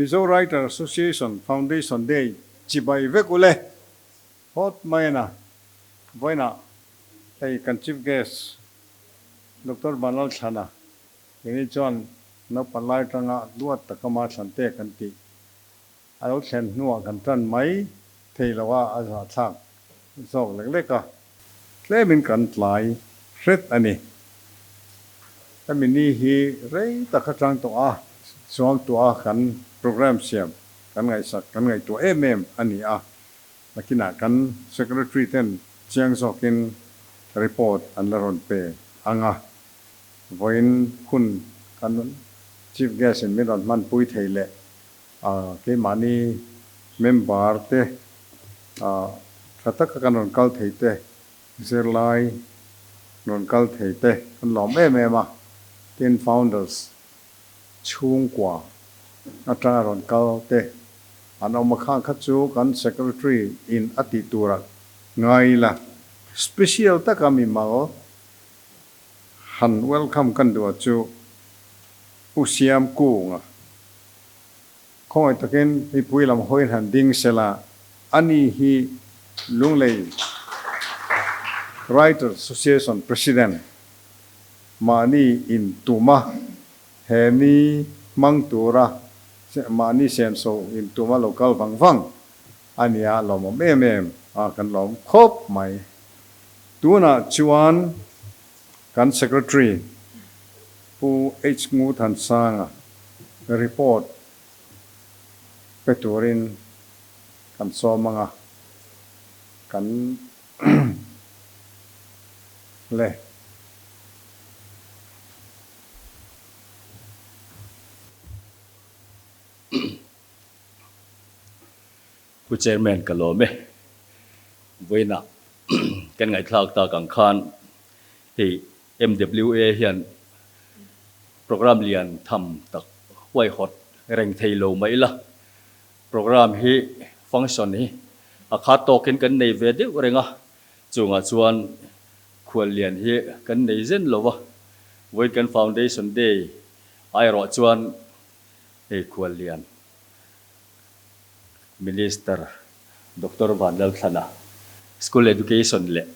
Mizo Writer Association Foundation Day chibai vek ule phawt mai a na. Vawiinah hei kan Chief Guest Doctor Vanlal Thlana keini chuan naupang lai atanga duat taka ma thlan te kan tih a lo thlen hnuah kan tan mai thei lo a, a zahthlak zawk lek lek a. Tlemin kan tlai hret a ni. Hemi ni hi rei tak atang tawh a chuang tuah a kan programme siam kan ngaihsak kan ngaihtuah em em a ni a. Nakinah kan Secretary ten chiang zawkin report an la rawn pe ang a. Vawiin hun kan Chief Guest in min rawn hmanpui thei leh Keimahni member te tha taka kan rawn kal thei te, zirlai rawn kal thei te kan lawm em em a, tin founders chhungkua atanga rawn kal te an awm a, khang kha chu kan secretary in a tih turah ngai ila. Special taka mimal han welcome kan duh a chu Pu Siamkunga. Khawngaih takin mipui lam hawiin han ding sela, ani hi Lunglei Writers Association President mahni in tuma he ni hmang tura mahni senso in tuma lo kal vang vang a nia, lawmawm em em a kan lawm khawp mai. Tunah chuan kan Secretary Pu H Ngu Thansanga report pe turin kan sawm ang a, kan le. Pu Chairman ka lawm e. Vawiinah kan ngaihthlak tak ang khan hei MWA hian programme lian tham tak huaihawt reng thei lo mah ila, programme hi function hi a khat tawkin kan nei ve deuh reng a, chungah chuan khual lian hi kan nei zen lo va, vawiin kan foundation day airawh chuan hei khual lian Minister Doctor Vanlalthlana, School Education leh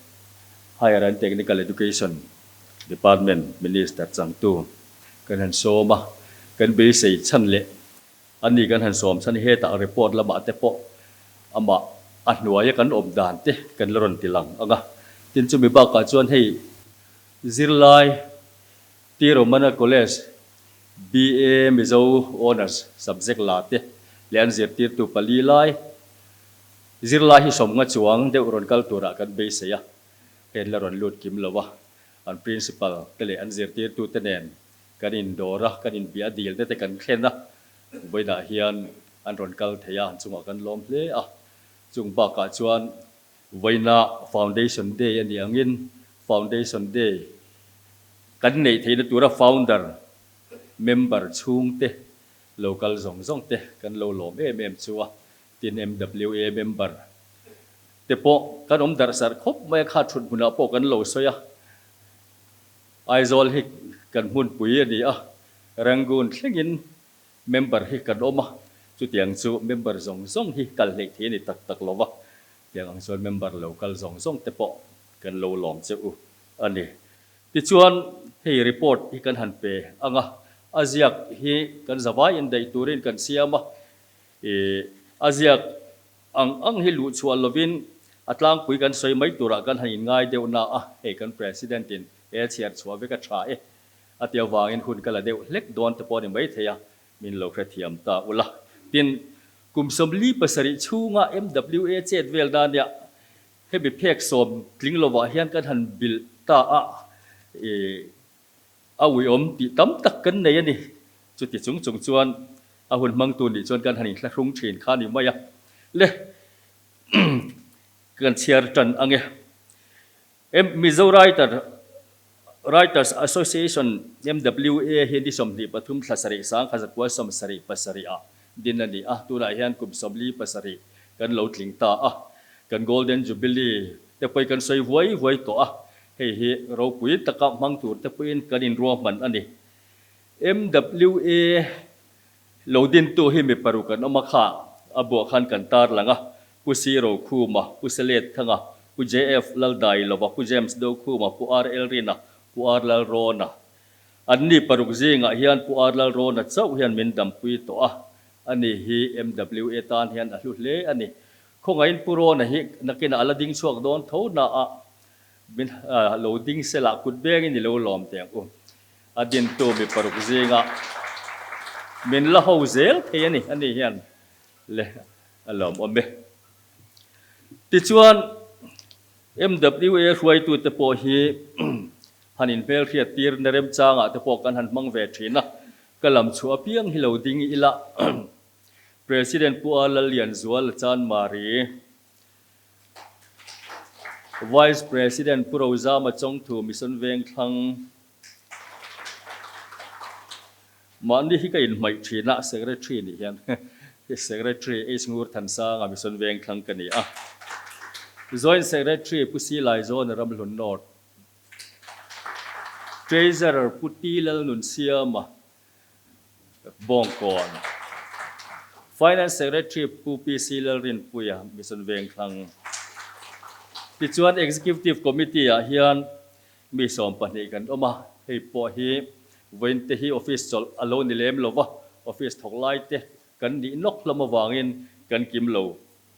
Higher and Technical Education Department Minister changtu kan han sawm a, kan beisei chhan leh a ni kan han sawm chhan hi hetah report lamah te pawh amah a hnuaia kan awm dan te kan la rawn ti lang ang a. Tin chumi bakah chuan hei zirlai T Romana College BA Mizo Honours subject la te leh an zirtirtu pali lai zirlai hi sawmnga chuang deuh rawn kal turah kan beisei a, hei an la rawn lut kim lo a, an Principal te leh an zirtirtu te nen kan indawr a, kan inbia dil te te kan thlen a, vawiinah hian an rawn kal thei a, an chungah kan lawm hle a, chung bakah chuan vawiina Foundation Day a nih angin Foundation Day Kan neih theihna tura founder member chhungte lo kal zawng zawng te kan lo lawm em em chu a, tin MWA member te pawh kan awm darh sarh khawp mai a, kha thut hmunah pawh kan lo sawi a, Aizawl hi kan hmunpui a ni a, Rangoon thlengin member hi kan awm a, chutiang chu member zawng zawng hi kal hleih thei a ni tak tak lo va, tiang ang chuan member lo kal zawng zawng te pawh kan lo lawm che u a ni. Tichuan, hei report hi kan han pe ang a, a ziak hi kan zavai indaih turin kan siam a, ih, a ziak ang ang hi luh chhuah lovin a tlangpui kan sawi mai turah kan han inngai deuh na a, hei kan President in he chhiar chhuah vek a tha e a ti avangin hun ka la deuh hlek dawn te pawh a ni maithei a, min lo hrethiam ta ula. Tin, kum 47 chhunga MWA chet vel dan nia Hemi phek 90 lovah hian kan han bilh ta a, ih, a uiawm tih tam tak kan nei a ni. Chuti chung chung chuan a hun hmangtu nih chuan kan han inthlahrung thin kha a ni mai a. Le, kan chhiar tan ang e. Mizo Writer, Writers Association, MWA, hi ni 23 thla sarih sang kha zakua 77 ah din a ni a, tunah hian kum 47 kan lo tling ta a, kan Golden Jubilee te pawhin kan sawi vuai vuai tawh a, hei hi ropui taka hmang tur te pawhin kan inruahman a ni. MWA. Lo dintu hi mi paruk an awm a kha a buah khan kan tar lang a, Pu Si Rokhuma, Pu Selet Thanga, Pu JF Laldailova, Pu James Dokhuma, Pu RL Rina, Pu R Lalrawna. Anni paruk zingah hian Pu R Lalrawna chauh hian min dampui tawh a, ani hi MWA tan hian a hlu hle a ni. Khawngaihin Pu Rawna hi nakinah a la ding chhuak dawn tho na a, min lo ding sela kut bengin i lo lawm teh ang u. A dintu mi paruk zingah min la ho zel thei a ni, ani hian le a lawmawm e. Tichuan MWA hruaitute pawh hi han inhmelhriat tir na remchangah te pawh kan han hmang ve thin a, ka lam chhuah apiang hi lo ding ila President Pu A Lallianzual Chanmari, Vice President Pu Rozama Chawngthu Mission Vengthlang, Mahni hi ka inhmaih thin a, Secretary nih hian Secretary H Ngur Thansanga Mission Vengthlang ka ni a, Joint Secretary Pu Si Laizawn Ramhlun North, Treasurer Pu T Lalnunsiama Bawngkawn, Finance Secretary Pu PC Lalrinpuia Mission Vengthlang. Tichuan Executive Committee ah hian Mi 12 kan awm a, hei pawh hi vawiin te hi office chawlh a lo ni lem lo va, office thawk lai te kan nih nawk hlawm avangin kan kim lo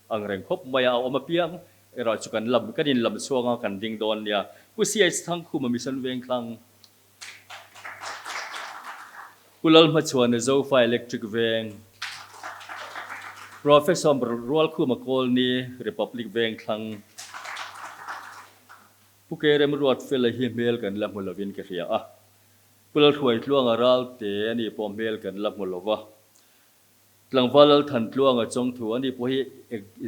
ang reng khawp mai a, a awm apiang erawh chu kan lam kan inlam chhuang a, kan ding dawn nia. Pu CH Thangkhuma Mission Vengthlang, Pu Lalhmachhuana Zofa Electric Veng, Professor Rualkhuma Kawlni Republic Vengthlang, Pu Kerem Ruatfela hi hmel kan la hmu lovin ka hria a, Pu Lalhruaitluanga Ralte a nih pawh hmel kan la hmu lova, Tlangval Lalthantluanga Chawngthu a nih pawh hi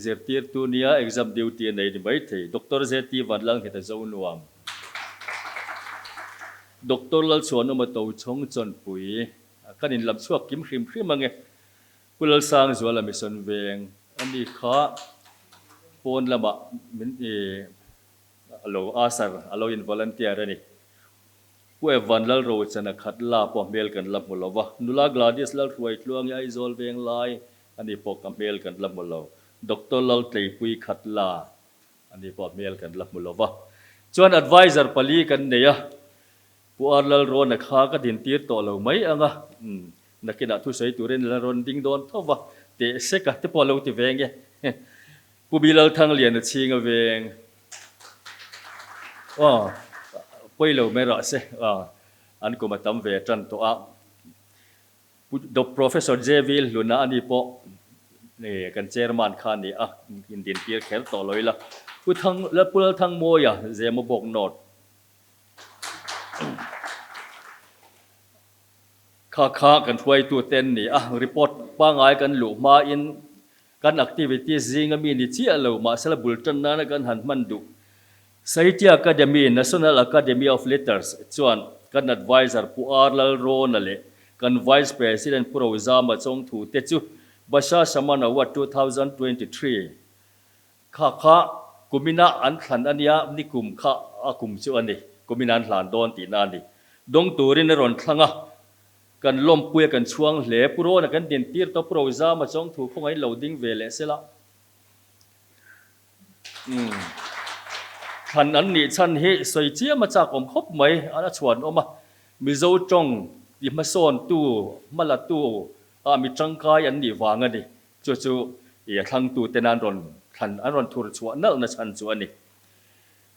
zirtirtu nia exam duty a nei ni maithei, Doctor ZT Vanlalngheta Zonuam, Doctor Lalchhuanawma Tochhawng Chawnpui, kan inlam chhuak kim hrim hrim ange. Pu Lalsangzuala Mission Veng a ni kha pawn lamah min A lo asar, a lo in volunteer a ni. Pu Evan Lalrochana khat la pawh hmel kan la hmu lo va, Nula Gladys Lalhruaitluangi Aizawl veng lai a ni pawh ka hmel kan la hmu lo. Doctor Laltleipui khat la a ni pawh hmel kan la hmu lo va. Chuan adviser pali kan nei a, Pu Ar Lalrawna kha ka dintir tawh lo mai ang a, umm, nakinah thusawi turin la rawn ding dawn tho va, teh sek a te pawh a lo ti ve nge. Pu Bilal Thangliana chhing a veng. Aw, pawi lo mai rawh se. Aw, an kum a tam ve tan tawh a. Pu Professor JV Hluna ani pawh kan chairman kha a ni a, indintir kher tawh lo ila. Pu Thang, Pu Lalthangmawia Zemabawk North. Kha kha kan hruaitute an ni a, report pangngai kan luh hmain Kan activities zinga mi ni chiah lo, mahsela bul tan nana kan han hman duh. Sahitya Akademi, National Academy of Letters, chuan kan adviser Pu R. Lalrawna leh kan Vice President Pu Rozama Chawngthu te chu Basha Saman Award 2023 kha kha kumina an thlan a nia, nikum kha a kum chu a ni, kumina an hlan dawn tihna a ni. Dawng turin a rawn thlang a. Kan lawmpui a kan chhuang hle. Pu Rawna kan din tir tawp Ro Zama chuang thu khawngaih lo ding ve leh sela. Umm. Thlan an nih chhan hi sawi chiam a chak awm khawp mai a chhuan awm a. Mizo tawng ti hmasawn tu, hmala tu ah mi tangkai an nih vang a ni. Chu chu i a thlangtu ten an rawn thlan an rawn thur chhuah nalh na chhan chu a ni.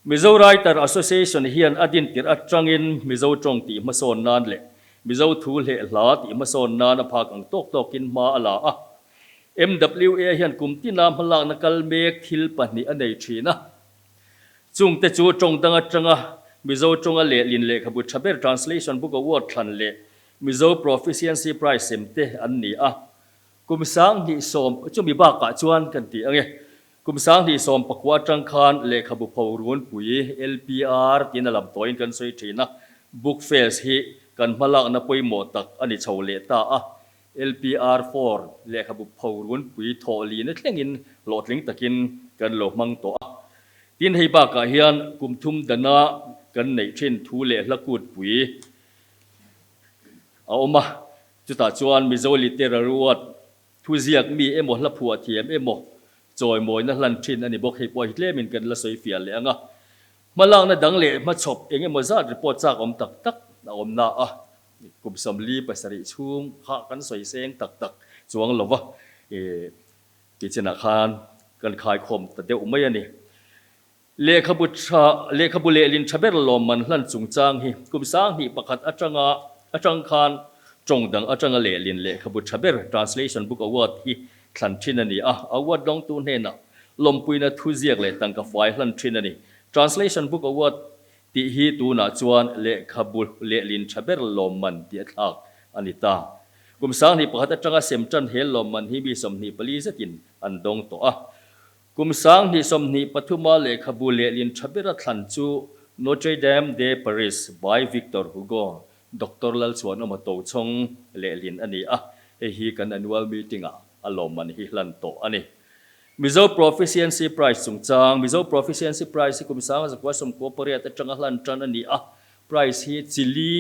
Mizo Writer Association hian a dintirh atangin Mizo tawng tih hmasawn nan leh Mizo thu leh hla tih hmasawn nan a phak ang tawk tawkin hma a la a. MWA hian kum tina hmalakna kal mek thil pahnih a nei thin a. Chungte chu tawng dang atanga Mizo tawnga lehlin lehkhabu tha ber Translation Book Award thlan leh Mizo Proficiency Prize sem te an ni a. Kum 2010 chumi bakah chuan kan ti ange. Kum 2019 atang khan lehkhabu pho runpui, LPR, tiin a lam tawhin kan sawi thin a, Book Fest hi kan hmalakna pawimawh tak a ni chho leh ta a. LPR four lehkhabu pho runpui thawh lina thlengin hlawhtling takin kan lo hmang tawh a. Tin, hei bakah hian kum thum dana kan neih thin thu leh hla kutpui a awm a. Chutah chuan Mizo Literary Award thuziak mi emaw hla phuah thiam emaw chawimawina hlan thin a ni bawk. Hei pawh hi tlemin kan la sawi fiah leh ang a. Hmalakna dang leh hmachhawp eng emaw zat report chak awm tak tak a awm na a, kum 47 chhung kha kan sawi seng tak tak chuang lo va, tih chinah khan kan khaikhawm ta deuh mai a ni. Lehkhabu tha, lehkhabu lehlin tha ber lawmman hlan chungchang hi kum 21 atanga atang khan tawng dang atanga lehlin lehkhabu tha ber Translation Book Award hi thlan thin a ni a, award dawngtu hnenah lawmpuina thuziak leh tangka fai hlan thin a ni. Translation Book Award tih hi tunah chuan lehkhabu lehlin tha ber lawmman tih a thlak a ni ta. Kum 21 atanga sem tan he lawmman hi mi 24 zetin an dawng tawh a. Kum 2023 a lehkhabu lehlin tha bera thlan chu Notre Dame de Paris by Victor Hugo, Doctor Lalchhuanawma Tochhawng lehlin a ni a, hei hi kan annual meeting-ah a lawmman hi hlan tawh a ni. Mizo Proficiency Prize chungchang, Mizo Proficiency Prize hi kum 1998 atanga hlan tan a ni a, Prize hi chi li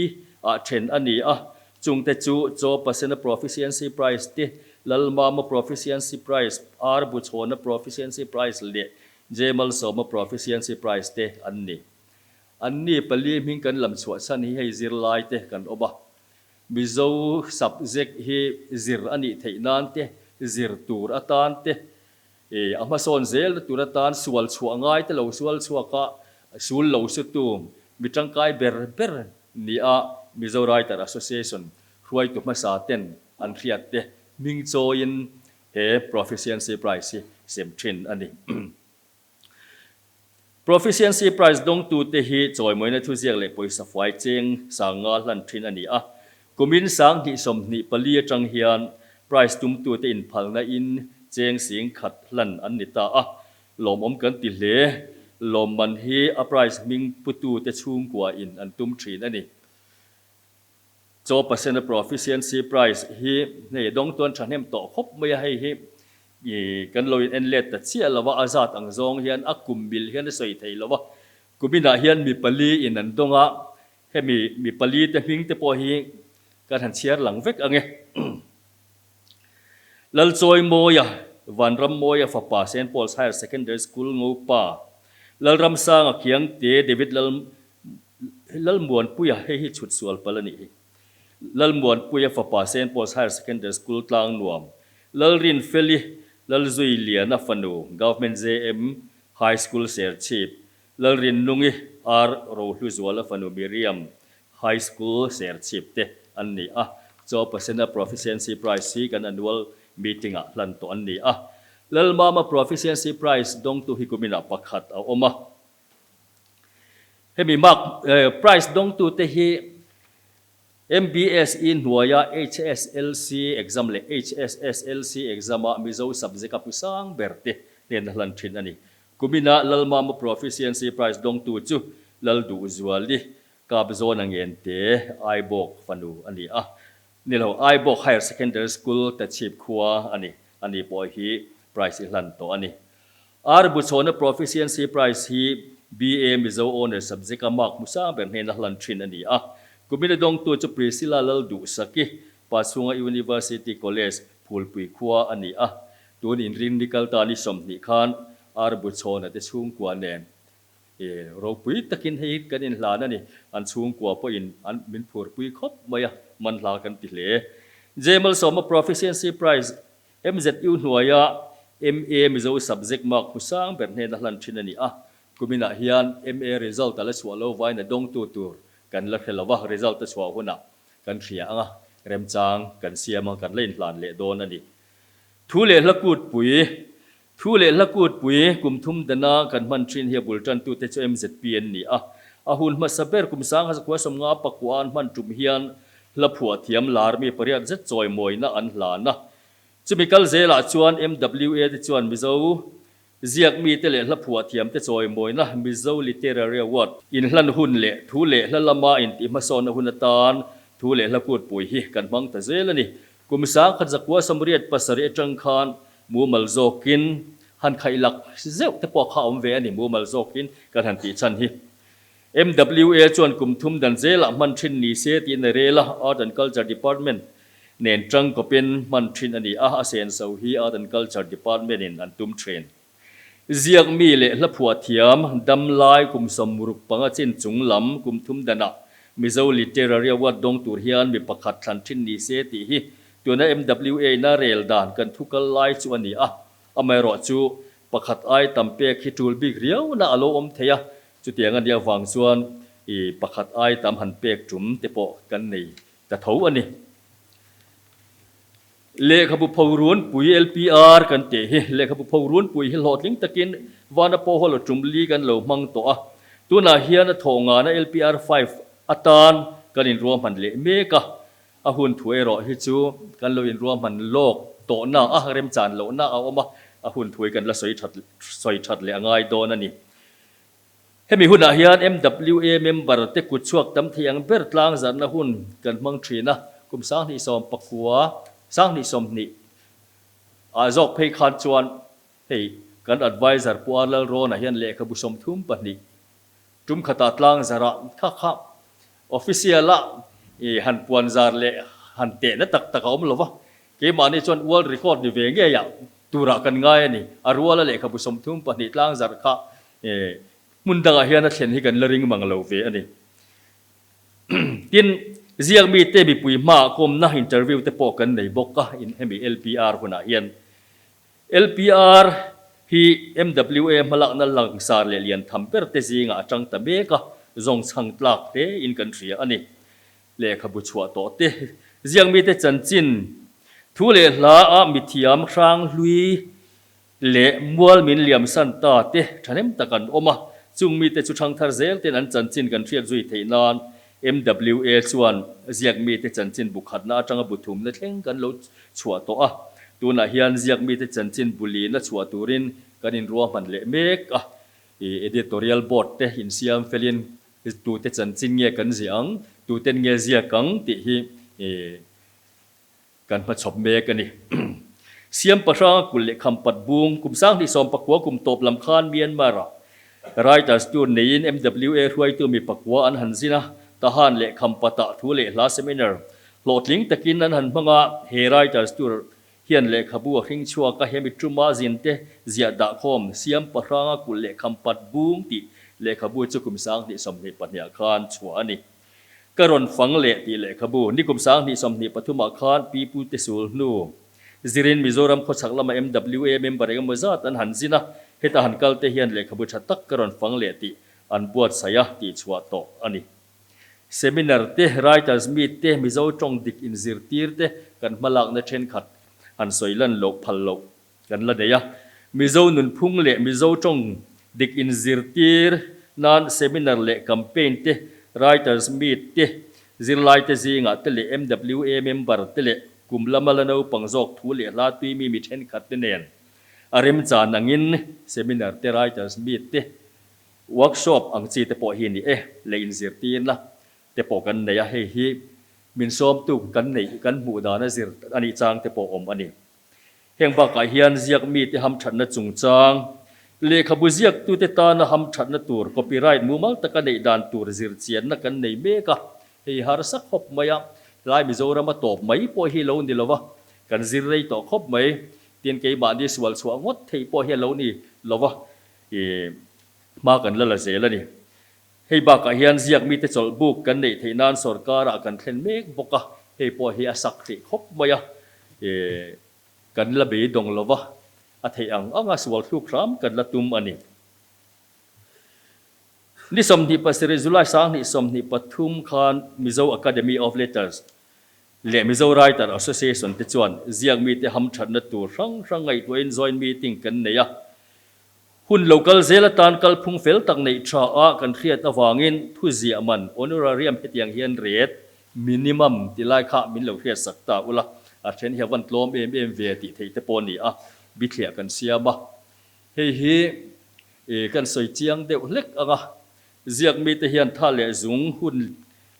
ah then a ni a, chungte chu Chaw Pasena Proficiency Prize te, Lalmama Proficiency Prize, Ar Buchhawna Proficiency Prize leh J Malsawma Proficiency Prize te an ni. Anni pali hming kan lam chhuah chhan hi hei zirlai te kan awm a, Mizo subject hi zir a nih theih nan te, zir tur atan te, a hmasawn zel tur atan sual chhuah ngai te lo sual chhuak a, sul lo sutu mi tangkai ber ber ni a Mizo Writer Association hruaitu hmasa ten an hriat te hming chawiin he Proficiency Prize hi sem thin a ni. Proficiency Prize dawngtute hi chawimawina thuziak leh pawisa fuai cheng sanga hlan thin a ni a. Kumin 2024 atang hian prize tumtute inphalna in cheng 10,000 hlan an ni ta a. Lawmawm kan ti hle. Lawmman hi a prize hming putute chhungkua in an tum thin a ni. Chaw Pasena Proficiency Prize hi hei dawngtuan thahnem tawh khawp mai a, hei hi kan lo in en let ta chiah lo a, a zat ang zawng hian a kum mil hian a sawi thei lo a, kuminah hian mi pali in an dawng a, hemi mi pali te hming te pawh hi kan han chhiar lang vek ang e. Lalchawimawia, Vanrammawia fapa Saint Paul's Higher Secondary School Ngopa, Lalramsanga Khiangte, David Lal Lalmuanpuia, hei hi chhut sual pal a nih hi. Lalmuanpuia fapa Saint Paul's Higher Secondary School Tlangnuam, Lalrinfeli, Lalzui Liana fanu Government JM High School Serchhip, Lalrinnungi, R Rohluzuala fanu Miriam High School Serchhip te an ni a. Chaw Pasena Proficiency Prize hi kan annual meeting-ah hlan tawh an ni a. Lalmama Proficiency Prize dawngtu hi kuminah pakhat a awm a. Hemi mark prize dawngtute hi MBSE hnuaia HSLC exam leh HSSLC exam-a Mizo subject a hmu sang ber te hnena hlan thin a ni. Kumina Lalmama Proficiency Prize dawngtu chu Lalduhzuali Kapzawna Ngente Aibawk fanu a ni a. Ni lo, Aibawk Higher Secondary School Tachhip khua a ni. Ani pawh hi prize i hlan tawh a ni. R Buchhawna Proficiency Prize hi BA Mizo Honours subject-a mark hmu sang ber hnena hlan thin a ni a. Kumina dawngtu chu Priscilla Lalduhsaki, Pachhunga University College, Phulpui khua a ni a. Tun inring ni kal ta ni 20 khan R Buchhawna te chhungkua nen ropui takin hei kan inhlan a ni. An chhungkua pawhin an min phurpui khawp mai a, man hla kan ti hle. J Malsawma Proficiency Prize MZU hnuaia MA Mizo subject mark hmu sang ber hnena hlan thin a ni a, kuminah hian MA result a la chhuah lo vain a dawngtu tur kan la hre lo va, result a chhuah hunah kan hria ang a, remchang kan siam ang, kan la inhlan leh dawn a ni. Thu leh hla kutpui, Thu leh hla kutpui kum thum dana kan hman thin hi a bul tantute chu MZP an ni a, a hun hmasa ber kum 1959 an hman tum hian hla phuah thiam lar mi pariat zet chawimawina an hlan a. Chumi kal zelah chuan MWA te chuan Mizo ziak mite leh hla phuah thiam te chawimawina Mizo Literary Award inhlan hun leh thu leh hla lama intih hmasawnna hun atan thu leh hla kutpui hi kan hmang ta zel a ni. Kum 1987 atang khan mumal zawkin han khaihlak zeuh te pawh kha a awm ve a ni, mumal zawkin kan han tih chhan hi. MWA chuan kum thum dan zelah hman thin ni se tiin a rel a, Art and Culture Department. nen tangkawpin hman thin a ni a, a senso hi Art and Culture Department in an tum thin. Ziak mi leh hla phuah thiam dam lai kum 65 chin chung lam kum thum danah Mizo Literary Award dawng tur hian mi pakhat thlan thin ni se tih hi tuna MWA ina rel dan kan thu kal lai chu a ni a, amaherawh chu pakhat ai tam pek hi tul bik riau na a lo awm thei a, chutiang a nih avang chuan i pakhat ai tam han pek tum te pawh kan nei ta tho a ni. Lehkhabu pho runpui, LPR, kan tih hi lehkhabu pho runpui hi hlawhtling takin vana pawh lo tum li kan lo hmang tawh a. Tunah hian a thawh ngana LPR 5 atan kan inruahman leh mek a. A hun thu erawh hi chu kan lo inruahman lawk tawhna a remchan lohna a awm a, a hun thu hi kan la sawi that sawi that leh a ngai dawn a ni. Hemi hunah hian MWA member te kut chhuak tam thei ang ber tlang zarhna hun kan hmang thin a, kum 2019, 2020 ah zawk phei khan chuan hei kan adviser Pu Ar Lalrawna hian lehkhabu 32 tum khatah tlang zarh ah kha kha official a han puan zar leh han tehna tak tak a awm lo va, keimahni chuan world record ni ve ngei ah turah kan ngai a ni. A ruala lehkhabu 32 tlang zarh kha hmun dangah hian a thlen hi kan la ring mang lo ve a ni. Tin, ziak mite mipui hmaah kawmna interview te pawh kan nei bawk a in hemi LPR hunah hian. LPR hi MWA hmalakna langsar leh lian tham ber te zingah a tang ta mek a, zawng chhang tlak hle in kan hria a ni. Lehkhabu chhuah tawh te, ziak mite chanchin, thu leh hla a mithiam hrang hlui leh mual min liam san ta te thahnem tak an awm a, chung mite chu thangthar zel ten an chanchin kan hriat zui theih nan MWA chuan ziak mite chanchin bu khatna atanga bu thumna thleng kan lo chhuah tawh a, tunah hian ziak mite chanchin bu lina chhuah turin kan inruahman leh mek a, editorial board te insiam felin tute chanchin nge kan ziah ang, tuten nge ziak ang tih hi kan hmachhawp mek a ni. Siam pahranga kulh leh kham pat bung kum 2019 kum tawp lam khan Myanmar-ah Writers Tour neiin MWA hruaitu mi pakua an han zin a, Tahan leh kham patah thu leh hla seminar hlawhtling takin an han hmang a, he Writers Tour hian lehkhabu a hring chhuak a, hemi tuma zinte ziah dahkhawm Siam pahranga kulh leh kham pat bung tih lehkhabu chu kum 2022 ah khan chhuah a ni. Ka rawn fang leh tih lehkhabu nikum 2023 ah khan Pi Pu te sul hnu zirin Mizoram khawchhak lama MWA member eng emaw zat an han zin a, heta han kal te hian lehkhabu tha tak ka rawn fang leh tih an buatsaih a tih chhuah tawh a ni. Seminar te, writers meet te, Mizo tawng dik inzirtir te kan hmalakna thenkhat han sawi lan loh phal loh kan la nei a. Mizo nunphung leh Mizo tawng dik inzirtir nan seminar leh campaign te, writers meet te, zirlaite zingah te leh MWA member te leh kum lama la naupang zawk thu leh hla tui mi mi thenkhat te nen a remchan angin seminar te, writers meet te, workshop ang chi te pawh hi ni e leh inzirtirna te pawh kan nei a, hei hi min sawmtu kan neih kan hmuh dana zir a nih chang te pawh awm a ni. Heng bakah hian ziak mite hamthatna chungchang, lehkhabu ziaktute tana hamthatna tur copyright mumal taka neih dan tur zirchianna kan nei mek a, hei harsa khawp mai a, tlai Mizoram a tawp mai pawh hi lo ni lo va, kan zir rei tawh khawp mai, tin keimahni sual chhuah ngawt theih pawh hi a lo ni lo va, ih hma kan la la zel a ni. Hei bakah hian ziak mite chawlh buk kan neih theih nan sorkarah kan thlen mek bawk a, hei pawh hi a sak theih khawp mai a, kan la beidawng lo va, a theih ang anga sual thluk hram kan la tum a ni. Ni 27 July 2023 khan Mizo Academy of Letters leh Mizo Writer Association te chuan ziak mite hamthatna tur hrang hrang ngaihtuahin joint meeting kan nei a, Hun lo kal zel atan kalphung fel tak neih tha a kan hriat avangin thu ziah man honorarium hetiang hian ret minimum ti lai kha min lo hriat sak ta ula, a then hi a van tlawm em em ve tih theih te pawh a ni a, bithliah kan siam a. Hei hi kan sawi chiang deuh hlek ang a, ziak mite hian tha leh zung hun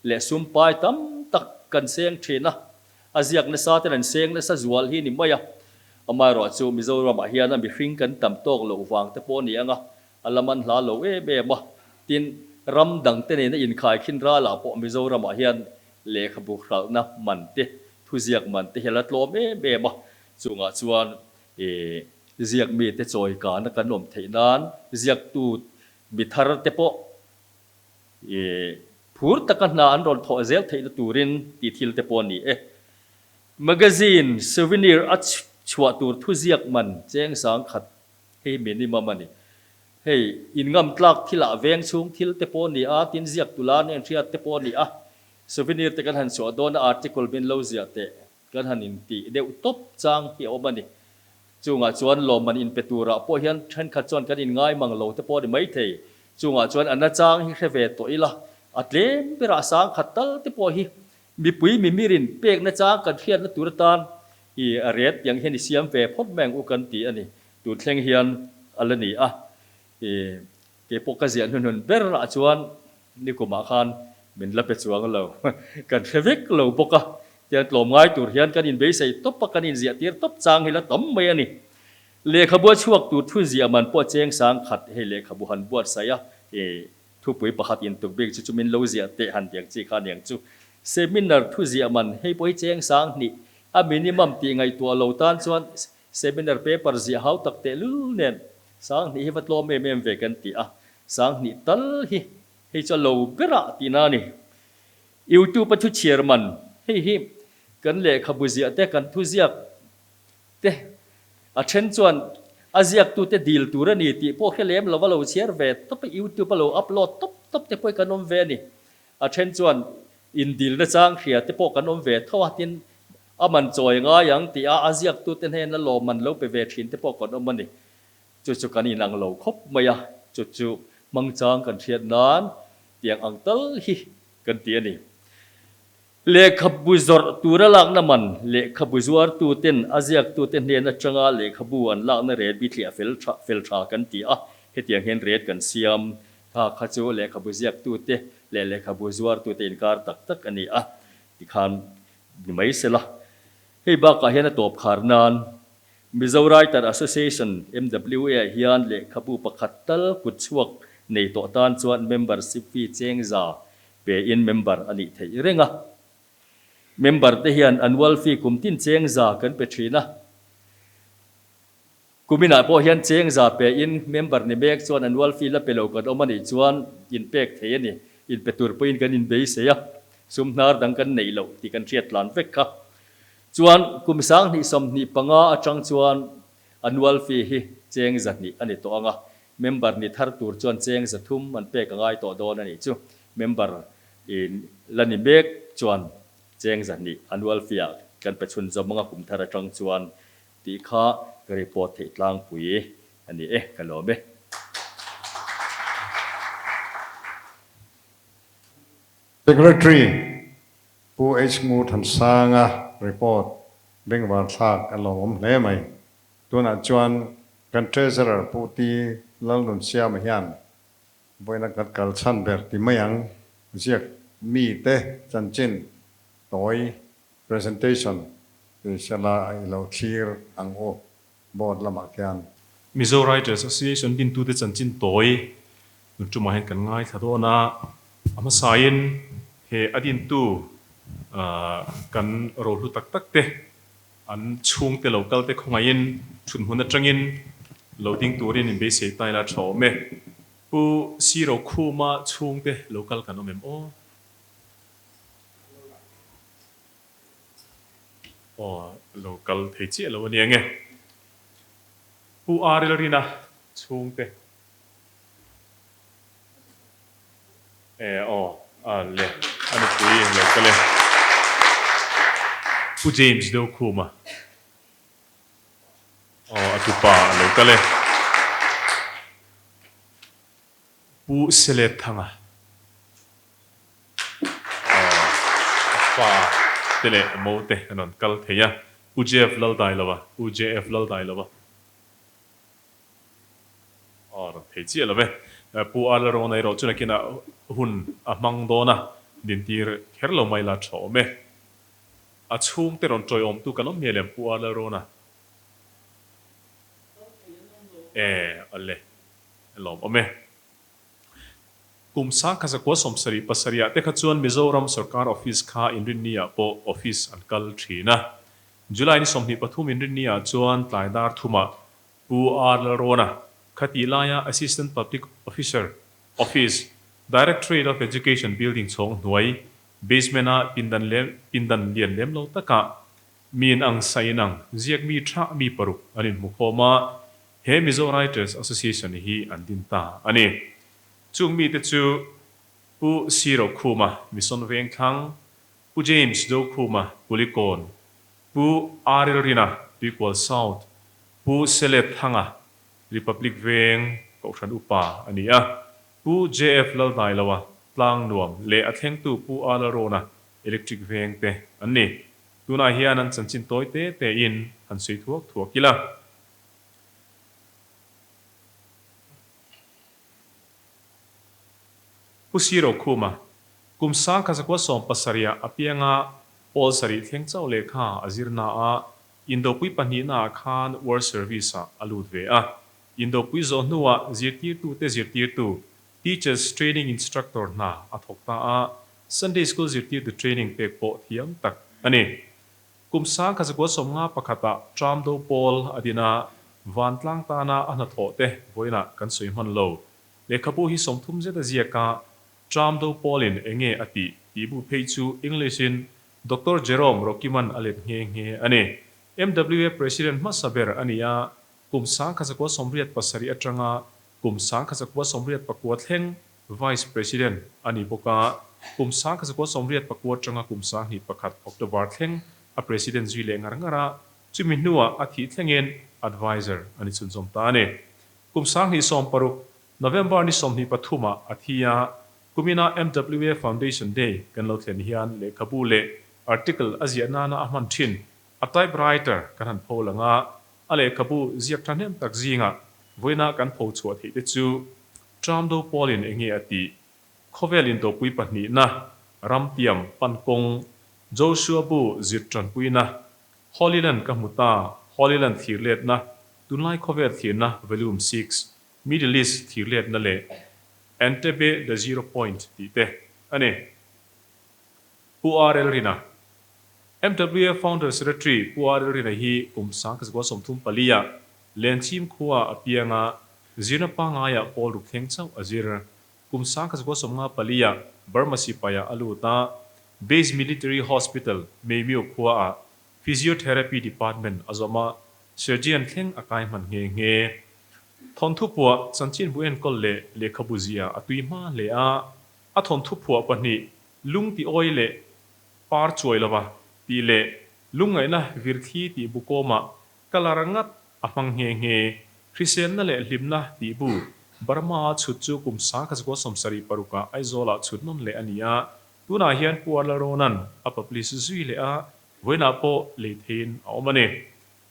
leh sum pai tam tak kan seng thin a, a ziak nasa ten an seng nasa zual hi ni mai a. Amaherawh chu Mizoramah hian a mihring kan tam tawk loh vang te pawh a ni ang a, a la man hla lo em em a. Tin, ram dang te nena inkhai khin ralah pawh Mizoramah hian lehkhabu hralhna man te Thuziak man te hi a la tlawm em em a, chungah chuan ziak mite chawi kana kan awm theih nan ziaktu mi thar te pawh phur taka hna an rawn thawh zel theihna turin tih thil te pawh a ni e. Magazine, souvenir a chhuah tur thuziak man cheng sangkhat hei minimum a ni. Hei inngam tlak thilah veng chhung thil te pawh a ni a, tin ziak tula nen hriat te pawh a ni a. Souvenir te kan han chhuah dawn a, article min lo ziah teh kan han intih deuh tawp chang hi a awm a ni. Chungah chuan lawmman inpe turah pawh hian thenkhat chuan kan inngai mang lo te pawh a ni maithei. Chungah chuan a nachang hi hre ve tawh ila, a tlem berah sangkhat tal te pawh hi mipui mimirin pek nachang kan hriatna tur atan i a ret tiang hian i siam ve phawt mai ang u kan ti a ni. Tun thleng hian a la ni a, i keipawh ka ziah hnuhnun berah chuan Nikumah khan min la pe chuang lo, kan hre vek lo bawk a, tiang tlawm ngai tur hian kan inbeisei tawp a, kan inziah tir tawp chang hi la tam mai a ni. Lehkhabu a chhuak tur thu ziah man pawh cheng sang khat hei lehkhabu han buatsaih a, i thupui pakhat intuk bik chu chu min lo ziah teh han tiang chi kha aniang chu. Seminar thu ziah man hei pawh hi cheng sang hnih a minimum tih ngaihtuah lo tan chuan seminar paper ziah hau tak tehlul nen sang hnih hi va tlawm em em ve kan ti a, Sanghnih tal hi hei chu a lo ber ah tihna a ni. YouTube a thu chhiar man hei hi kan lehkhabu ziah te kan thu ziak te a then chuan a ziaktu te dil tur a ni tih pawh hre lem lo a lo chhiar ve tawp a, YouTube a lo upload tawp tawp te pawh hi kan awm ve a ni. A then chuan indilna chang hria te pawh kan awm ve tho a, tin a man chawi ngai ang tih a a ziaktu te hnena lawmman lo pe ve thin te pawh kan awm a ni. Chu chu kan inang lo khawp mai a, chu chu hmangchang kan hriat nan tiang ang tal hi kan ti a ni. Lehkhabu zawrh tura lakna man, lehkhabu zuartuten a ziaktute hnen atanga lehkhabu an lakna ret bithliah fel tha fel tha kan ti a, hetiang hian ret kan siam kha kha chu lehkhabu ziaktute leh lehkhabu zuartute inkar tak tak a ni a, tikhan ni mai sela. Hei bakah hian a tawp khar nan Mizo Writer Association, MWA, ah hian lehkhabu pakhat tal kut chhuak nei tawh tan chuan membership fee cheng za pe in member a nih theih reng a. Member te hian annual fee kum tin cheng za kan pe thin a. Kuminah pawh hian cheng za pe in member ni mek chuan annual fee la pe lo kan awm a nih chuan inpek thei a ni. Inpe tur pawhin kan inbeisei a, sum hnar dang kan neih loh tih kan hriat tlan vek kha. Chuan kum sanghnih 25 atang chuan annual fee hi cheng 200 a ni tawh ang a, member ni thar tur chuan cheng 300 an pek a ngai tawh dawn a nih chu. Member in la ni mek chuan cheng 200 annual fee ah kan pe chhun zawm ang a kum thar atang chuan tih kha ka report theih tlangpui a ni e, ka lawm e. Secretary Pu H Ngu Thansanga report bengvar thlak a lawmawm hle mai. Tunah chuan kan Treasurer Pu T Lalnunsiama hian vawiina kan kal chhan ber ti mai ang ziak mite chanchin tawi presentation ti sela i lo thlir ang u board lamah khian. Mizo Writers Association dintute chanchin tawi tun tumah hian kan ngaithla dawn a, a hmasain he a dintu kan rohlu tak tak te an chhungte lo kal te khawngaihin thut hmun atangin lo ding turin in beisei ta ila tha awm e. Pu Siro Khuma chhungte lo kal kan awm em aw? Aw, lo kal thei chiah lo a ni ange. Pu Aril Rina chhungte. E aw, a le, a nupui lo kal e. Pu James Dokhuma. Aw, a tupa lo kal e. Pu Selet Thanga. A fa te leh mo te an rawn kal thei a, U Jeff Laldailova, U JF Laldailova a rawn thei chiah lo ve. Pu R Lalrawna erawh chu nakinah hun a hmang dawn a, dintir kher lo mai la tha awm e. A chhungte rawn tawiawmtu kan awm mial em Pu R Lalrawna? E, a le, a lawm awm e. Kum 1977 ah te kha chuan Mizoram sorkar office kha Inrinni ah pawh office an kal thin a. July ni 23 Inrinni ah chuan tlai dar thumah Pu R Lalrawna khatih laia Assistant Public Officer Office, Directorate of Education building chhawng hnuai basement ah pindan lem pindan lian lem lo takah min ang sa in ang ziak mi tha mi paruk an inhmu khawm a, he Mizo Writers Association hi an din ta a ni. Chung mite chu Pu Siro Khuma, Mission Vengthlang, Pu James Dokhuma, Kulikawn, Pu Aril Rina, Tuikual South, Pu Sele Thanga, Republic Veng, Kohhran Upa a ni a, Pu JF Laldailoa, Tlang Nuam leh a thlengtu Pu Ala Rona, Electric Veng te an ni. Tunah hian an chanchin tawi te tein han sawi thuak thuak ila. Pu Siro Khuma, kum 1970 ah a pianga pawl sarih thleng chauh lehkha a zir na a, Indopui pahnihna ah khan War Service ah a lut ve a. Indopui zawh hnuah zirtirtute zirtirtu, Teachers Training Instructor hna a thawk ta a, Sunday School zirtirtu training pek pawh thiam tak a ni. Kum 1951 ah Tramdo pawl a din a, vantlang tana a hnathawh te vawiinah kan sawi hman lo. Lehkhabu hi 30 zet a ziak a, Tramdo pawlin enge a tih tih bu phei chu English in Doctor Jerome Rokiman a let nghe nghe a ni. MWA President hmasa ber a ni a, kum 1987 atanga kum 1989 thleng Vice President a ni bawk a, kum 1989 atanga kum 2001 October thleng a President zui leh ngar ngar a, chumi hnuah a thih thlengin Adviser a ni chhunzawm ta a ni. Kum 2016 November ni 23 ah a thi a, kumina MWA Foundation Day kan lo thlen hian lehkhabu leh article a ziah nana a hman thin a typewriter kan han pho lang a, a lehkhabu ziak thahnem tak zingah vawiina kan pho chhuah theih te chu Tramdo pawlin enge a tih? Khawvel indopui pahnihna, Ramtiam, Pankawng, Joshua bu zir tanpuina, Holy Land ka hmu ta, Holy Land thirletna, Tunlai khawvel thirna Volume 6, Middle East thirletna leh Entebbe the Zero Point tih te a ni. Pu RL Rina, MWA Founder Secretary Pu RL Rina hi kum 1934 ah Lenchim khua a piang a, zirna pangaiah pawl ruk thleng chauh a zir. Kum 1954 ah Burma sipai ah a lut a, Base Military Hospital, Maymyo khua ah Physiotherapy Department a zawm a, Surgeon thleng a kai hman nghe nghe. Thawnthu phuah chanchinbu enkawl leh lehkhabu zia a tui hma hle a, a thawnthu phuah pahnih lung ti awi leh par chuai lova tih leh lungngaihna virthli tih bukawmah Colour ngat a hmang nghe nghe. Hriselna leh hlimna tih bu Burma-a chhut chu kum 1976 ah Aizawl-ah chhut nawn leh a ni a, tunah hian Pu Arlaronan a publish zui leh a, vawiinah pawh lei theiin a awm a ni.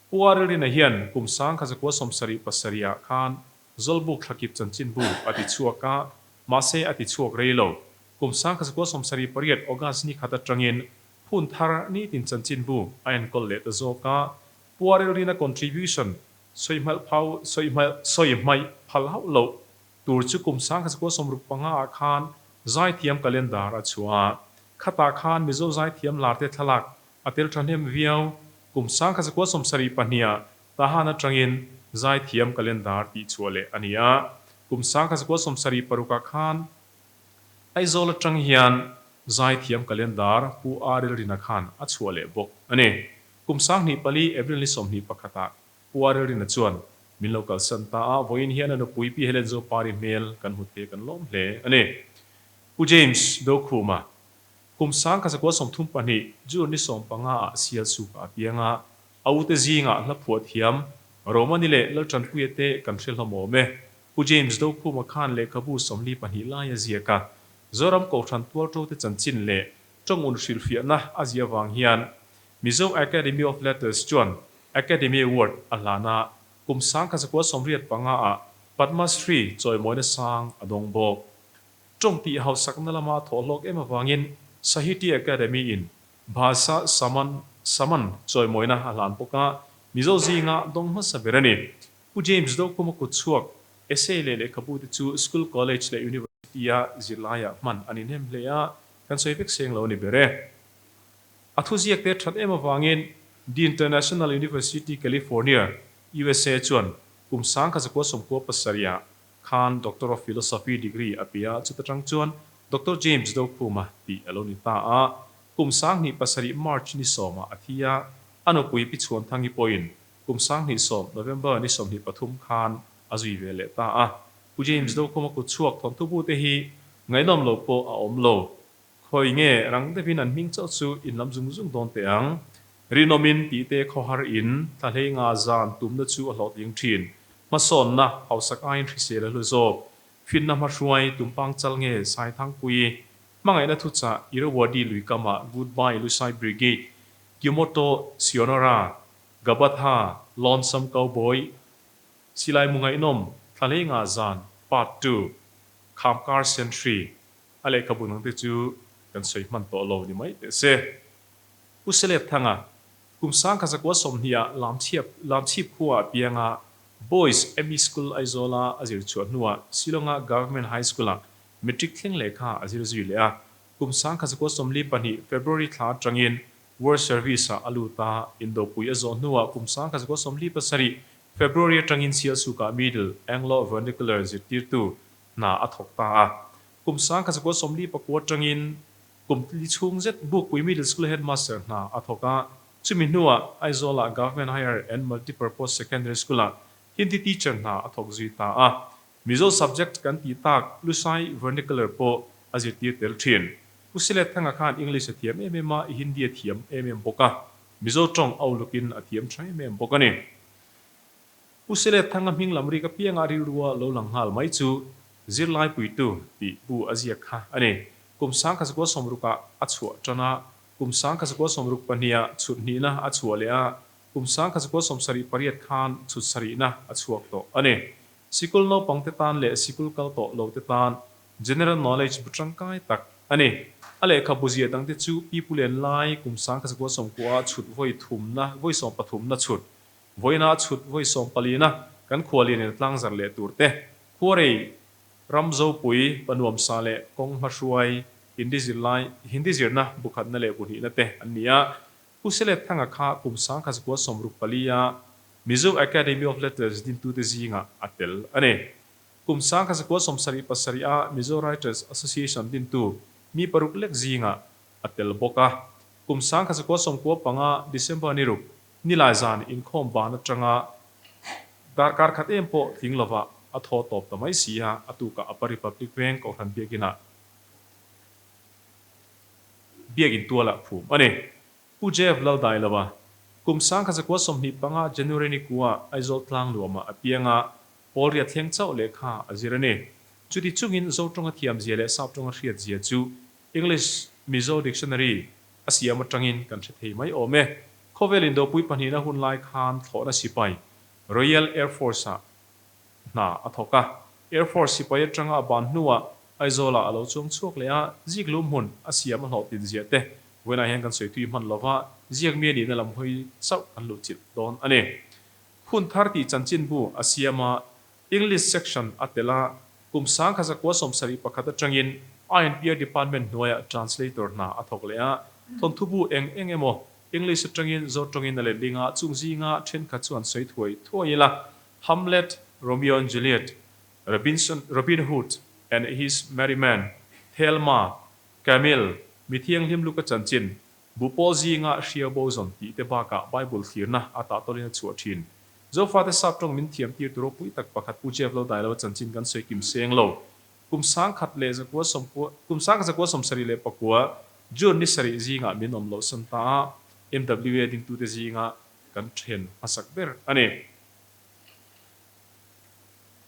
Pu Arelrina hian kum 1977 ah khan Zawlbuk thlakip chanchinbu a ti chhuak a, mahse a ti chhuak rei lo. Kum 1978 August ni khat atangin Phun thar nitin chanchinbu a enkawl leh ta zawk a, Puarilrina contribution sawihmalh phau sawihmalh sawihmaih phal hauh loh tur chu kum 1965 ah khan zaithiam calendar a chhuah a. Khatah khan Mizo zaithiam larte thlalak a tel thahnem viau. Kum 1972 ah Tahan atangin zaithiam calendar tih chhuah leh a ni a. Kum 1976 ah khan Aizawl atang hian zaithiam calendar Pu Aril Rina khan a chhuah leh bawk a ni. Kum 24 April ni 21 ah Pu Aril Rina chuan min lo kalsan ta a, vawiin hian a nupui Pi Helen Zopari hmel kan hmu thei kan lawm hle a ni. Pu James Dokhuma, kum 1932 June ni 15 ah Sialsuk ah a piang a, a ute zingah hla phuah thiam Romani leh Laltanpuia te kan hre hlawm awm e. Pu James Dokhuma khan lehkhabu 42 lai a ziak a, Zoram Kohhran tualṭote chanchin leh ṭawngun hrilhfiahna a ziah avang hian Mizo Academy of Letters chuan Academy Award a hlan a, kum 1985 ah Padma Shri chawimawina sang a dawng bawk. Ṭawng tih hausakna lama a thawh hlawk em avangin Sahitya Academy in Bhasa Saman Saman chawimawina a hlan bawk a, Mizo zinga dawng hmasa ber a ni. Pu James Dokhuma kutchhuak essay leh lehkhabu te chu school, college leh university. University-a zirlaiah hman a ni hnem hle a, kan sawi vek seng lo a ni ber e. A thuziak te that em avangin The International University California, usa chuan kum 1997 ah khan Doctor of Philosophy degree a pe a, chuta tang chuan Doctor James Dokhuma tih a lo ni ta a. Kum 2007 March ni sawmah a thi a, a nupui Pi Chhuanthangi pawhin kum 2010 November ni 23 khan a zui ve leh ta a. Pu James Dokhuma kutchhuak thawnthu bu te hi ngaihnawm lo pawh a awm lo. Khawi nge rang deuhin an hming chauh chu in lam zung zung dawn teh ang. Rinawmin tih te khawhar in thlahlei nga zan tumna chu a hlawhtling thin. Hmasawnna, hausak aiin hrisel a hlu zawk. Finna hmahruai, tumpang chal nge Saithangpui, hmangaihna thuchah, Irrawaddy luikama Goodbye Lusai Brigade, Kyomoto Sionora, Gabatha, Lonesome Cowboy, Silai mu ngaihnawm, thlahlei nga zan, Part ii, Khamkar Sentry, A lehkhabu nang te chu kan sawi hman tawh lo ni mai teh se. Pu Selep Thanga, kum 1920 ah Lamchhiap Lamchhip khua ah pianga Boys ME School Aizawla a zir chhuah hnuah Shillonga Government High School ah Matric thleng lehkha a zir zui leh a. Kum 1942 February thla atangin War Service ah a lut a, Indopui a zawh hnuah kum 1947 February atangin Sialsukah Middle Anglo Vernacular zirtirtu hna a thawk ta a. Kum 1949 atangin kum li chhung zet Bukpui Middle School Headmaster hna a thawk a, chumi hnuah Aizawlah Government Higher and Multipurpose Secondary School-ah Hindi teacher hna a thawk zui ta a. Mizo subject kan tih tak Lusai Vernacular pawh a zirtir tel thin. Pu Silet Thanga khan English a thiam em em a, Hindi a thiam em em bawk a, Mizo tawng a ulukin a thiam tha em em bawk a ni. Pu Silet Thanga hming lam rik apianga rilrua lo lang nghal mai chu zirlai puitu tih bu a ziak kha a ni. Kum 1960 ah a chhuah tan a, kum 1962 ah chhut hnihna a chhuah leh a, kum 1978 khan chhut sarihna a chhuak tawh a ni. Sikul naupang te tan leh sikul kal tawh lo te tan general knowledge bu tangkai tak a ni. A lehkhabu zia dangte chu Pi Pu Len Lai kum 1990 ah chhut vawi thumna, vawi sawmpathumna chhut Vawiina chhut vawi sawmpalina kan khualian in a tlangzar leh tur te, Khuarei, Ramzopui, Panuamsa leh Kawng Hmahruai, Hindi zirlai, Hindi zirna bukhatna leh buhnihna te an ni a. Pu Selet Thanga kha kum 1964 a Mizo Academy of Letters dintute zingah a tel a ni. Kum 1977 a Mizo Writers Association dintu mi paruk lek zingah a tel bawk a. Kum 1995 December ni ruk Nilai zan inkhawm ban atanga darkar khat em pawh tling lova a thaw tawp ta mai si a, a tukah Upper Republic Veng Kohhran Biakinah biakin tualah phum a ni. Pu Jeff Laldailova, kum 1925 January ni kua Aizawl tlang nuamah a piang a, pawl riat thleng chauh lehkha a zir a ni. Chuti chungin Zotawnga thiamzia leh Saptawnga hriatzia chu English Mizo Dictionary a siam atangin kan hre thei mai awm e. Khawvel Indopui pahnihna hun lai khan thlawhna sipai, Royal Air Force-ah hna a thawk a. Air Force sipai atanga a ban hnuah Aizawlah a lo chuang chhuak leh a, zik lum hmun a siam a hlawhtlin ziah te vawiinah hian kan sawi tui hman lova, ziak mi a nihna lam hawi chauh kan luh chilh dawn a ni. Hun thar tih chanchinbu a siam a, English section a tel a, kum 1971 atangin INPR department hnuaiah translator hna a thawk leh a, thawnthubu eng eng emaw English atangin Zawtawngin a letling a, chung zinga thenkhat chuan sawi thuai thuai ila, Hamlet, Romeo and Juliet, Robinson, Robin Hood and his Merry Men, Thelma, Camille, Mi Thianghlim Luka Chanchin, Bu pawl zinga Hria Bo Zawn tih te bakah Bible thlirna a tahtawlin a chhuah thin. Zofate sap tawng min thiam tir tur ropui tak pakhat Pu Jeff lo dai lo a chanchin kan sawi kim seng lo. Kum 1909 kum 1979 June ni sarih zingah min awm loh san ta a, MWA dingtute zinga kan then hmasak ber a ni.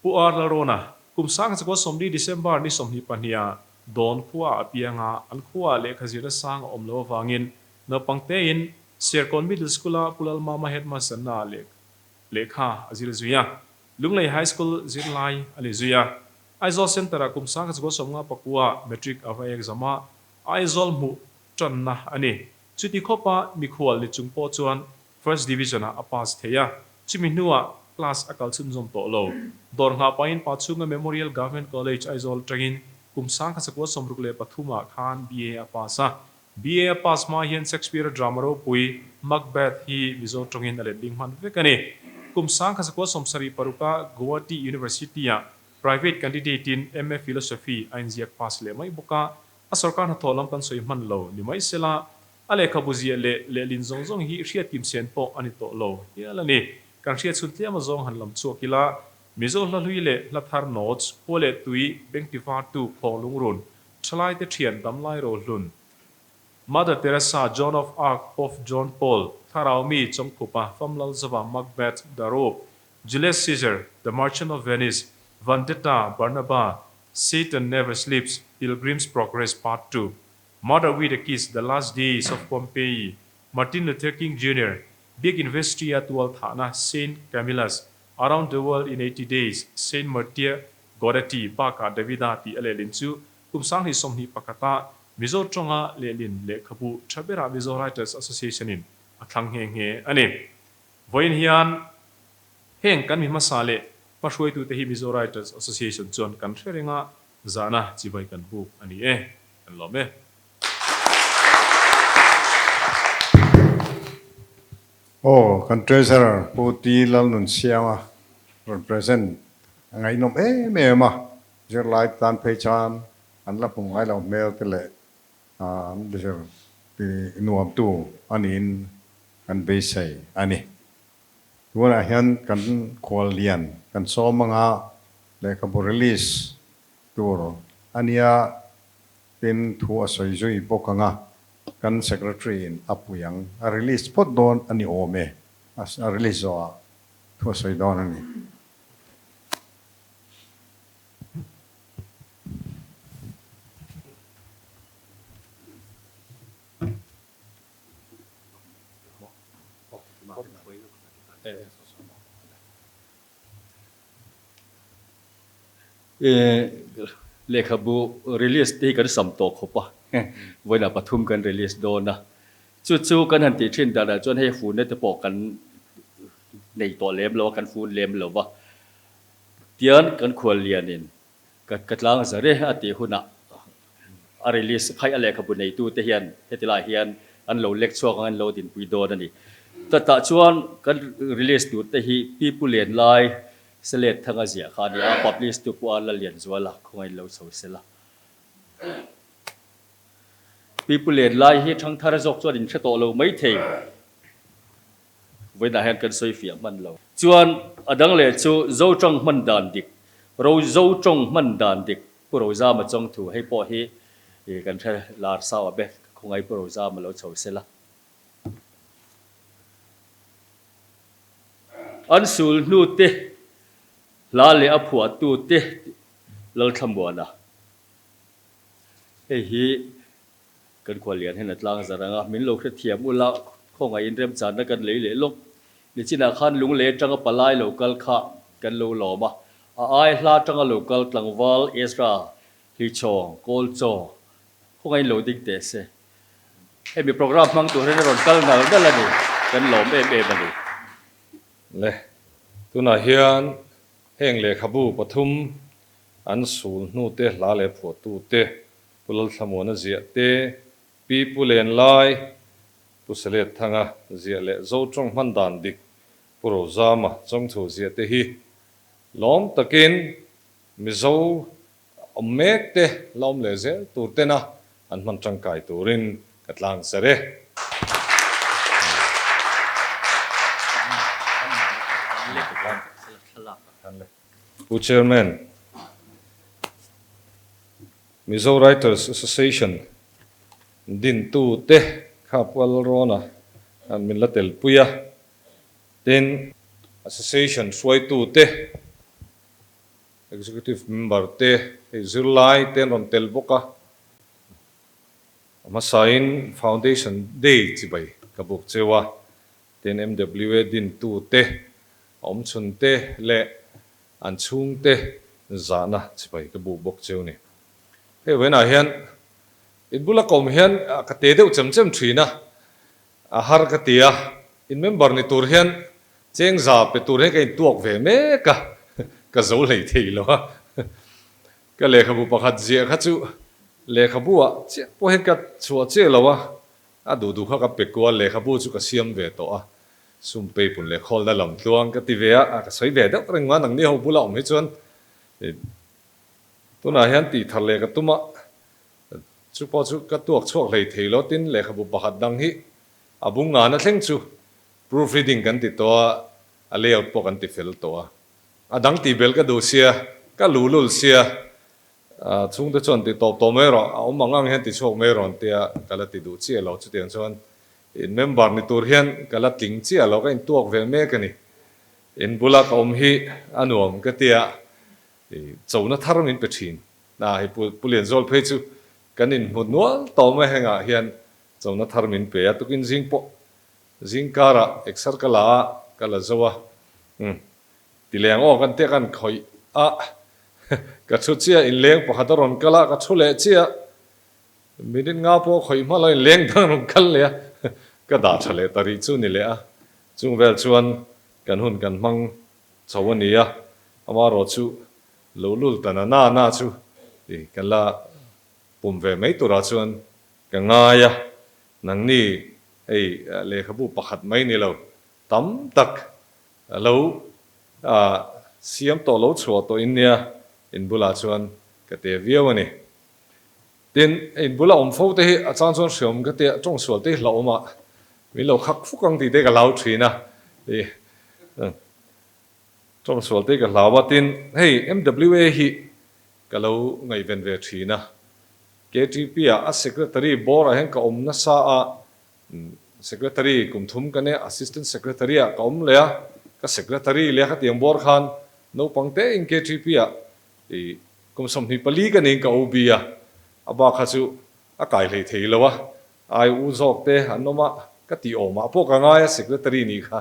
Pu R. Lalrawna, kum 1940 December ni 22 ah Dawn khua a piang a, an khuaah lehkha zirna sang a awm loh avangin naupang tein Serkawn Middle School-a Pu Lalmama Headmaster naah lehkha a zir zui a, Lunglei High School zirlai a ni zui a. Aizawl Centre-ah kum 1959 Matric a va exam a, Aizawl hmuh tanna a ni. Chuti khawpa mikhual ni chung pawh chuan First Division-ah a pass thei a, chumi hnuah class a kal chhunzawm tawh lo. Dawr nghah pahin Pachhunga Memorial Government College Aizawl atangin Kum 1963 ah khan BA a pass a. BA a pass hma hian Shakespeare-a drama ropui Macbeth hi Mizo tawngin a letling hman vek a ni. Kum 1976 ah Guwahati University-ah private candidate-in MA Philosophy a inziak pass leh mai bawk a. A sorkar hnathawh lam kan sawi hman lo ni mai sela, a lehkhabu ziah leh lehlin zawng zawng hi hriatkim sen pawh a ni tawh lo hial a ni. Kan hriat chhun tlem azawng han lam chhuak ila, Mizo hla hlui leh hla thar notes, khua leh tui, bengtivartu, khawng lungrun, thalaite thian damlai rohlun, Mother Teresa, Joan of Arc, Pope John Paul, Thlarau mi, Chawngkhupa, Famlal Zava, Macbeth, Darup, Julius Caesar, The Merchant of Venice, Vendetta, Barnaba, Satan Never Sleeps, Pilgrim's Progress Part 2, Murder with a Kiss, The Last Days of Pompeii, Martin Luther King Junior, Big Investria tual thahna, Saint Camillus, Around the World in 80 Days, Saint Martyr Goretti bakah Davida tih a lehlin chu kum 2021 ah Mizo tawnga lehlin lehkhabu tha berah Mizo Writers Association in a thlang nghe nghe a ni. Vawiin hian heng kan mi hmasa leh hmahruaitute hi Mizo Writers Association chuan kan hre reng a, zahna chibai kan buk a ni e, kan lawm e. Aw, kan Treasurer Pu T Lalnunsianga rawn present a ngaihnawm em em a, zirlai tan phei chuan an la hmu ngai lo hmel te leh an zir ti nuamtu a niin kan beisei a ni. Tunah hian kan khual lian kan sawm anga lehkhabu release tur a nia tin thu a sawi zui bawk anga kan secretary in a pui ang. A release phawt dawn a ni awm e, a release zawhah thu a sawi dawn a ni. Lehkhabu release te hi kan sam tawh khawp a, vawiinah pathum kan release dawn a, chu chu kan han tih thin danah chuan hei fun te pawh kan nei tawh lem lo a, kan fun lem lo va, tian kan khuallianin ka tlang zar e a tih hunah A release khai a lehkhabu neitute hian heti lai hian an lo lek chhuak ang an lo dinpui dawn a ni. Tah chuan kan release tur te hi Pi Pu Lian Lai Selet Thanga ziah kha a ni a, publish tu pawh a la lian zual a, khawngaih lo chho sela. Pi Pu Lian Lai hi thangthar zawk chuan in hre tawh lo mai thei. Vawiinah hian kan sawi fiah hman lo. Chuan a dang leh chu Zoṭawng hman dan dik, Ro Zoṭawng hman dan dik Pu Rozama chawng thu hei pawh hi kan hre lar sau a be, khawngaih Pu Rozama lo chho sela. An sul hnu te, hla leh a phuahtu te Lalthlamuana. Hei hi Kan khuallian hian a tlang zar ang a, min lo hrethiam ula, khawngaih in remchanna kan lei leh lawk. Nichinah khan lunglei atanga palai lo kal kha kan lo lawm a, a ai hla atanga lo kal tlangval Ezra Hlichawng, Kawlchaw, khawngaih in lo ding teh se. Hemi programme hmang tur hian a rawn kal nal nal a ni, kan lawm em em a ni. Le, tunah hian heng lehkhabu pathum an sul hnute hla leh phuahtute Pu Lalthlamuana ziah te, Pi Pu Lenlai, Pu Selet Thanga ziah leh Zoṭawng hman dan dik Pu Rozama Chawngthu ziah te hi lawm takin Mizo awm mek te la awm leh zel tur tena an hman tangkai turin ka tlang ser e. Pu Chairman. Mizo Writers Association dintu te kha Pu Lalrawna khan min la telpui a, tin, Association hruaitu te, Executive Member te hei zirlai te an rawn tel bawk a, a hmasain Foundation Day chibai ka buk cheu a, tin MWA dintu te, a awmchhun te leh An chhungte zahna chipai ka buk bawk cheu ni. Hei vawiinah hian in bula ka awm hian ka te deuh chem chem thin a, a har ka ti a, in member ni tur hian cheng za pe tur hian ka intuak ve mek a, ka zo hlei thei lo a. Ka lehkhabu pakhat ziah kha chu lehkhabu ah chiah pawh hian ka chhuah chiah lo a, a duh duh kha ka pe kual, lehkhabu chu ka siam ve tawh a, sum peipun leh khawlna lam tluang ka ti ve a, ka sawi ve deuh reng mai a, nangni ho bula awm hi chuan tunah hian tih thar leh ka tum a, chu pawh chu ka tuak chhuak hlei thei lo, tin lehkhabu pakhat dang hi a bung ngana thleng chu proof reading kan ti tawh a, a layout pawh kan ti fel tawh a. A dang tih belh ka duh sia, ka luhlul sia, chhungte chuan ti tawp tawh mai rawh, a awm ang ang hian ti chhuak mai rawh an tia, ka la ti duh chiah lo. Chutiang chuan in member ni tur hian ka la tling chiah lo, ka intuak ve mek a ni. In bula ka awm hi a nuam ka tia, chona thar min pe thin. Na hei Pu Lianzawl phei chu kan inhmu nual tawh mai hengah hian chona thar min pe a, tukin zing pawh zingkarah exer ka la a, ka la zo a, umm. Ti leng aw kan tia kan khawih a, ka thu chiah inleng pakhat a rawn kal a, ka thu leh chiah minute nga pawh khawih hma lo inleng dang a rawn kal leh a, ka dah tha leh ta rih chu ni leh a, chung vel chuan kan hun kan hmang chho a ni a, amaherawh chu lo lul ta na na na chu kan la pum ve mai turah chuan ka ngai a, nangni hei lehkhabu pakhat mai ni lo tam tak A lo siam tawh lo chhuah tawh in nia, in bulah chuan ka te viau a ni. Tin, in bula awm fo te hi a chang chuan hriawm ka tia, tawng sual te hi hlauhawm ah min lo khak fuk ang tih te ka hlau thin a, tawng sual te hi ka hlau a, tin hei MWA hi ka lo ngaihven ve thin a, KTP ah a secretary bawrah hian ka awm nasa a, Secretary kum thum ka nia, Assistant Secretary ah ka awm leh a, ka Secretary leh a khatiang bawr khan naupang te in KTP ah i kum 24 ka niin ka OB a, a bak kha chu a kai hlei thei lo a, ai u zawk te an awm a, ka tih awm ah pawh ka ngai a Secretary nih kha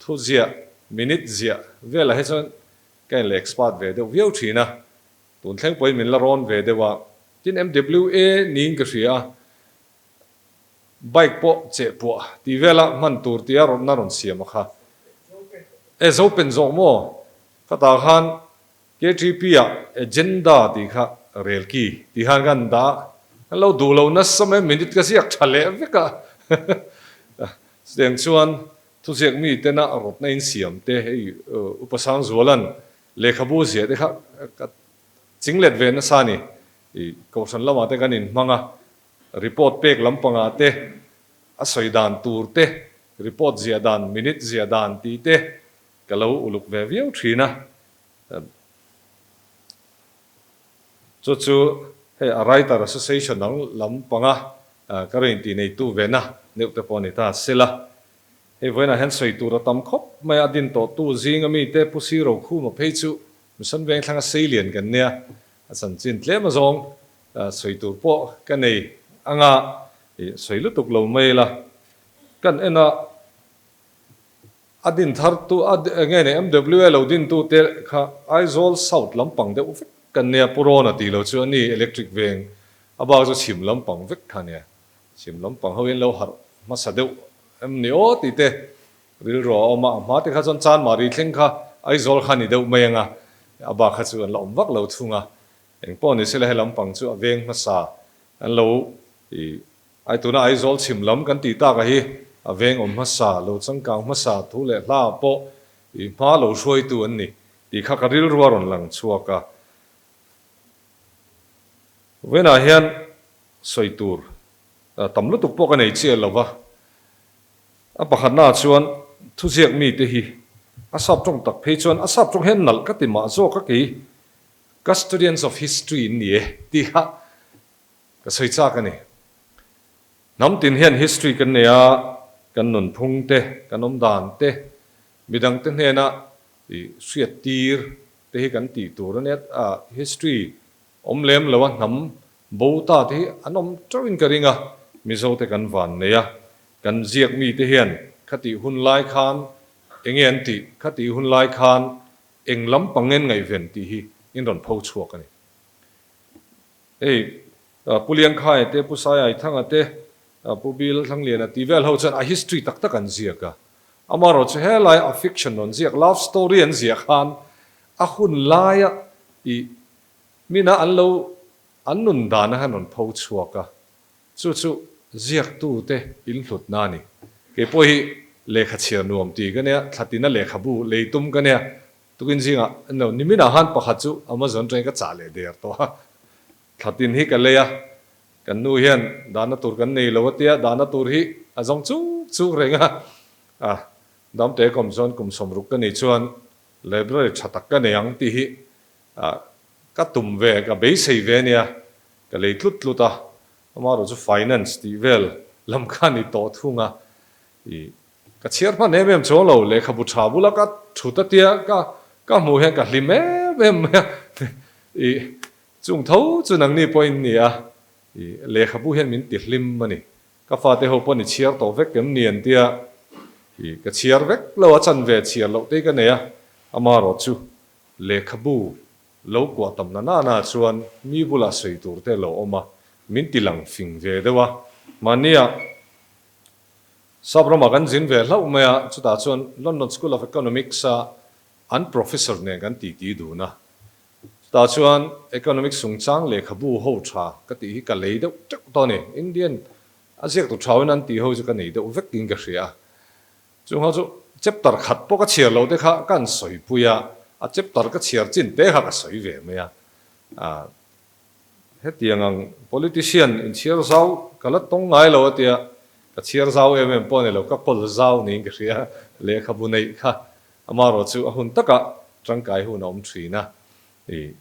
thu ziah, minute ziah velah hi chuan ka in leh expert ve deuh viau thin a, tun thleng pawhin min la rawn ve deuh a, tin MWA niin ka hria a, Bike pawh cheh puah tih vela hman tur tia rawtna rawn siam a kha. E zo pen zawk maw? Khatah khan KTP ah agenda tih kha rel ki tih khan kan dah a, kan lo duh lo nasa mai minute ka ziak tha leh vek a. Chutiang chuan thuziak mi tena rawtna in siam te hei Upa Sangzualan lehkhabu ziah te kha ka chinglet ve nasa a ni. I kohhran lamah te kan inhmang a, Report pek lampangah te, a sawi dan tur te, report ziah dan, minute ziah dan tih te ka lo uluk ve viau thin a. Chu chu hei a Writer Association ang lampanga ka rawn intih neitu ve na deuh te pawh a ni ta sela. Hei vawiinah hian sawi tur a tam khawp mai a, din tawhtu zinga mite Pu Siro Khuma phei chu Mission Vengthlanga seilian kan nia, a chanchin tlem azawng Sawi tur pawh ka nei anga i sawi lutuk lo mai la. Kan en a, a din thar tu a nge nei MWA lo din tu te kha Aizawl South lampang deuh vek kan nia, Pu Rawna tih lo chu a ni Electric veng a bak chu chhim lampang vek kha nia. Chhim lampang ho in lo harh hmasa deuh em ni aw tih te rilru a awm a, a hma te kha chuan Chanmari thleng kha Aizawl kha ni deuh mai anga a bak kha chu an la awm vak lo thung a. Eng pawh ni sela he lampang chu a veng hmasa an lo i ai tuna Aizawl chhim lam kan tih tak a hi a veng awm hmasa lo changkang hmasa thu leh hla ah pawh i hma lo hruaitu an ni tih kha ka rilru a rawn lang chhuak a. Vawiinah hian sawi tur tam lutuk pawh ka nei chiah lo va, a pakhatnaah chuan thuziak mite hi a sap tawng tak phei chuan a sap tawng hian nalh ka ti mah zawk a kei. Custodians of history in ni e tih kha ka sawi chak a ni. Hnam tin hian history kan nei a, kan nunphung te, kan awmdan te, midangte hnena i hriat tir te hi kan tih tur a nia. History awm lem lo a hnam bo ta te hi an awm teuhin ka ring a, Mizo te kan van nei a, kan ziak mite hian khatih hun lai khan enge an tih, khatih hun lai khan Eng lam pangen ngaihven tih hi in rawn pho chhuak a ni. Hei Pu Liangkhaia te, Pu Saiaithanga te, Pu Bil Thlangliana tih vel ho chuan a history tak tak an ziak a. Amaherawh chu helaia a fiction rawn ziak, love story an ziah khan a hun laia i Mina an lo an nun dan a han rawn pho chhuak a, chu chu ziaktute inhlutna a ni. Kei pawh hi lehkha chhiar nuam ti ka nia, thlatina lehkhabu lei tum ka nia, tukin zingah no niminah khan pakhat chu Amazon atangin ka chah leh der tawh a, thlatin hi ka lei a, kan nu hian dahna tur kan nei lo a tia, dahna tur hi a zawng chuk chuk reng a, a damte kawm chuan kum 60 ka nih chuan library tha tak ka nei ang tih hi Ka tum ve, ka beisei ve nia, ka lei tlut tlut a, amaherawh chu finance tih vel lam kha ni tawh thung a, ih ka chhiar hman em em chuang lo, lehkhabu tha bula ka thut a tia ka ka hmuh hian ka hlim em em mai a, ih chung tho chu nangni pawhin ni a, ih lehkhabu hian min ti hlim a ni, ka fate ho pawh ni chhiar tawh vek em ni an tia, ih ka chhiar vek lo a, chanve chhiar loh te hi ka nei a, amaherawh chu Lehkhabu lo kuah tam na nana chuan mi bulah sawi tur te lo awm a, min ti lang fing ve deuh a. Mahnia sap ramah kan zin ve hlauh mai a, chutah chuan London School of Economics a an professor nen kan titi dun a. Chutah chuan Economics chungchang lehkhabu ho tha ka tih hi ka lei deuh teuh tawh a ni. Indian a ziaktu thauin an tih ho chu ka nei deuh vek in ka hria a. Chung ho chu chapter khat pawh ka chhiar lo te kha ka han sawipui a, a chapter ka chhiar chin te kha ka sawi ve mai a. Ah, hetiang ang politician inchhiar zau ka la tawng ngai lo a tia, ka chhiar zau em em pawh a ni lo, ka kawl zau niin ka hria, lehkhabu neih kha amaherawh chu a hun takah tangkai hun a awm thin a. I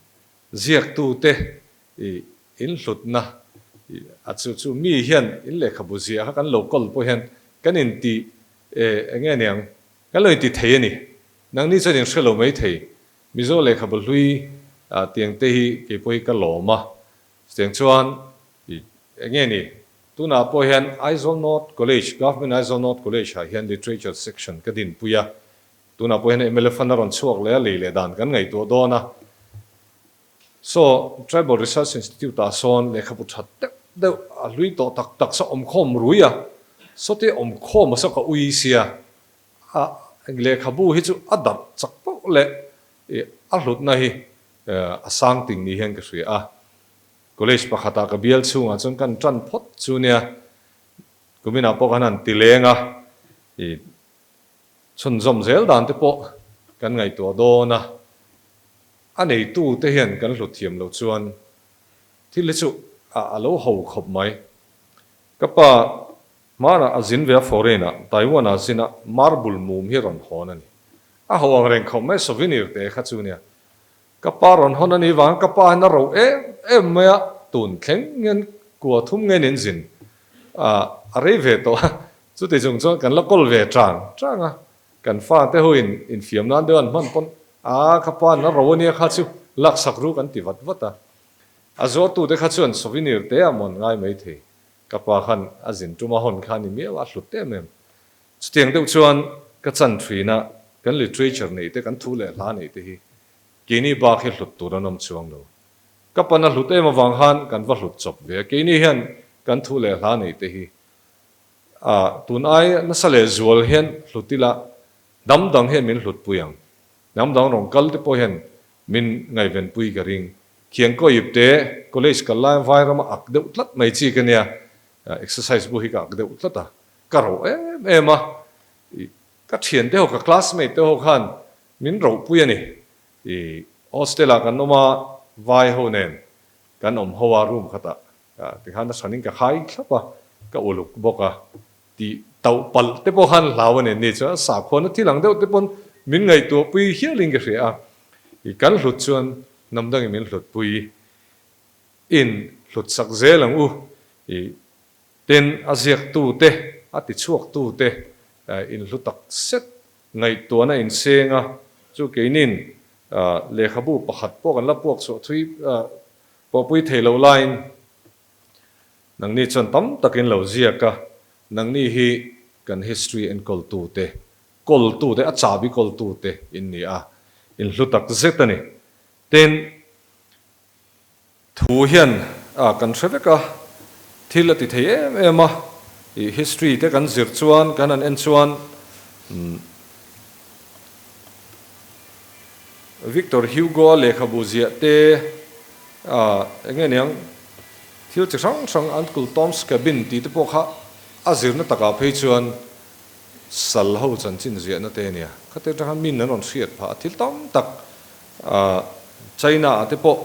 ziaktute i inhlutna i a chu chu mi hian in lehkhabu ziah kha kan lo kawl pawh hian kan inti e eng nge niang kan lo inti thei a ni. Nangni chuan in hre lo mai thei. Mizo lehkhabu hlui ah tiang te hi kei pawh hi ka lawm a. Chutiang chuan i eng nge ni tunah pawh hian Aizawl North College, Government Aizawl North College ah hian Literature Section ka dinpui a. Tunah pawh hian mla fund a rawn chhuak leh a, lei leh dan kan ngaihtuah dawn a. Saw Tribal Research Institute ah sawn lehkhabu that deuh deuh a hlui tawh tak tak saw awmkhawm rui a, sawti awmkhawm a saw ka ui sia, a lehkhabu hi chu a darh chak pauh leh a hlutna hi a sang ting ni hian ka hria a. College pakhatah ka bial chhungah chuan kan tan phawt chu nia, kuminah pawh kan han ti leng a, Chhunzawm zel dan te pawh kan ngaihtuah dawn a, a neitu te hian kan hlut thiam loh chuan thil hi chu a lo ho khawp mai. Ka pa hmanah a zin ve a foreign ah Taiwan ah zin a marble mum hi rawn hawn a ni. A ho ang reng khawp mai souvenir te kha chu nia. Ka pa rawn hawn a nih vang ka pa hian a ro em em mai a, tun thleng hian kua thum nge nin zin a rei ve tawh a, Chuti chung chuan kan la kawl ve tang tang a, kan fate ho in infiam nan deuh an hman pawn a ka pa na ro ania kha chu laksak ru kan ti vat vat a. A zuartute kha chuan souvenir te a mawn ngai mai thei. Ka pa khan a zin tum a hawn kha a ni miau a, a hlut em em. Chutiang deuh chuan ka chan thin a, kan literature neih te, kan thu leh hla neih te hi keini bak hi hlut tur an awm chuang lo. Ka pan a hlut em avang khan kan va hlut chawp ve a, keini hian kan thu leh hla neih te hi A, tun ai nasa leh zual hian hlut ila hnam dang hian min hlutpui ang. Hnam dang rawn kal te pawh hian min ngaihvenpui ka ring. Khiangkaw ip te college kal lai vai rama ak deuh tlat mai chi ka nia, exercise bu hi ka ak deuh tlat a, ka roh em em a, i ka thian te ho ka classmate te ho khan min rohpui a ni. I hostel ah kan awm a, vai ho nen kan awm ho a room khatah Tikhan a hranin ka khai thlap a, ka uluk bawk a, tih tauh palh te pawh khan hlau a ni. Ni chuan sakhuana thil ang deuh te pawn min ngaihtuahpui hialin ka hria a, i kan hlut chuan hnam dangin min hlutpui in hlut sak zel ang u, i ten a ziaktu te, a tichhuaktu te in hlu tak set ngaihtuahna inseng a, chu keinin lehkhabu pakhat pawh kan la puak chhuah thui Pawhpui thei loh laiin nangni chuan tam takin lo ziak a, nangni hi kan history enkawltute, kawltute, a chahbi kawltute in ni a, in hlu tak zet a ni. Tin, thu hian a kan hre vek a, thil a ti thei em em a, i history te kan zir chuan, kan han en chuan, Victor Hugo-a lehkhabu ziah te. Eng nge niang thil chi hrang hrang Uncle Tom's Cabin tih te pawh kha a zirna takah phei chuan sal ho chanchin ziahna te a nia. Khati atang khan min an rawn hriat phah a, thil tam tak China ah te pawh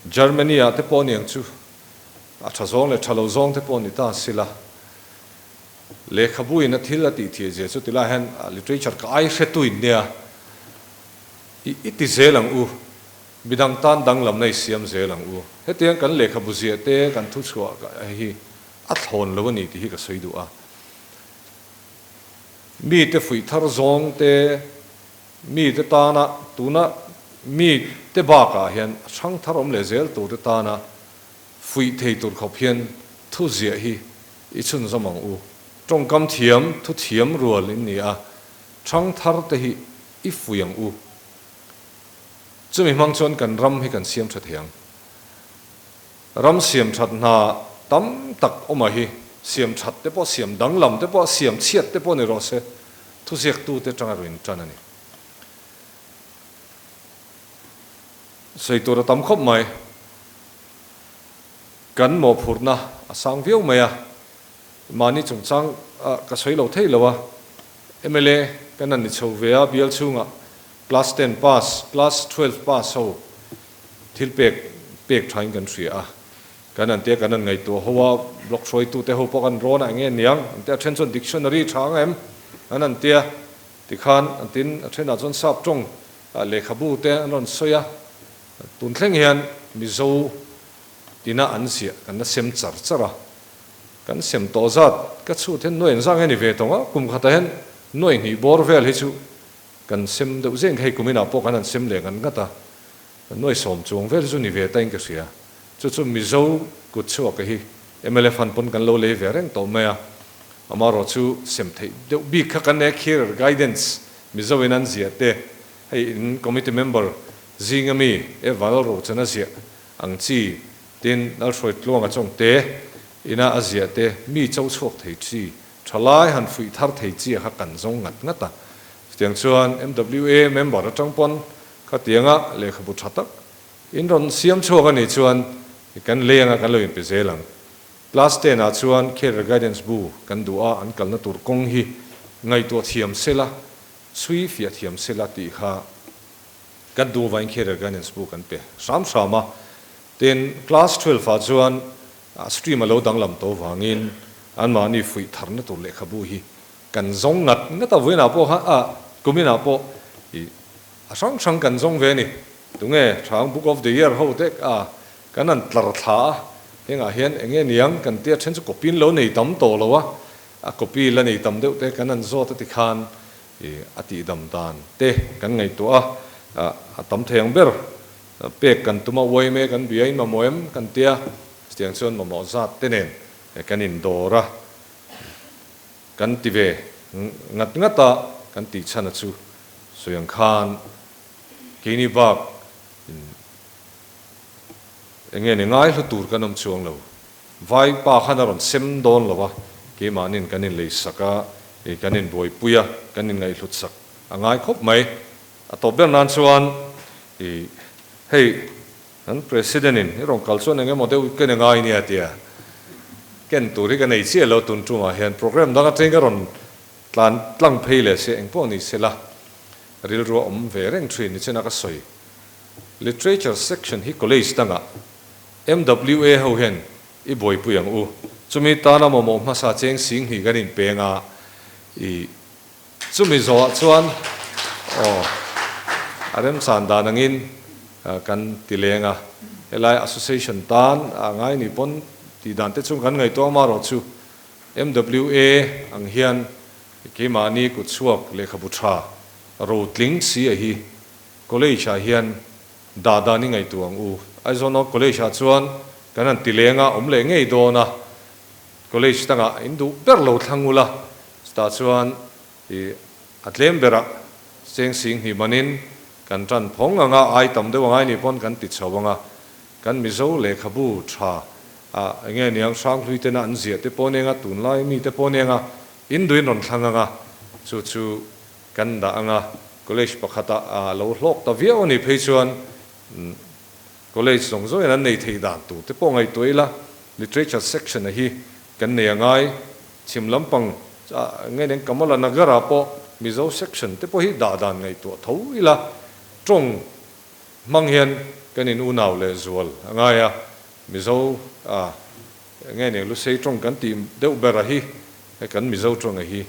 Germany ah te pawh aniang chu a tha zawng leh tha lo zawng te pawh ni ta sila. Lehkhabu in a thil a tih thiah zia chu tilai hian literature ka ai hretu in nia i ti zel ang u. Midang tan danglamna i siam zel ang u. Hetiang kan lehkhabu ziah te kan thu chhuah hi a thlawn lo a ni tih hi ka sawi duh a. Mite fuih thar zawng te, mite tana tuna mite bakah hian a hrang thar awm leh zel tur te tana fuih thei tur khawp hian thu ziah hi i chhunzawm ang u. Tawngkam thiam, thu thiam rual in ni a, hrang thar te hi i fuih ang u. Chumi hmang chuan kan ram hi kan siam tha thei ang. Ram siam that hna tam tak awm a hi, siam that te pawh, siam danglam te pawh, siam chhiat te pawh ni rawh se, thuziaktute atanga rawn intan a ni. Sawi tur a tam khawp mai. Kan mawhphurhna a sang viau mai a, mahni chungchang ka sawi lo thei lo a, mla kan han ni chho ve a, bial chhungah Class ten pass, class 12 pass ho thil pek pek thain kan hria a, kan an tia kan han ngaihtuah ho a, block hruaitute ho pawh kan rawn a eng nge niang an tia, a then chuan dictionary tha ang em an han tia, tikhan an tin a thenah chuan sap tawng lehkhabu te an rawn sawi a, tun thleng hian Mizo ina an ziah kan la sem char char a, kan sem tawh zat ka chhut hian nuai an zang nge ni ve tawng a, kum khatah hian nuai hnih bawr vel hi chu Kan sem deuh zeng hei kum inah pawh kan han sem leh ngat ngat a, nuai sawm chuang vel chu ni ve ta in ka hria. Chu chu Mizo kut chhuak hi mla fund pawn kan lo lei ve reng tawh mai a, amaherawh chu sem theih deuh bik kha kan nei a, career guidance Mizo in an ziah te, hei in committee member zinga mi e Vanlalrochana ziah ang chi tin Lalhruaitluanga Chawngte ina a ziah te mi cho chhuak thei chi Thalai han fuih thar thei chi a kha kan zawng ngat ngat a. Chutiang chuan MWA member atang pawn khatianga lehkhabu tha tak in rawn siam chhuak a nih chuan kan lei anga kan lo inpe zel ang. Class ten ah chuan Career Guidance bu kan duh a, an kalna tur kawng hi ngaihtuah thiam sela, chhui fiah thiam sela tih kha kan duh avangin Career Guidance bu kan pe hram hram a. Tin, Class 12 ah chuan A stream a lo danglam tawh vangin anmahni fuih tharna tur lehkhabu hi kan zawng ngat ngat a, vawiinah pawh khan ah kuminah pawh ih a hrang hrang kan zawng ve a ni. Tunge Hrang Book of the Year ho te ah kan han tlar thla a, hengah hian eng nge niang kan tia then chu copy in lo nei tam tawh lo a, a copy la nei tam deuh te kan han zawt a tikhan ih a tihdam dan te kan ngaihtuah a, a tam thei ang ber Pek kan tum a, uai mek an bia in mamawh em kan tia, chutiang chuan mamawh zat te nen kan indawr a, kan ti ve ngat ngat a, kan tih chhan a chu sawi ang khan keini bak in eng nge ni ngai hlu tur kan awm chuang lo, vai pa khan a rawn sem dawn lo a, keimahnin kan inleisak a, kan inbuaipui a, kan inngaihhlut sak a ngai khawp mai. A tawp ber nan chuan i hei kan President in i rawn kal chuan eng emaw deuh ken a ngai nia tia ken tur hi ka nei chiah lo tun tumah hian program dang atangin ka rawn tlan tlang phei leh se eng pawh ni sela rilru a awm ve reng thin ni chena ka sawi Literature section hi college dangah MWA ho hian i buaipui ang u chumi tana mamawh hmasa cheng sing hnih kan inpeng a i Chumi zawhah chuan aw a remchan dan angin kan ti leng a, helai association tan a ngai ni pawn tih dan te chu kan ngaihtuah amaherawh chu MWA ang hian keimahni kutchhuak lehkhabu tha rotling si a hi college ah hian dah dan i ngaihtuah ang u. Aizawl North College ah chuan kan han ti leng a, awm leh ngei dawn a, college dangah in duh ber lo thlang ula, Chutah chuan i a tlem berah cheng sing hnih manin kan tan phawng anga ai tam deuh angai nih pawn kan ti chho anga kan Mizo lehkhabu tha a enge niang Hranghlui tena an ziah te pawh anianga tunlai mi te pawh anianga in duin rawn thlang anga chu chu kan dah anga college pakhatah a lo hlawk ta viau anih phei chuan. College zawng zawngin an nei thei dan tur te pawh ngaihtuah ila, Literature section a hi kan nei a ngai. Chhim lampang nge nen Kamala Nagar ah pawh Mizo section te pawh hi dah dan ngaihtuah tho ila, tawng hmang hian kan in unau leh zual a ngai a, Mizo ah nge nen Lusei tawng kan tih deuh ber a hi, hei kan Mizo tawng a hi,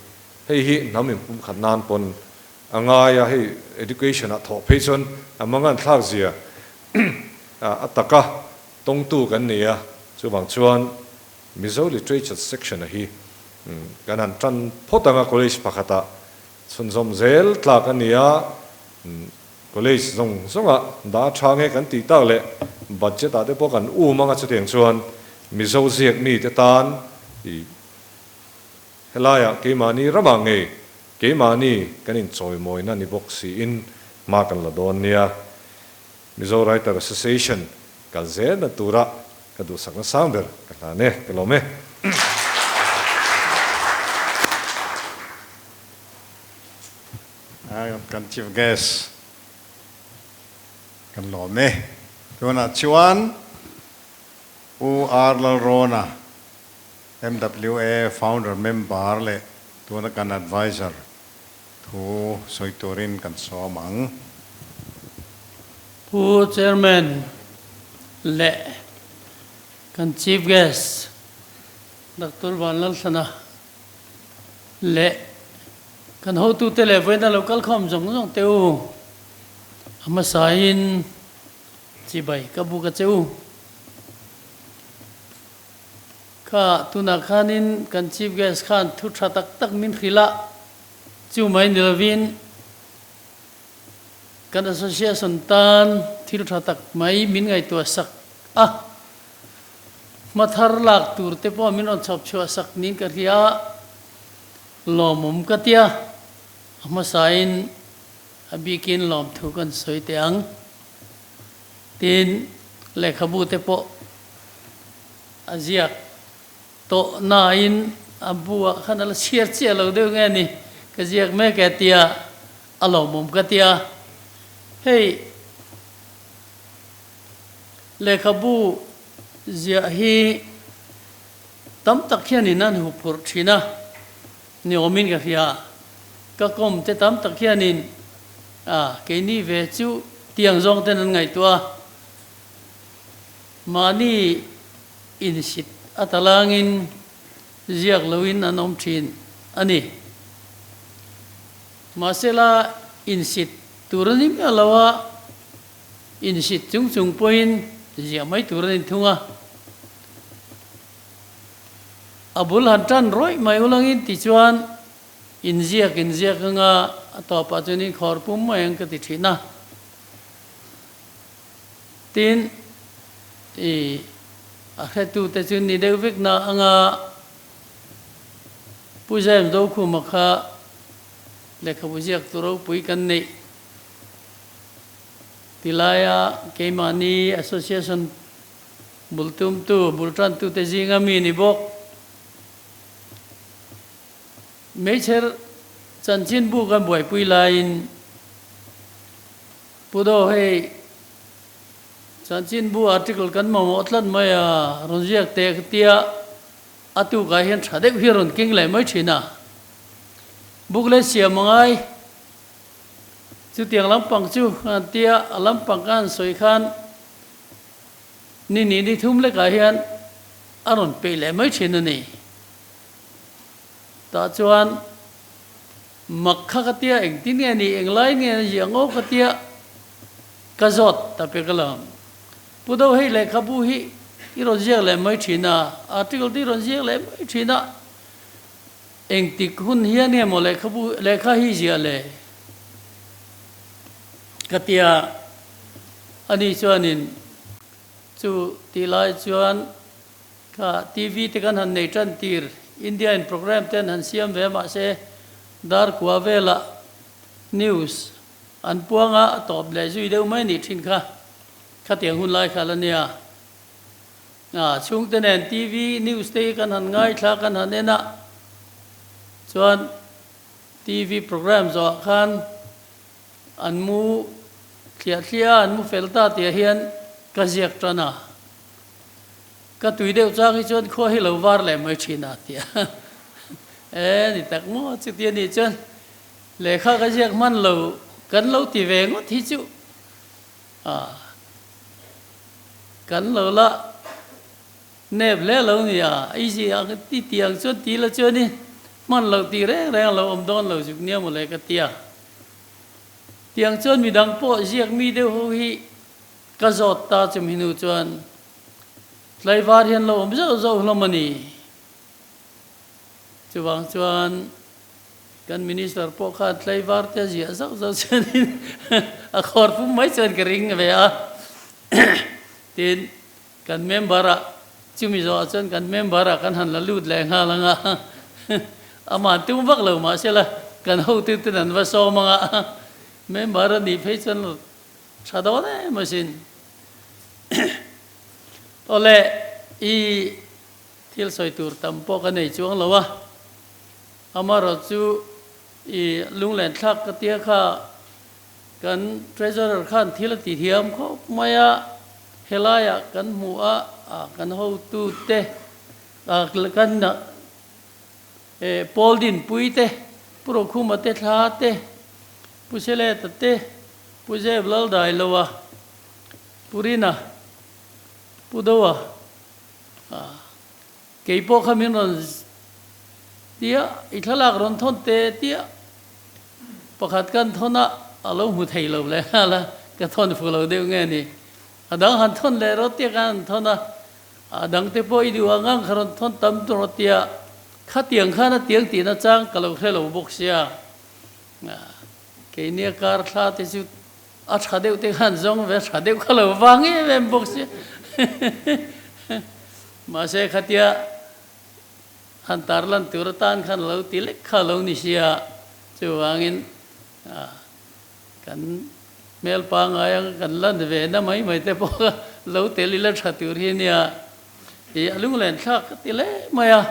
hei hi hnam inpumkhat nan pawn a ngai a, hei education ah thawh phei chuan a mangan thlak zia a taka tawngtu kan ni a, chuvang chuan Mizo Literature section a hi kan han tan phawt ang a, college pakhatah chhunzawm zel tlak a ni a, college zawng zawngah dah a tha nge kan tih tak leh budget ah te pawh kan um ang a, chutiang chuan Mizo ziak mite tan i Helaiah keimahni ramah ngei keimahni kan inchawimawina ni bawk siin hma kan la dawn nia. Mizo Writer Association kal zelna tura ka duhsakna sang ber ka hlan e, ka lawm e. Kan Chief Guest kan lawm e. Tunah chuan Pu R Lalrawna MWA founder member leh tuna kan adviser thu sawi turin kan sawm ang. Pu Chairman leh kan Chief Guest Doctor Vanlalthlana leh kan hotute leh vawiina lo kal khawm zawng zawng te u, a hmasain chibai ka buk a che u. Kha tunah khanin kan Chief Guest khan thu tha tak tak min hrilh a, chu mai ni lovin kan Association tan thil tha tak mai min ngaihtuah sak a, hma thar lak tur te pawh min rawn chhawp chhuah sak niin ka hria a, lawmawm ka tia, a hmasain a bikin lawmthu kan sawi teh ang. Tin, lehkhabu te pawh a ziak tawh nain a buah khan a la chhiar chiah lo deuh nge ni, ka ziak mek e tia a lawmawm ka tia. Hei lehkhabu ziah hi tam tak hianin an huphurh thin a, ni awmin ka hria. Ka kawm te tam tak hianin a keini ve chu tiang zawng ten an ngaihtuah a, mahni insit a talangin ziak loin an awm thin a ni. Mahsela insit tur a ni miah lo a, insit chung chung pawhin ziah mai tur a ni thung a. A bul han tan rawih mai ulangin tichuan inziak inziak anga a tawpah chuan inkhawr pum mai ang ka ti thin a. Tin, i a hretute chu ni deuh vek na anga Pu James Dokhuma kha lehkhabu ziak tu ropui kan neih tilaia keimahni association Bul tumtu, bul tantute zinga mi ni bawk. Meichher chanchinbu kan buaipui laiin Pu Do hei chanchinbu article kan mamawh tlat mai a, rawn ziak teh ka tia a tukah hian tha deuh hi a rawn keng leh mai thin a. Booklet siam a ngai. Chutiang lampang chu an tia a lampang ka han sawi khan Ni ni ni thum lekah hian a rawn peih leh mai thin a ni. Tah chuan mak kha ka tia engtin nge ni, englai nge a ziah ngaw ka tia ka zawt ta pek alawm. Pu Do hei lehkhabu hi i rawn ziak leh mai thin a, article te i rawn ziak leh mai thin a, engtik hun hian nge maw lehkhabu lehkha hi ziah le ka tia. Ani chuanin chu tih lai chuan kha TV te kan han nei tan tir, India in program te an han siam ve mahse dar kua velah news an puang a, a tawp leh zui deuh mai nih thin kha, khatiang hun lai kha la nia. A chhungte nen TV news te hi kan han ngaithla kan han en a, chuan TV program zawhah khan An mu thliah thliah a, an mu fel ta tih ah hian Ka ziak tan a, ka tui deuh chang hi chuan khua hi lo var leh mai thin a tia. E ni tak maw chuti a nih chuan lehkha ka ziak hman lo kan lo ti ve ngawt hi chu a kan lo la nep hle lo ni a, i ziak i ti ang chuan ti la chuan i hman loh tih reng reng a lo awm dawn lo zuk nia mawle ka tia. Tiang chuan midang pawh ziak mi deuh ho hi Ka zawt ta chumi hnu chuan tlaivar hian lo awm zauh zauh hlawm a ni. Chuvang chuan kan Minister pawh khan tlaivar te a ziah zauh zauh chuanin a khawr pum mai chuan ka ring ve a. Tin, kan member ah chumi zawhah chuan kan member ah kan han la lut leh nghal ang a. Amah tum vak lo mahsela kan hotu ten an va sawm ang a. Member a nih phei chuan Tha dawn em asin. Awle, i thil sawi tur tam pawh ka nei chuang lo a. Amaherawh chu i lunglen thlak ka tia kha kan Treasurer khan thil a ti thiam khawp mai a, helaiah kan hmu a, kan hotute kan Paul Dinpui te, Pu Rokhuma te thla te, Pu Seleta te, Pu Zep Laldailoa, Pu Rina, Pu Doa, kei pawh kha min rawn tia, i thlalak rawn thawn te tia pakhat kan thawn a, a lo hmu thei lo leh nghal a, ka thawn fu lo deuh nge ni. A dang han thawn leh rawh tia khan an thawn a, a dang te pawh i duh ang ang kha rawn thawn tam rawh tia, khatiang khan a tiang tihna chang ka lo hre lo bawk sia. Keini a kar thla te chu a tha deuh te khan zawng ve tha deuh kha lo vang em em bawk sia. Mahse khatia han tarlan tur atan khan lo ti lek kha lo ni sia, chuvangin kan hmel pangngai anga kan lan ve na mai mai te pawh kha lo tel ila tha tur hi ania i a lunglen thlak ka ti hle mai a.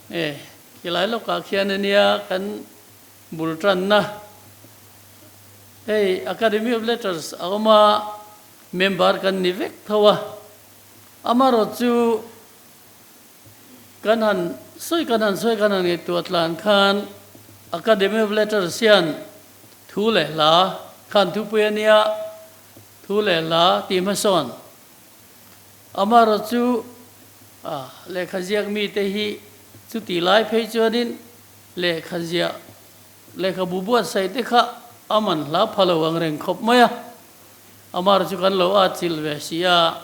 E khilai lawkah khian ania kan Bul tanna, Hei Academy of Letters a awm a, member kan ni vek tho a. Amaherawh chu kan han sawi kan han sawi kan han ngaihtuah tlan khan Academy of Letters hian thu leh hla khan thupui a nia, thu leh hla tih hmasawn. Amaherawh chu lehkha ziak mite hi chuti lai phei chuanin Lehkha ziah, lehkhabu buatsaih te kha a man hla pha lo ang reng khawp mai a, Amar chu kan lo atchilh ve si a.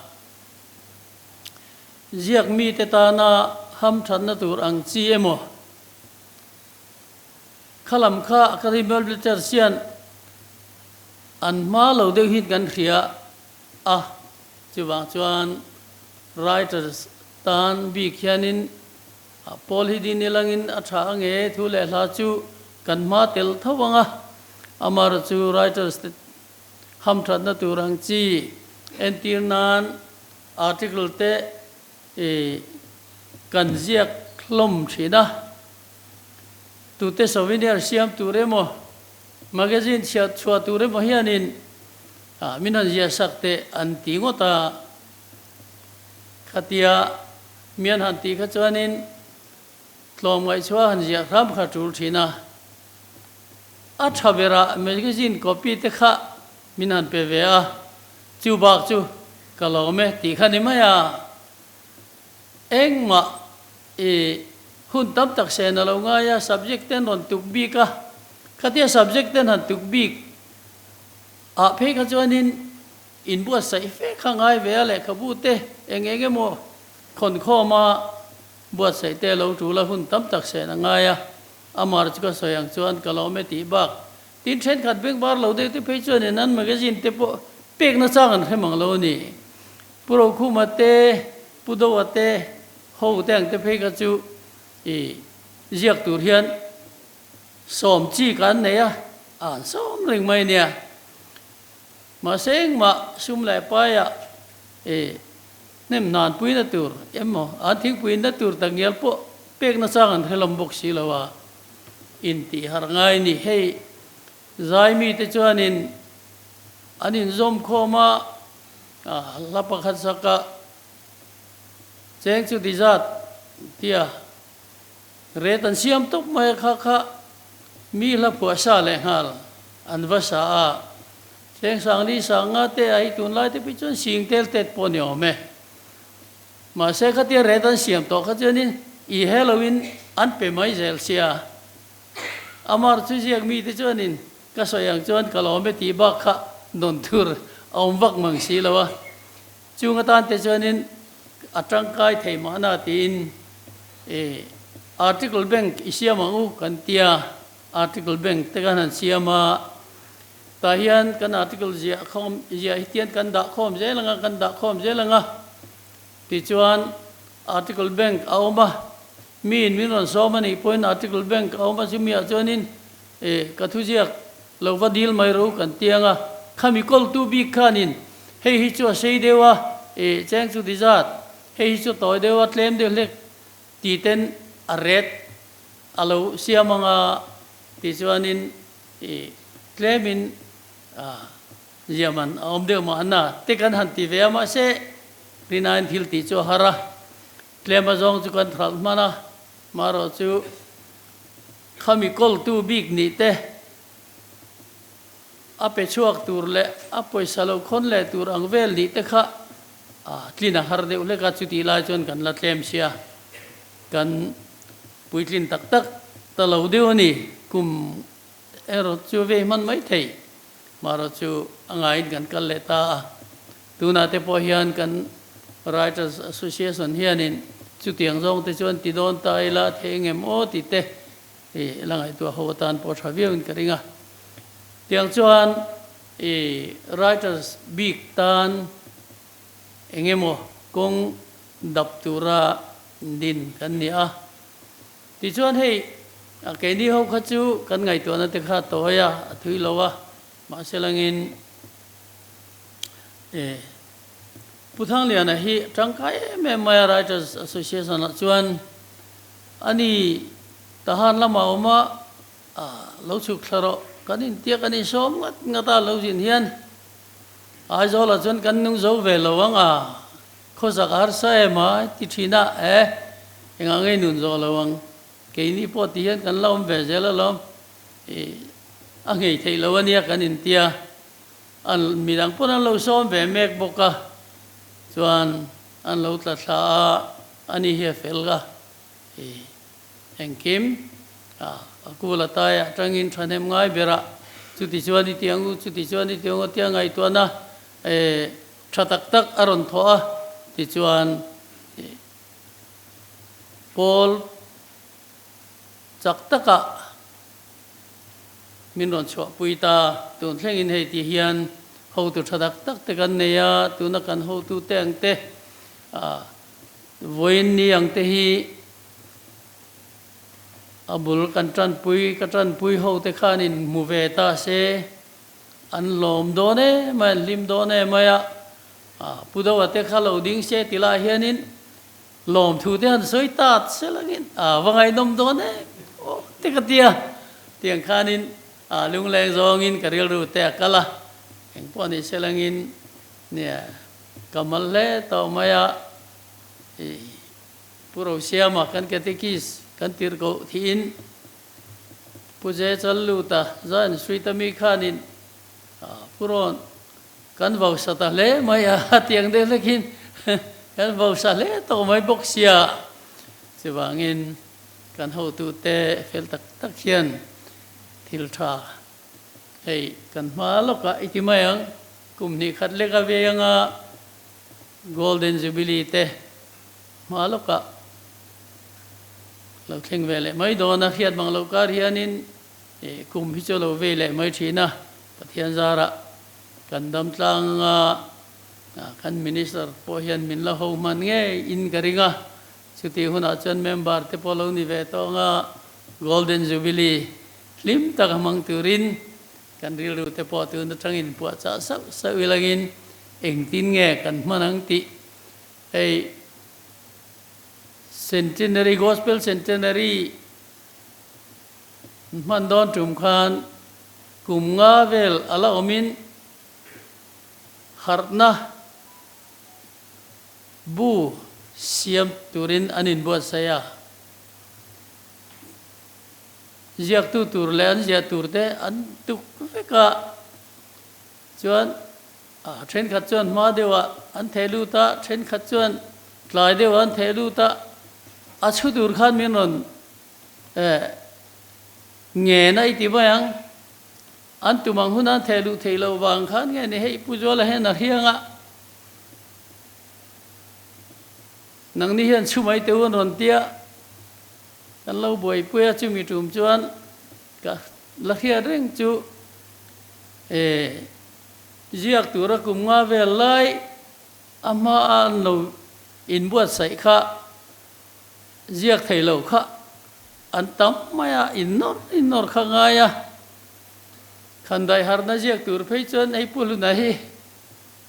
Ziak mite tana hamthatna tur ang chi emaw? Kha lam kha Academy of Letters hian an hma lo deuh hin kan hria a, chuvang chuan writers tan bik hianin Paul hi din ilangin a tha ang e, thu leh hla chu kan hma tel tho ang a, amar chu writers te hamthatna tur ang chi entir nan article te i kan ziak hlawm thin a, tute souvenir siam tur emaw magazine chhiat chhuah tur emaw hianin min han ziahsak teh an ti ngawt a, khatia Mian han tih kha chuanin tlawmngaih chhuah han ziah hram kha tul thin a. A tha berah magazine copy te kha min han pe ve a, chu bak chu ka lawm e tih kha ni mai a. Engmah i hun tam tak sen a lo ngai a, subject ten rawn tuk bik a, khatia subject ten han tuk bik ah phei kha chuanin Inbuatsaih fe kha ngai ve a lehkhabu te eng eng emaw khawnkhawm a buatsaih te lo tul a hun tam tak sen a ngai a, amar chu ka sawi ang chuan ka lawm e tih bak. Tin thenkhat bengvar lo deuh te phei chuan in an magazine te pawh pek na chang an hre mang lo a ni. Pu Rokhuma te, Pu Doa te, ho te ang te phei kha chu i ziak tur hian sawm chi ka an nei a, a an sawm reng mai nia. Mahse engmah sum leh paiah i hnem hnan puina tur emaw an thingpuina tur takngial pawh pek nachang an hrelawm bawk si lo a, intih harh ngai ni. Hei zai mite chuanin an inzawm khawm a, Hla pakhat saka cheng chu ti zat tia ret an siam tawp mai a kha kha mi hla phuah sa leh nghal an va sa a. Cheng sang ni sang nga te a hi tunlai te pawh chuan sing tel tet pawh ni awm e. Mahse khatia ret an siam tawh kha chuanin i he loin an pe mai zel sia. Amar chu ziak mite chuanin ka sawi ang chuan ka lawm e tih bak kha dawn tur a awm vak mang si lo a. Chung atan te chuanin a tangkai thei mahna tiin i article bank i siam ang u kan tia, article bank te khan han siam a, tah hian kan article ziah khawm ziah hi tian kan dah khawm zel ang a, kan dah khawm zel ang a tichuan article bank a awm a. Miin min rawn sawm a nih pawhin article bank a awm a, chumi ah chuanin eh ka thuziak lo va dil mai ro kan ti ang a, khami kawltu bik khanin hei hi chu a sei deuh a, eh cheng chu ti zat, hei hi chu tawi deuh a, tlem deuh hlek ti ten a ret a lo siam ang a ti chuanin eh tlemin ah ziaman a awm deuh mahna te kan han ti ve a, mahse rinain thil tih chu a har a. Tlem azawng chu kan thralh hman a, marawh chu khami kawltu bik nih te a pe chhuak tur leh a pawisa lo khawn leh tur ang vel nih te kha tlin a har deuh hlek a, chutih lai chuan kan la tlem sia, kan puitlin tak tak ta lo deuh a ni, kum erawh chu vei hman mai thei, marawh chu a ngaiin kan kal leh ta a. Tunah te pawh hian kan Writers Association hianin chutiang zawng te chuan ti dawn ta ila thei engem aw tih te i la ngaihtuah ho atan pawh tha viauin ka ring a. Tiang chuan i writers bik tan engemaw kawng dap tura din kan ni a. Tichuan hei keini ho kha chu kan ngaihtuahna te kha tawi a, a thui lo a, mahse langin E Pu Thangliana hi tangkai em em mai a Writers Association ah chuan ani Tahan lamah awm a, lo chhuk thla rawh kan intia kan insawm ngat ngat a lo zin hian Aizawl ah chuan kan nung zo ve lo ang a, khawsak a harsa em a ti thin a, e engah ngei nun zawh lo ang keini pawh ti hian kan la awm ve zel alawm e a nghei theih lo ania kan intia. An midang pawn an lo sawm ve mek bawk a, chuan an lo tla thla a, ani hi a fel ka i engkim a a kul a tai atangin thahnem ngai ber a, chuti chuan i tiang u, chuti chuan i tiang u tia ngaihtuahna e tha tak tak a rawn thawh a, tichuan i pawl chak takah. Min rawn chhuahpui ta. Tun thlengin hei ti hian hotu tha tak tak te kan nei a, tuna kan hotu te ang te, vawiin ni ang te hi a bul kan tanpui, ka tanpui ho te khanin hmu ve ta se, an lawm dawn em mai, an hlim dawn em mai a, Pu Doa te kha lo ding se ti lai hianin Lawmthu te han sawi ta se langin a va ngaihnawm dawn em aw te ka ti a, tiang khanin a lungleng zawngin ka rilru te a kal a, engpawh ni se langin nia ka mal hle tawh mai a, i Pu Rosiama kan catechist kan tirh koh thihin Pu Je Challuta Zion Street ami khanin Pu Rawn Kan vausa ta hle mai a, tiang deuh hlekin kan vausa hle tawh mai bawk sia. Chuvangin kan hotute fel tak tak hian thil tha hei kan hma lawkah i ti mai ang. Kum hnih khat lek a vei anga Golden Jubilee te hma lawkah lo thleng ve leh mai dawn a, hriat mang loh kar hianin kum hi chu a lo vei leh mai thin a, Pathian zarah Kan dam tlang anga kan Minister pawh hian min la ho hman ngei in ka ring a, chutih hunah chuan member te pawh lo ni ve tawh anga Golden Jubilee hlim tak a hmang turin kan rilru te pawh tun atangin puahchah sauh sauh ilangin engtin nge kan hman ang tih hei Centenary Gospel Centenary hman dawn tum khan Kum nga vel a la awmin harhna Bu siam turin an inbuatsaih a. Ziaktu tur leh an ziah tur te an tuk vek a, chuan thenkhat chuan hma deuhah an theh lut a, thenkhat chuan tlai deuhah an theh lut a, a chhu tur khan min rawn ngen a i ti mai ang. An tum ang hun an theh luh theih loh vang khan nge ni hei Pu Zuala hian a hriang a, nangni hian chhu mai teh u an rawn ti a, kan lo buaipui a, chumi tum chuan ka la hriat reng chu e ziak tura kum nga vel lai a hma a an lo inbuatsaih kha ziak thei lo kha An tam mai a, in nawr in nawr kha ngai a. Khandai harna ziak tur phei chuan hei Pu Hluna hi,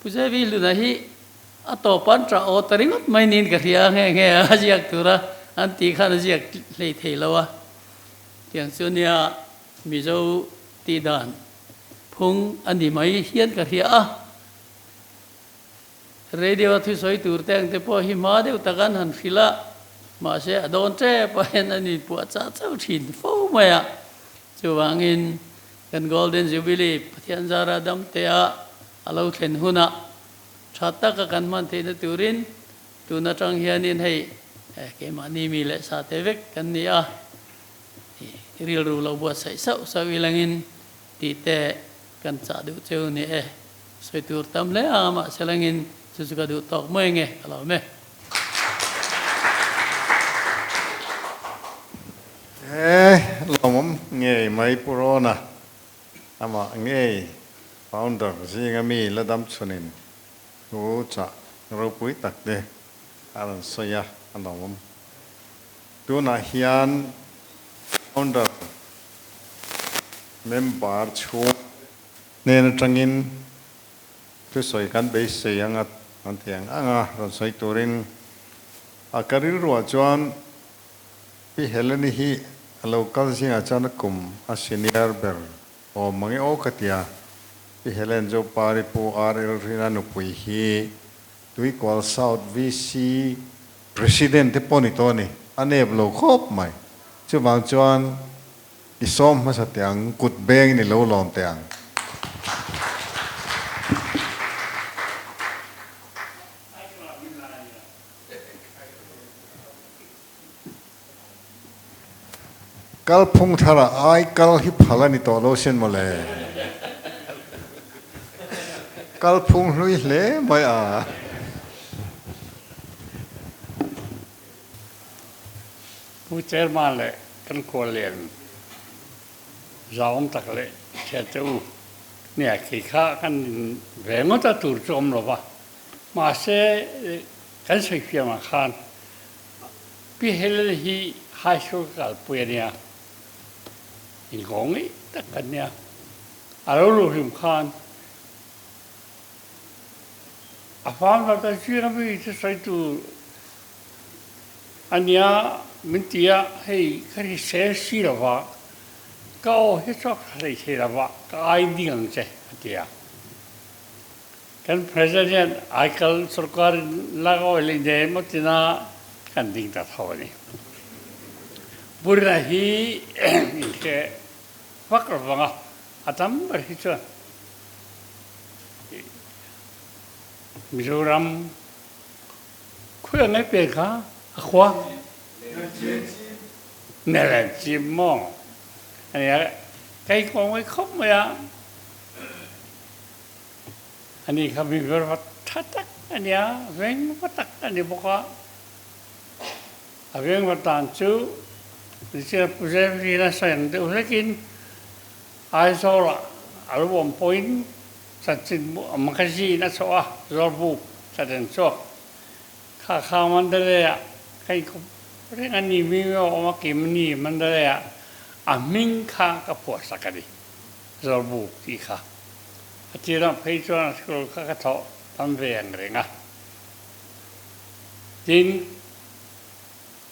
Pu Zevi Hluna hi a tawp an ṭah aw ta ringawt mai niin ka hria a, nghe nghe a ziak tura an tih khan a ziak hlei thei lo a. Tiang chu nia Mizo tih dan phung a ni mai hian ka hria a. Radio a thusawi tur te ang te pawh hi hma deuh tak an han hrilh a, mahse a dawn tep a hian an inpuah chah chauh thin fo mai a. Chuvangin kan Golden Jubilee Pathian zara dam te a a lo thlen hunah tha taka kan hman theihna turin tun atang hianin hei keimahni mi leh sa te vek kan ni a, rilru lo buatsaih sauh sauh ilangin tih te kan chah duh cheu ni e. Sawi tur tam hle a, mahse langin chu chu ka duh tawk mai nge ka lo me. He lawmawm ngei mai Pu Rawna, amah ngei founder zinga mi la dam chhunin thu chah ropui tak te a rawn sawi a, a lawmawm. Tunah hian founder member chhung Hnen atangin thusawi kan beisei anga an ti ang ang a, rawn sawi turin a ka rilruah chuan Pi Heleni hi a lo kal zingah chuan a kum a senior ber awm mange aw ka ti a, Pi Helen Zopari Pu RL Rina nupui hi Tuikual South VC President te pawh ni tawh a ni, a nep lo khawp mai. Chuvang chuan I sawm hmasa teh ang, kut bengin i lo lawm teh ang. Kalphung tharah ai kal hi phal a ni tawh lo sin mawle. Kalphung hlui hle mai a. Pu Chairman leh kan khuallian zauang tak leh thiante u nia kei kha kan in ve ngawt a tur chu awm lo va, mahse kan sawi fiamah khan Pi Helen hi high school ka kalpui a nia, inkawng ngei tak kan nia, a lo luh hlim khan a fam lo ta zir a mi chu sawi tur A nia, min ti a, hei ka hrisel si lo va, ka aw hi chu a ka hlei thei lo va, ka ai ding ang che, a ti a. Kan President hian aikal sorkarin lak a awih leh nei emaw tina kan ding ta tho a ni. Burina hi inhre vak lo vang a, a tam ber hi chuan Mizoram Khuia ngai pe kha a khua nelen chim maw ania kai ko ngai khop mai a ani kha mi ver va tha tak ania veng va tak ani bawk a a veng va tan chu nichina Pu Zevina sawi ang deuh hlekin Aizawl ah a lo awm pawhin Chanchinbu magazine a chhuah a, Zawlbuk thladen chhuak kha kha Mandalay ah ka inkawp reng a ni, mi a awm a kim ni Mandalay ah a hming kha ka phuah sak a ni, Zawlbuk tih kha. A tirah phei chuan a school kha ka thawh tam ve ang reng a. Tin,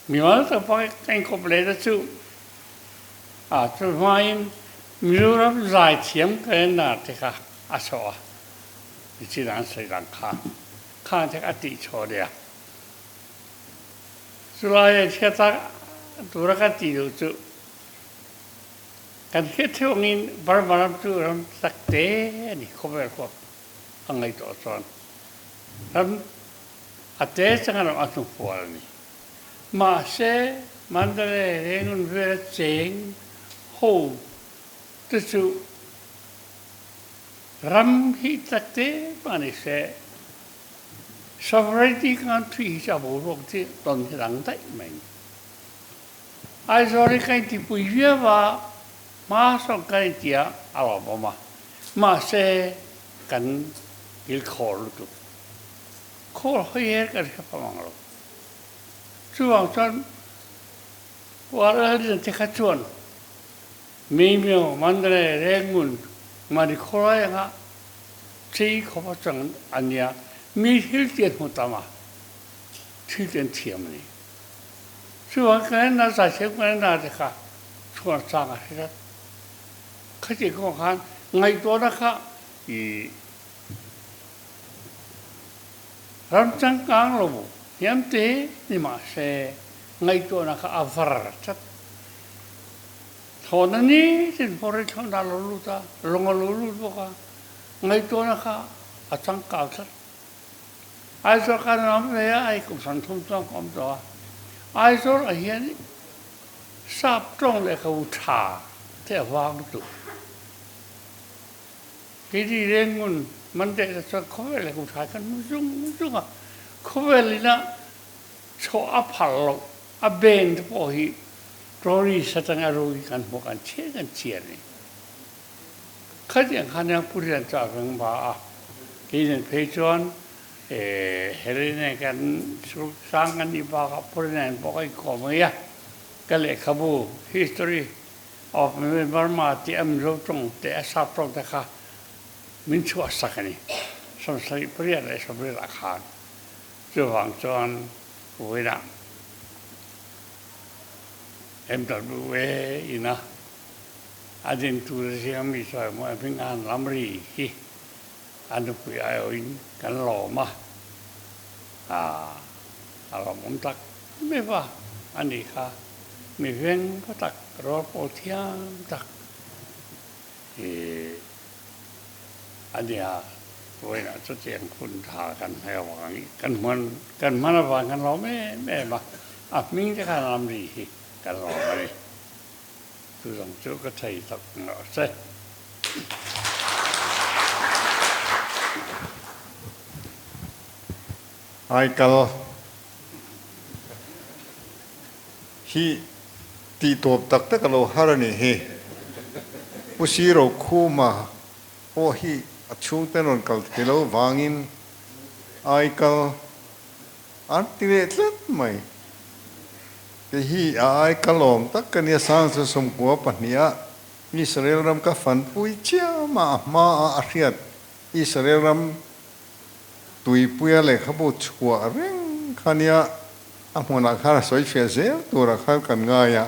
mimal tak pawh ka inkawp leh ta chu a chu hmain Mizoram zaithiam calendar te kha a chhuah a, nichin an sawi dang kha, khang te kha a tih chhuah nia. Chulai a chhiat a tura ka tih duh chu kan hriat theuh angin Burma ram chu ram tak te a ni khawvel huap a ngaihtuah chuan ram a te changa ram a hnufual a ni. Mahse Mandalay Rangoon vela cheng ho te chu ram hi tak te mah ni se Sovereignty country hi chu a boruak chu tawn hi dang daih mai a ni. Aizawl hi ka intipui viau a, hma sawn ka intia a lawmawm a, mahse kan kilkhawr lutuk. Khawl hawi her kan hre pawh ang lo. Chuvang chuan Uar te kha chuan Maymyo, Mandalay, Rangoon, mahni khawlai anga chei khawp atang a nia, mi thil te an hmu tam a, thil te an thiam a ni. Chuvang kan en a, zaithiam kan en a te kha chhuan chang a hre tlat. Khati kawngah khan ngaihtuahna kha i ram changkang lo hniam te ni mahse ngaihtuahna kha a var tlat. Thlawhna nitin foreign thlawhna a lo lut a, lawng a lo lut bawk a, ngaihtuahna kha a changkang tlat. Aizawl khan an awm ve a, hei kum 30 chuan ka awm tawh a. Aizawl ah hian sap tawng lehkhabu tha te a vang lutuk. Keini Rengun Monday te chuan khawvel lehkhabu tha kan hmu zung zung a, khawvel ina chhuah a phal loh a beng te pawh hi Tourist atanga ru hi kan hmuh kan chhiar kan chhiar a ni. Khatiang khan hian Pu Rian chu a veng va a, kei nen phei chuan Helene kan sulh sang kan nih bakah Pu Rian pawh ka inkawm mai a, ka lehkhabu History of Burma tih a Mizo tawng te a sap tawng te kha min chhuah sak a ni, 78 leh 80 ah khan. Chuvang chuan vawiinah MWA ina a din tur zinga mi sawi maw hming a han lam ri hi a nupui aiawhin kan lawm a, a lawmawm tak meuh a, ani kha mi veng va tak, rawl pawh thiam tak i a nia, vawiinah chutiang hun tha kan hmeh avangin kan hman kan hman avang kan lawm em em a, a hming te khan lam ri hi kan lawm a ni. Chu zawng chu ka thei tak ngawh se. Aikal hi tih tawp tak tak a lo har a nih hi. Pu Siro Khuma pawh hi a chhungte rawn kal thei lo vangin aikal an ti leh tlat mai. Kei hi a aikal awm tak ka nia sang chu 12 ah Israel ram ka fanpui chiam a, a hma a a hriat Israel ram Tuipuia lehkhabu chhuah reng kha nia a hmunah khan a sawi fiah zel turah khan kan ngai a,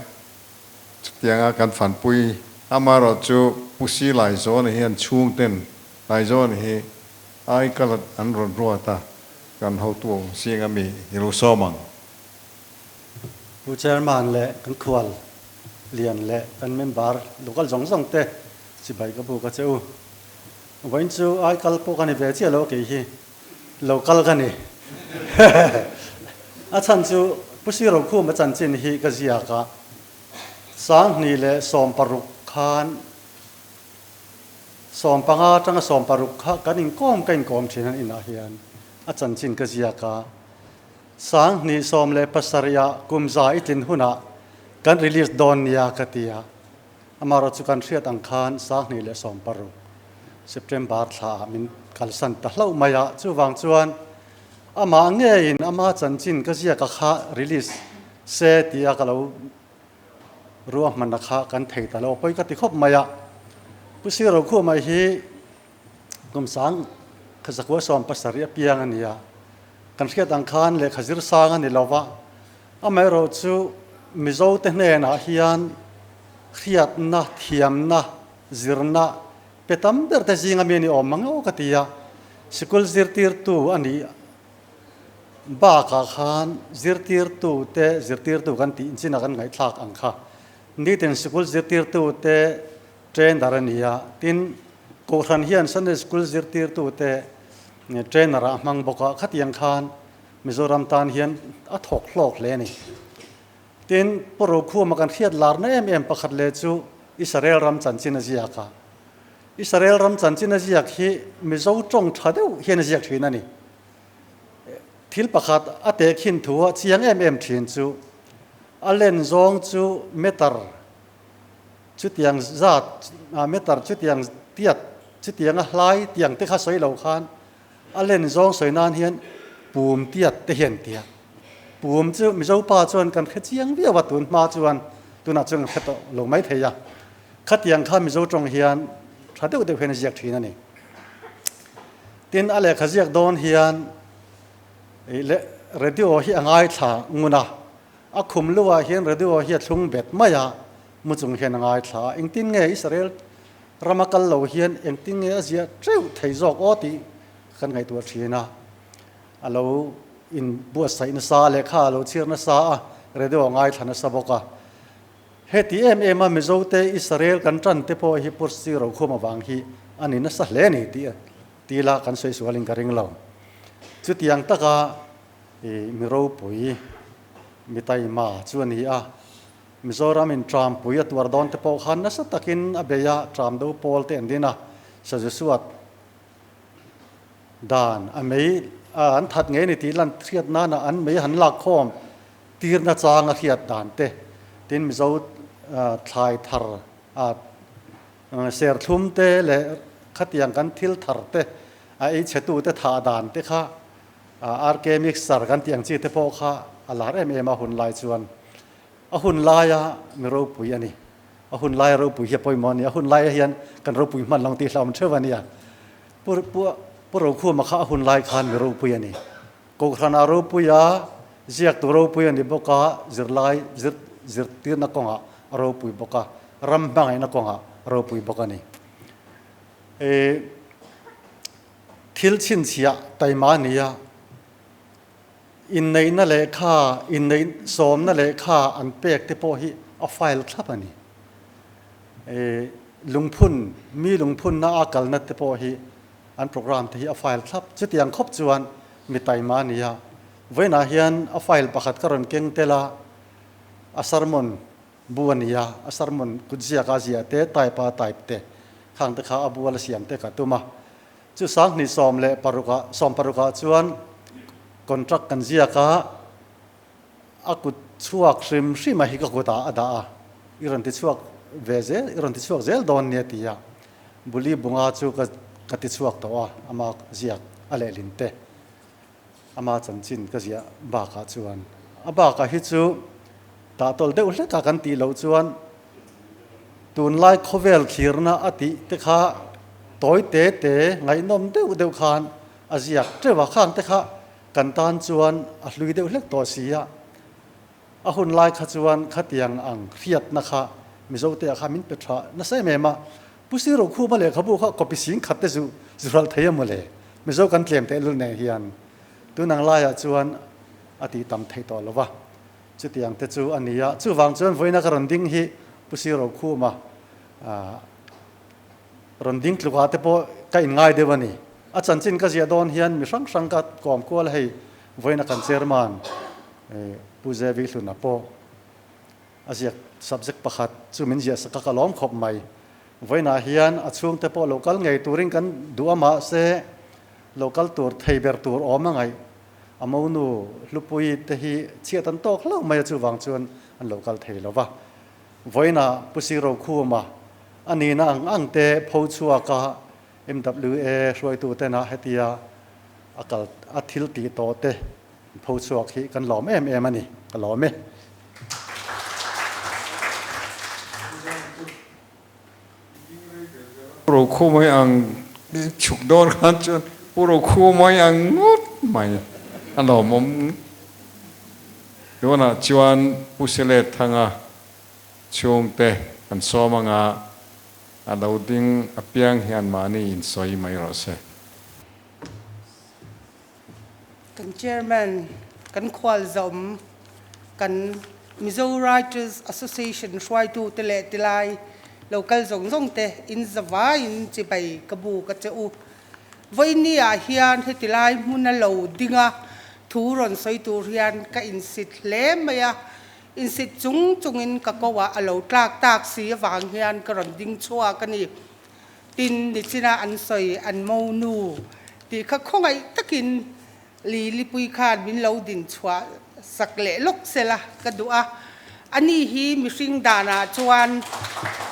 chutianga kan fanpui amaherawh chu Pu Si Laizawna hian chhungten Laizawna hi aikal an rawn ruat a, kan hotu zinga mi i lo sawm ang. Pu Chairman leh kan khual lian leh kan member local zawng zawng te chibai ka buk a che u. Vawiin chu ai kal pawh ka ni ve chiah lo kei hi lo kal ka ni. A chhan chu Pu Sirokhuma chanchin hi ka ziak a, 2016 khan 15 atanga 16 kha kan inkawm ka inkawm thin an inah hian a chanchin ka ziak a, 2017 ah kum za i tlin hunah kan release dawn nia ka ti a. Amaherawhchu kan hriat ang khan 2016 September thla ah min kalsan ta hlauh mai a, chuvang chuan amah ngeiin ama chanchin ka ziak a kha release se tia ka lo ruahman a kha kan thei ta lo pawi ka ti khawp mai a. Pu Sirokhuma hi kum 1917 a piang a ni a, kan hriat ang khan lehkha zir sang a ni lo va, Amaherawhchu Mizote hnenah hian hriatna, thiamna, zirna pe tam ber te zinga mi a ni awm mang aw ka ti a, sikul zirtirtu a nih Bakah khan zirtirtute zirtirtu kan tih chin a kan ngaihthlak ang kha. Nitin sikul zirtirtute trainer a ni a, tin Kohhran hian Sunday School zirtirtute trainer ah a hmang bawk a, khatiang khan Mizoram tan hian a thawk hlawk hle a ni. Tin, Pu Rokhuma kan hriat larna em em pakhat leh chu Israel ram chanchin a ziak a. Israel ram chanchin a ziak hi Mizo tawng tha deuh hian a ziak thin a ni. Thil pakhat a tehkhin thu a chiang em em thin chu a len zawng chu meter chutiang zat meter chutiang tiat chutiang a hlai tiang te kha sawi lo khan a len zawng sawi nan hian pum tiat te hian tia pum chu Mizo pa chuan kan hre chiang viau a tun hma chuan tunah chuan kan hre tawh lo mai thei a khatiang kha Mizo tawng hian tha deuh deuh hian a ziak thin a ni. Tin, a lehkha ziak dawn hian leh radio hi a ngaithla ngun a, a khum luah hian radio hi a thlung bet mai a, mu chung hian a ngaithla a, engtin nge Israel rama kal lo hian engtin nge a ziah teuh thei zawk aw tih kan ngaihtuah thin a, a lo inbuatsaih nasa a, lehkha a lo chhiar nasa a, radio a ngaithla nasa bawk a. Heti em em a Mizote Israel kan tan te pawh hi Pursi Rokhum avang hi a ni nasa hle a ni tih ti la kan sawi sualin ka ring lo. Chutiang taka i mi ropui, mi taima chu a ni a. Mizoram in tram pui a tuar dawn te pawh khan nasa takin a bei a, tram do pawl te an din a, Sazu suat dan a mei an that ngei a ni tih lan hriat nana an mei han lak khawm Tirna chang a hriat dan te, tin Mizo thlai thar a serthlum te leh khatiang kan thil thar te a ei chhetu te thah dan te kha RK mixer kan tih ang chi te pawh kha a lar em em a hun lai chuan a hun laia mi ropui a ni. A hun laia ropui hi a pawimawh a ni. A hun laia hian kan ropui hman lo ang tih hlauhawm theuh a nia. Pu Pu Rokhuma kha a hun lai khan mi ropui a ni. Kohhranah ropuia ziaktu ropui a ni bawk a, zirlai zir zirtirna kawngah a ropui bawk a, ram hmangaihna kawngah a ropui bawk a ni. E thil chhinchhiah taima a ni a, inneihna lehkha, inneih sawmna lehkha an pek te pawh hi a file thlap a ni. E lungphun, mi lungphunna a kalna te pawh hi An program te hi a file thlap. Chutiang khawp chuan mi taima a ni a. Vawiinah hian a file pakhat ka rawn keng tel a, a sermon bu a ni a, a sermon kutziak a ziah te, type a type te, khang te kha a bu a la siam te ka tum a. Chu sanghnih 16 ah, 16 ah chuan contract kan ziak a, a kut chhuak hrim hrim a hi ka kutah a dah a, i rawn ti chhuak ve zel, i rawn ti chhuak zel dawn nia ti a, Buli bunga chu ka ka ti chhuak tawh a, ama ziak a lehlin te, ama chanchin ka ziah bakah chuan a bakah hi chu tahtawlh deuh hlek a kan tih loh chuan tunlai khawvel thlirna a tih te kha tawi te te ngaihnawm deuh deuh khan a ziak teuh a, khang te kha Kan tan chuan a hlui deuh hlek tawh si a, a hun lai kha chuan khatiang ang hriatna kha Mizote ah khan min pe tha nasa em em a, Pu Sir Rokhuma lehkhabu kha copy sing khat te zu zu hralh thei a mawle, Mizo kan tlem tehlul nen hian tun ang laiah chuan a tih tam theih tawh lo va, chutiang te chu a ni a, chuvang chuan vawiina ka rawn ding hi Pu Sir Rokhuma rawn ding tlukah te pawh ka inngai deuh a ni. A chanchin ka ziah dawn hian mi hrang hrang ka kawm kual hei vawiina kan chairman Pu Zevi Hluna pawh a ziak subject pakhat chu min ziah sak a ka lawm khawp mai. Vawiinah hian a chhungte pawh lo kal ngei turin kan duh a mahse lo kal tur thei ber tur awm a ngaih a monu Hlupuii te hi chhiat an tawk hlauh mai a chuvang chuan an lo kal thei lo va. Vawiinah Pu Sirokhuma a nihna ang ang te pho chhuak a MWA hruaitu tena hetia a kal a thil tih tawh te pho chhuak hi kan lawm em em a ni, ka lawm e. Pu Rokhuma hi ang chhuk dawn khan chuan Pu Rokhuma hi ang ngawt mai a lawmawm. Tunah chuan Pu Selethanga chhungte kan sawm anga a lo ding apiang hian mahni insawi mai rawh se. Kan Chairman, kan khualzawm, kan Mizo Writers Association hruaitute leh tilai lo kal zawng zawng te in zavaiin chibai ka bu ka che u. Vawiini ah hian heti lai hmuna lo dinga thu rawn sawi tur hian ka insit hle mai a, insit chung chungin ka ko ah a lo tlak tak si avang hian ka rawn ding chhuak a ni. Tin, nichina an sawi an monu tih kha khawngaih takin Lilipui khan min lo din chhuah sak leh lawk sela ka duh a, ani hi mihring danah chuan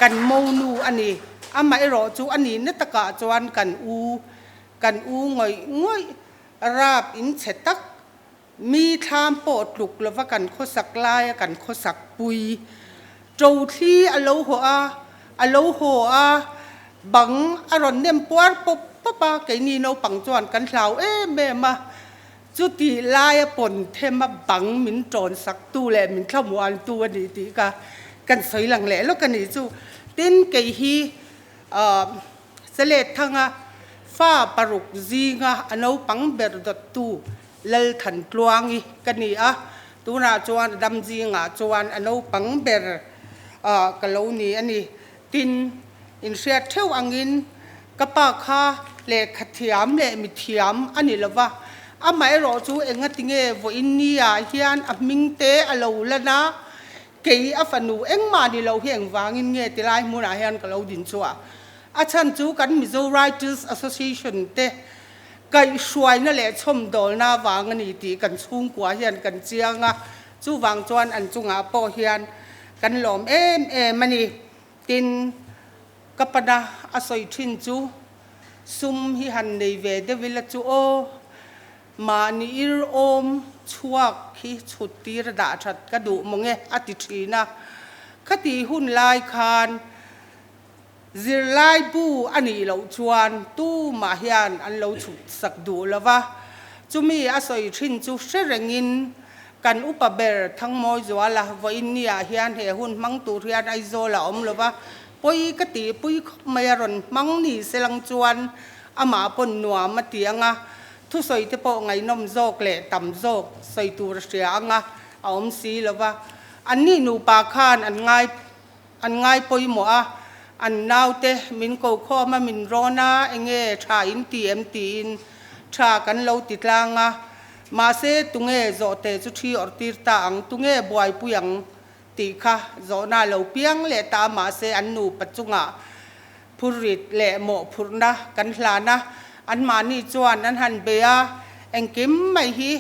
kan monu a ni, amaherawh chu a nihna takah chuan kan u, kan u ngawih ngawih rap in chhe tak, mi thlam pawh tluk lova kan khawsak laia kan khawsak pui ṭo thli a lo haw a, a lo haw a, bang a rawn nem puar pawp pawp a, keini naupang chuan kan hlau em em a, chutih laia pawn them a bang min ṭawn sak tu leh min thlamuan tu a ni tih ka kan sawi lang leh lawk a nih chu. Tin, kei hi ahh Selet thanga fa paruk zinga a naupang ber dawttu Lalthantluangi ka ni a, tunah chuan a dam zingah chuan a naupang ber ka lo ni a ni. Tin, inhriat theuh angin ka pa kha lehkha thiam leh mi thiam a ni lo va, amaherawh chu engatinge vawiin niah hian a hming te a lo lan a, kei a fanu engmah ni lo hi engvangin nge tilai hmunah hian ka lo din chhuah. A chhan chu kan Mizo Writers Association te Kaihhruaina leh chhawmdawlna avang a ni tih kan chhungkua hian kan chiang a, chuvang chuan an chungah pawh hian kan lawm em em a ni. Tin, ka pana a sawi thin chu sum hi han nei ve deuh ila chu aw, mahni ir awm chhuak hi chhut tir a dah that ka duh maw nge a ti thin a. Khati hun lai khan Zirlai bu a nih loh chuan tumah hian an lo chhuk sak duh lo va, chumi a sawi thin chu hre rengin kan upa ber Thangmawi Zuala vawiin niah hian he hun hmang tur hian Aizawl a awm lo va, pawi ka tih pui khawp mai a rawn hmang ni se lang chuan amah pawn nuam a ti ang a, thusawi te pawh ngaihnawm zawk leh tam zawk sawi tur a hria ang a, a awm si lo va, anni nupa khan an ngai An ngai pawimawh a, an naute min ko khawm a, min rawn a, enge tha in ti em tiin tha kan lo ti tlang a, mahse tunge zawhte chu thi awrh tir ta ang, tunge buaipui ang tih kha zawhna a lo piang leh ta a, mahse an nupa chungah phurrit leh mawhphurhna kan hlan a, anmahni chuan an han bei a, engkim mai hi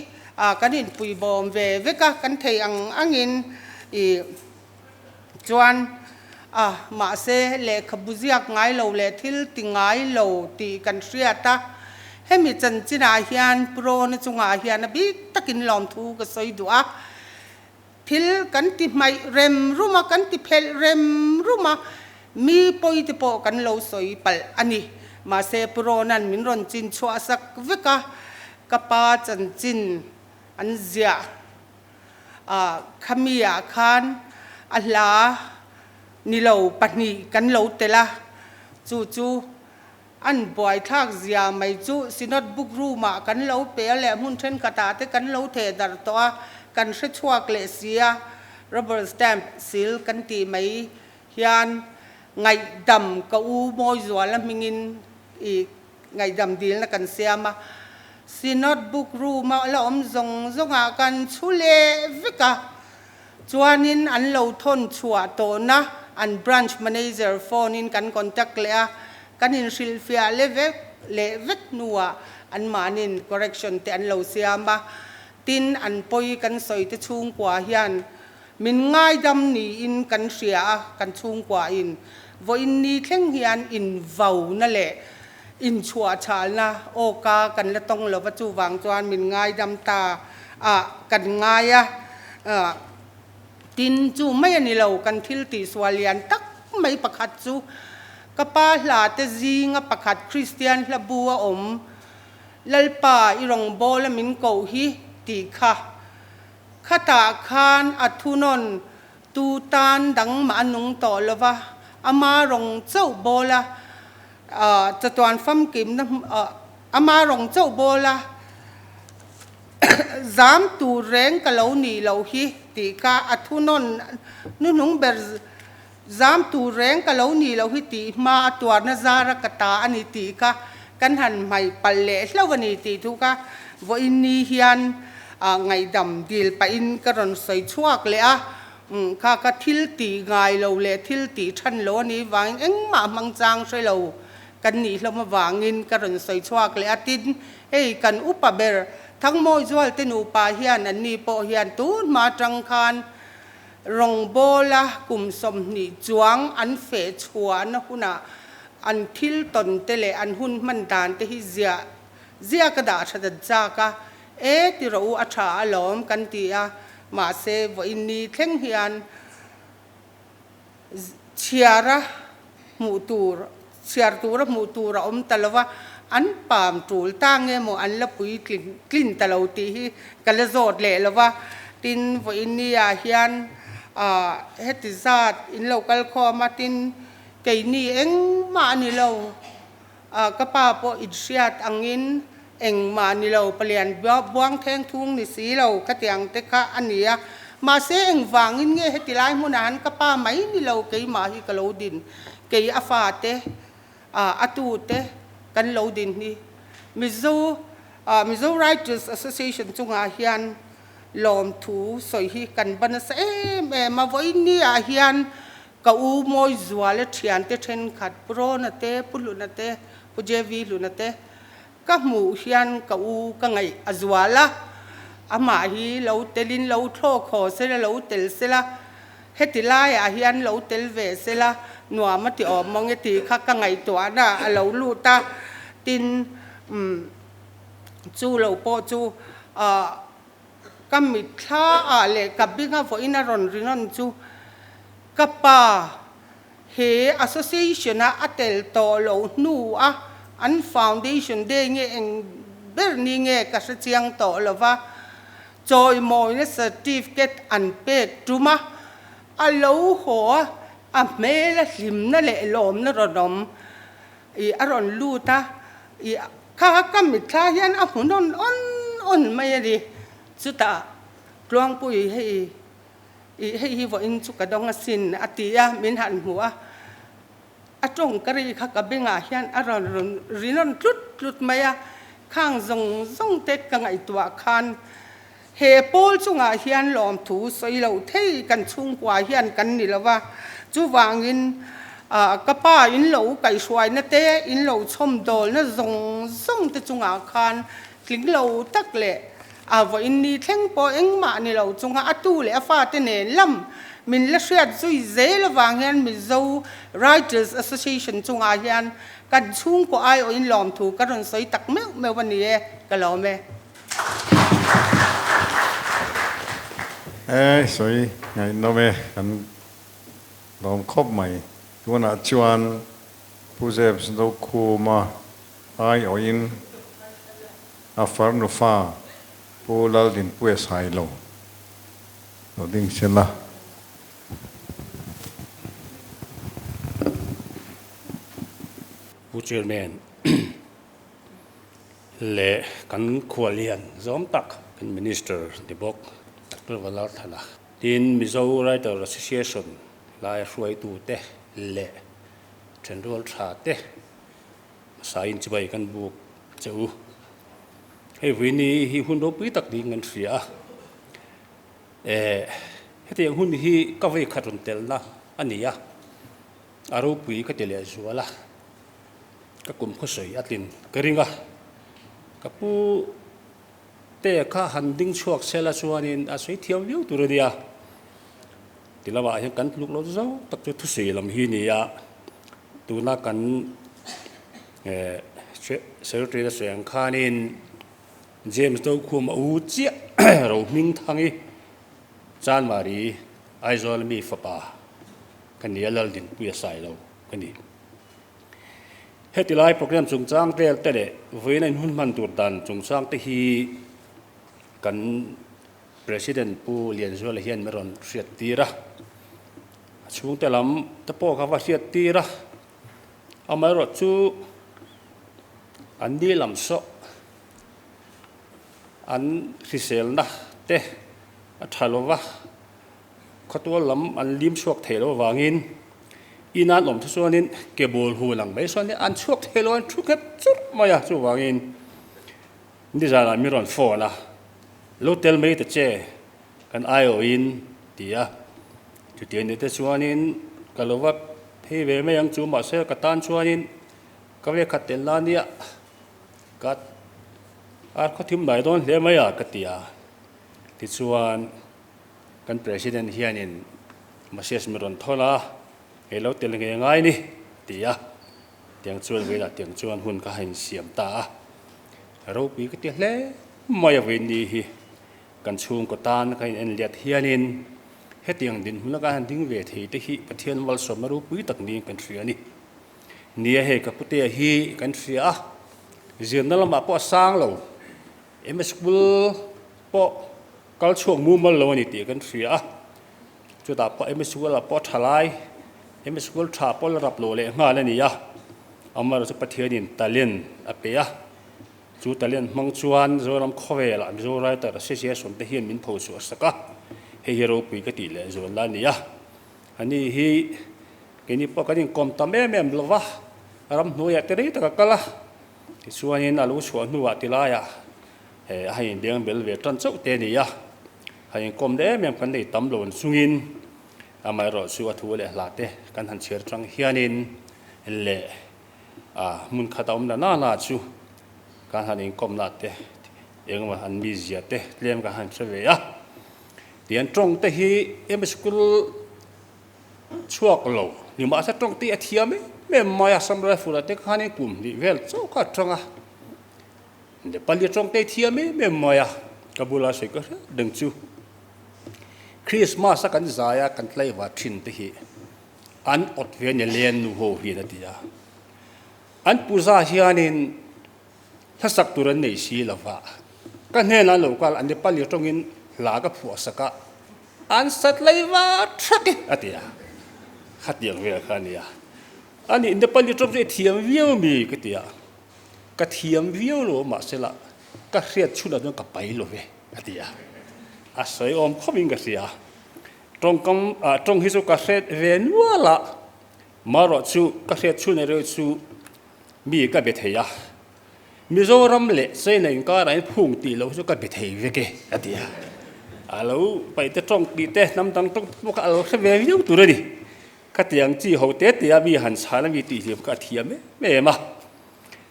kan inpuibawm ve vek a, kan thei ang angin ih. Chuan, a, mahse, lehkhabu ziak ngai lo leh thil ti ngai lo tih kan hriat a, hemi chanchinah hian Purona chungah hian a bik takin lawmthu ka sawi duh a. Thil kan ti hmaih rem rum a, kan ti phelh rem rum a, mi pawi te pawh kan lo sawi palh a ni. Mahse, Purona'n min rawn chin chhuah sak vek a, ka pa chanchin an ziah. Khami ah khan a hla ni lo pahnih kan lo tel a, chu chu an buaithlak zia mai chu Synod Book Room ah kan lo pe a leh hmun thenkhat ah te kan lo theh darh tawh a, kan hre chhuak leh si a, rubber stamp sil kan tih mai hian ngaihdam ka u Mawizuala hmingin i Ngaihdam dilna kan siam a, Synod Book Room a la awm zawng zawngah kan chhu leh vek a, chuanin an lo thawn chhuah tawhna an Branch Manager phone in kan contact leh a, kan inhrilhfiah leh vek leh vek hnuah anmahnin correction te an lo siam a, tin an pawi kan sawi te chhungkua hian Min ngaidam niin kan hria a, kan chhungkuain vawiin ni thleng hian invauna leh inchhuahchhalna awka kan la tawng lova, chuvang chuan min ngaidam ta a kan ngai a. Tin, chu mai a ni lo, kan thil tihsual lian tak mai pakhat chu ka pa hla te zinga pakhat Kristian hla bu a awm, Lalpa i rawngbawla min koh hi tih kha. Khatah khan a thunawn tu tan dang mah a nung tawh lo va, ama rawng chauh bawl a, chatuan famkimna ama rawng chauh bawl a, zam tur reng ka lo nih loh hi tih kha a thunawn hnuhnung ber zam tur reng ka lo nih loh hi tih hma a tuarna zara ka ta a ni tih kha kan han hmaih palh leh hlauh a ni tih thu kha vawiin ni hian ngaihdam dil pahin ka rawn sawi chhuak leh a. Kha ka thil tih ngai lo leh thil tih than lo a nih vangin engmah hmang chang hre lo kan nih hlawm avangin ka rawn sawi chhuak leh a. Tin, hei kan upa ber Thangmawi Zualte nupa hian anni pawh hian tun hma atang khan rawngbawla kum 20 chuang an feh chhuahna hunah an thil tawn te leh an hun hman dan te hi ziah ziah ka dah tha dat zak a, E ti rawh u a tha alawm kan ti a, mahse vawiin ni thleng hian chhiara hmuh tur, chhiar tura hmuh tur a awm ta lo va, an pam tul ta nge maw an la pui tlin ta lo tih hi ka la zawt leh lo va. Tin, vawiin ni ah hian heti zat in lo kal khawm a, tin keini engmah a ni lo. Ka pa pawh inhriat angin engmah ni lo, palian buang theng thung ni si lo khatiang te kha a ni a. Mahse engvangin nge heti lai hmunah han ka pa mai ni lo keimah hi ka lo din, kei a fate, a tute kan lo din hi. Mizo Mizo Writers Association chungah hian lawmthu sawi hi kan va nasa em em a, vawiin ni ah hian Ka u Mawizuala thiante thenkhat Pu Rawna te, Pu Hluna te, Pu JV Hluna te ka hmuh hian ka u ka ngaih a zual a, amah hi lo telin lo thlawk haw sela, lo tel sela, heti laiah hian lo tel ve sela nuam a ti awm mawng e tih kha ka ngaihtuahna a lo lut a, tin umm chu lo pawh chu ah Ka mitthla ah leh ka bing a vawiin a rawn ri nawn chu ka pa he association a a tel tawh lo hnu a an foundation day nge eng ber ni nge ka hre chiang tawh lo va, chawimawina certificate an pek tum a, a lo haw a, a hmel a hlimna leh lawmna rawn awm i a rawn lut a, i kha ka mitthla hian a hmu nawn awn awn mai a ni. Chutah Tluangpui hei i hei hi vawiin chu ka dawng asin a ti a, min han hmu a, a tawng ka ri kha ka bengah hian a rawn rawn ri nawn tlut tlut mai a, khang zawng zawng te ka ngaihtuah khan he pawl chungah hian lawmthu sawi lo thei kan chhungkua hian kan ni lo va, chuvangin ka pa in lo kaihhruaina te, in lo chhawmdawlna zawng zawng te chungah khan tling lo tak leh a vawiin ni thleng pawh engmah ni lo chunga a tu leh a fate nen lam min la hriat zui zel avang hian Mizo Writers Association chungah hian kan chhungkaw aiawhin lawmthu ka rawn sawi tak meuh meuh a ni e, ka lawm e. E sawi ngaihnawm e, kan lawm khawp mai. Tunah chuan Pu James Dokhuma aiawhin a farnu fa Pu Laldinpuia Sailo lo ding sela. Pu Chairman leh kan khuallian zawm tak kan Minister ni bawk Doctor Valarthana tin Mizo Writer Association laia hruaitute leh thenrual tha te hmasa in chibai kan buk che u. Hei vuini hi hun ropui tak niin kan hria a, eh hetiang hun hi ka vei khat rawn telna a ni a, a ropui ka ti leh zual a, ka kum khawsawi a tlin ka ring a, ka pu te kha han ding chhuak sela chuanin a sawi thiam viau tur a nia. Ti lamah hian kan tluk lo zo tak chu thusawi lam hi ni a, tuna kan Secretary a sawi ang khanin James Dokhum a u chiah Rohmingthangi Chanmari Aizawl mi fapa ka ni a, Laldinpuia Sailo ka ni. Heti lai program chungchang vel te leh vawiin a inhun hman tur dan chungchang te hi kan President Pu Lianzuala hian min rawn hriat tir a, a chhungte lam te pawh ka va hriat tir a, amaherawhchu an ni lam sawh. An hriselna te a tha lova, khawtual lam an lim chhuak thei lo avangin ina an awm te chuanin ke ball hu lang mai chuan an chhuak thei lo, an thu nghet churh mai a, chuvangin nizanah min rawn phone a, lo tel mai ta che kan aiawhin ti a, chutiang ni te chuanin ka lo va phei ve mai ang chu mahse ka tan chuanin ka ve khat tel la nia. Ka ar khaw thim dai dawn hle mai a ka ti a, tichuan kan President hianin message min rawn thawn a, hei lo tel nge ngai ni ti a, tiang chuan vawiinah tiang chuan hun ka han insiam ta a, ropui ka ti hle mai a vawiin ni hi kan chhungkaw tan ka in enliat hianin hetiang dinhmun a ka han ding ve thei te hi Pathian malsawmna ropui tak niin kan hria a ni. Nia hei ka putea hi kan hria a, zirna lamah pawh a sang lo, MS School pawh kal chhuak mumal lo a ni tih kan hria a, chutah pawh MS School ah pawh a tha lai, MS School tha pawh la rap lo leh nghal a ni a, amaherawhchu Pathianin talent a pe a, chu talent hmang chuan Zoram khawvelah Mizo Writer Association te hian min pho chhuah sak a, hei hi ropui ka tih leh zual la a ni a. Ani hi keini pawh kan inkawm tam em em lo va, ramhnuaiah te rei tak a kal a, tichuanin a lo chhuah hnuah tilaiah he a han inbeng bel ve tan chauh te a ni a, han inkawm leh em em kan nei tam lo chungin amaherawh chu a thu leh hla te kan han chhiar chang hianin leh a hmun khat a awm la na na chu kan han inkawm lah te engemaw an mizia te tlem kan han hre ve a. Tian tawng te hi emaw school chhuak lo ni mahse tawng te hi a thiam em em mai a, Assam Rifle ah te khanin kum hnih vel chauh kha a tang a, Nepali tawng te hi thiam em em mai a, ka bula sawi ka hriat reng chu Christmas a kan zai a kan tlaivar thin te hi an awt ve a ni len nu ho hian a ti a, an puja hianin Hlasak tur an nei si lo va, ka hnenah an lo kal a, Nepali tawngin hla ka phuah sak a, an sat lei va thak e a ti a, khatiang vel kha a ni a, a nih Nepali tawng chu i thiam viau mi ka ti a, ka thiam viau lo mahsela ka hriat chhunah chuan ka pai lo ve a ti a, a sawi awm khawpin ka hria, tawngkam tawng hi chu ka hret ve nual a, marawh chu ka hriat chhun erawh chu Mi ka be thei a, Mizoram leh China inkarah hian phung tih loh chu ka be thei vek e a ti a. A lo paihte tawng tih te, hnam dang tawng te pawh kha a lo hre ve viau tur a ni. Khatiang chi ho te te a mi han chhan a mi tih hlim kha a thiam em em a.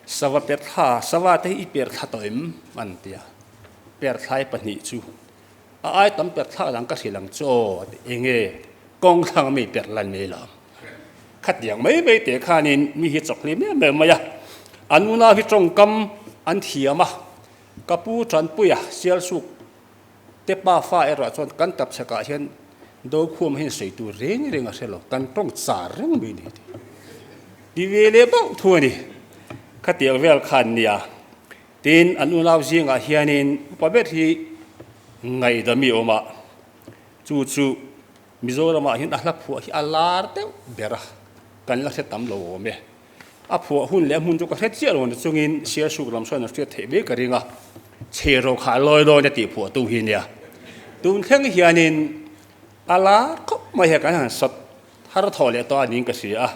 Sava per thla, sava te hi i per thla tawh em? an ti a. Per thlai pahnih chu a ai tam per thlak dang ka hrilh ang chu aw a ti. Enge kawng thlang a mi per lan mai lo. Khatiang mai mai teh khanin mi hi chawk hlim em em mai a, an unau hi tawngkam an thiam a, ka pu Tanpuia Sialsuk te pa fa erawh chuan kan tapchhakah hian Dokhum hian sawi tur reng reng a hre lo, kan tawng char reng mai ni ti ti ve leh bauh thu a ni. Khatiang vel khan nia, tin an unau zingah hianin upa ber hi ngaihdami awm a, chu chu Mizoramah hian a hla phuah hi a lar deuh ber a, kan la hre tam lo awm e. A phuah hun leh a hmun chu ka hre chiah lo na chungin Sialsuk lam sawn an hriat theih mai ka ring a, chhe ro kha a lawi lawi na tih phuahtu hi nia. Tun thleng hianin a lar khawp mai he kan han sawt thar thawh leh tawh a niin ka hria a,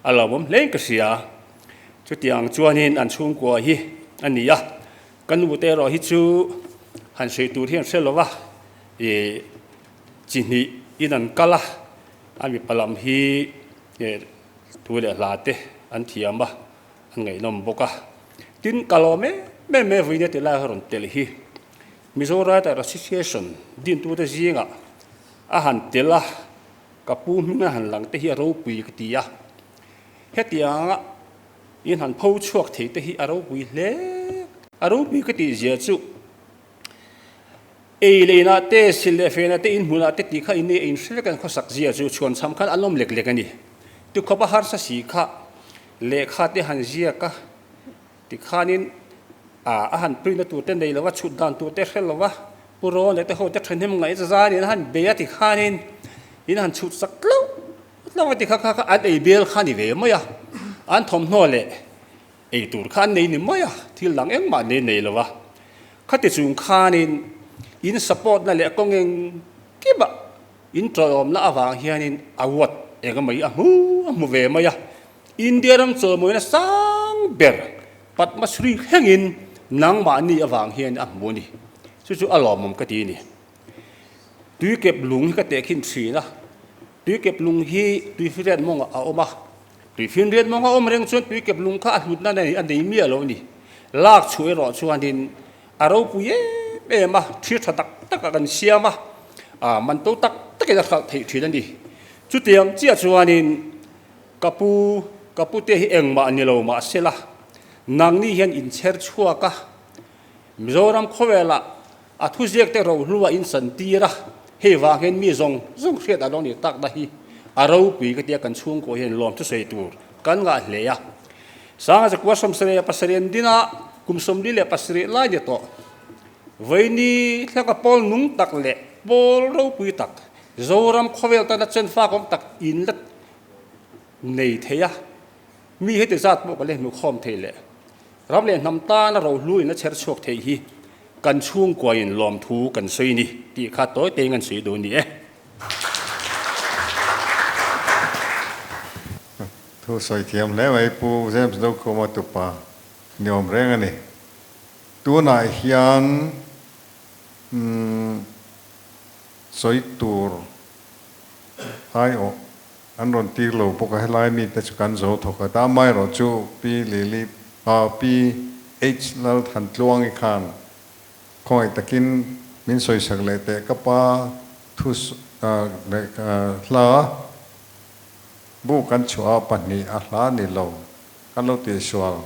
a lawmawm hlein ka hria. Chutiang chuanin an chhungkua hi a ni a, ka nute erawh hi chu han sawi tur hian hre lo va, ih Chi hnih in an kal a, a mipa lam hi thu leh hla te an thiam a, an ngaihnawm bawk a. Tin, ka lawm em em e vawiin ti lai a rawn tel hi Mizo Writer Association dintute zingah a han tel a, ka pu hming a han lang te hi a ropui ka ti a. Hetianga in han pho chhuak thei te hi a ropui hle. A ropui ka tih zia chu Ei leh inah te, sil leh fenah te, inhmunah te tih kha in ei in hre vek an khawsak zia chu chhuan chham khan an awm lek lek a ni. Tikhawp a harsa si kha lehkha te han ziak a, tikhanin a han print na tur te nei lova, chhut dan tur te hre lova, Pu Rawn leh te ho te thahnem ngaih zanin a han bei a tikhanin in han chhut sak tlauh tlauh a tikha kha kha an ei bel kha a ni ve mai a, an thawmhnaw leh Ei tur kha an nei ni mai a, thil dang engmah nei nei lo a. Khati chung khanin in support na leh kawng engkimah in tawihawmna avang hianin award eng emaw hi a hmu a hmu ve mai a. India ram chawimawina sang ber Padma Shri thlengin nangmahni avang hian a hmu a ni. Chu chu a lawmawm ka ti a ni. Tuikep lung hi ka tehkhin thin a, tuikep lung hi tuifinriat mawngah a awm a, tuifinriat mawnga awm reng chuan tuikep lung kha a hlutna a nei miah lo a ni. Lak chhuah erawh chuanin a ropui em em a, thil tha tak takah kan siam a, a man to tak takin a hralh theih thin a ni. Chutiang chiah chuanin ka pu, ka pute hi engmah ni lo mahsela nangni hian inchher chhuak a, Mizoram khawvelah A thuziak te rohlua in san tir a, hei vang hian mi zawng zawng hriat a lo nih tak na hi a ropui ka tia kan chhungkaw hian lawm chu sawi tur kan ngah hle a. Sanga zakua 77 an din a, kum 47 lai ni tawh. Vaini thlanga pawl nung tak leh pawl ropui tak, Zoram khawvel tana chenfak awm tak in la nei thei a, mi heti zat pawh ka la hmukhawm thei leh Ram leh hnam tana rohlu in a chher chhuak theih hi kan chhungkuain lawmthu kan sawi ni tih kha tawi tein kan sawi duh ni e. Thu sawi thiam hle mai Pu James Dokhuma tupa ni awm reng a ni. Tunah hian sawi tur aiawh An rawn tir lo bawk a, helai mite chu kan zo thawk a, amaherawh chu Pi Lily ah Pi H Lalthantluangi khan khawngaih takin min sawisak leh teh ka pa thu leh hla bu kan chhuah a pahnih a hla ni lo kan lo tihsual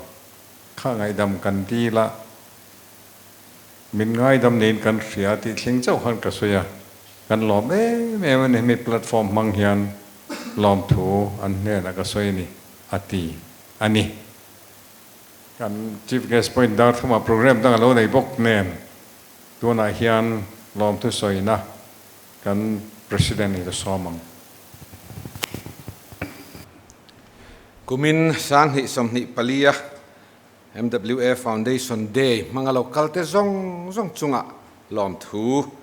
kha ngaihdam kan dil a, min ngaidam niin kan hria tih thleng chauh khan ka sawi a. Kan lawm em em a ni, hemi platform hmang hian lawmthu an hnenah ka sawi a ni, a ti a ni. Kan Chief Guest pawhin dar thumah program dang a lo nei bawk nen, tunah hian lawmthu sawina kan President in ka sawm ang. Kumin 2024 a MWA Foundation Day hmanga lo kalte zawng zawng chungah lawmthu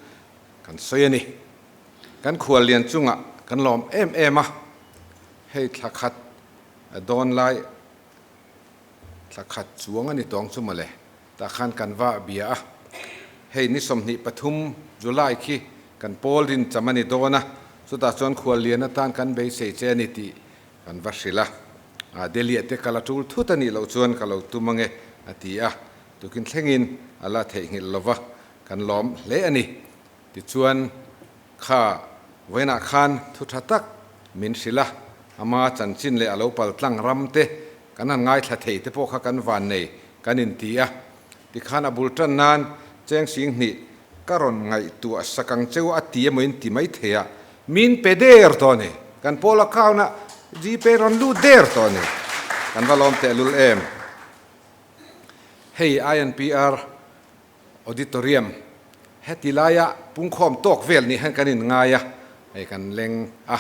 Kan sawi a ni. Kan khuallian chungah kan lawm em em a, hei thla khat dawn lai, thla khat chuang a ni tawng chu mawle, tah khan kan va bia a, hei ni 23 July khi kan pawl rin cham a ni dawn a, chutah chuan khuallian atan kan beisei che a ni tih kan va hrilh a, Delhi-ah te kal a tul thut a nih loh chuan ka lo tum ange a ti a, tukin thlengin a la theihnghilh lova, Kan lawm hle a ni. Tichuan, kha vawiinah khan thu tha tak min hrilh a, ama chanchin leh a lo pal tlang ram te kan han ngaithla thei te pawh kha kan van nei kan inti a. Tikhan a bul tan nan cheng sing hnih ka rawn ngaihtuah sak ang cheu a ti emaw in ti mai thei a, min pe der tawh a ni. Kan pawl account ah Gpay rawn lut der tawh a ni. Kan va lawm tehlul em. Hei INPR Auditorium, Heti laia pungkhawm tawk vel nih hian kan inngai a, hei kan leng a,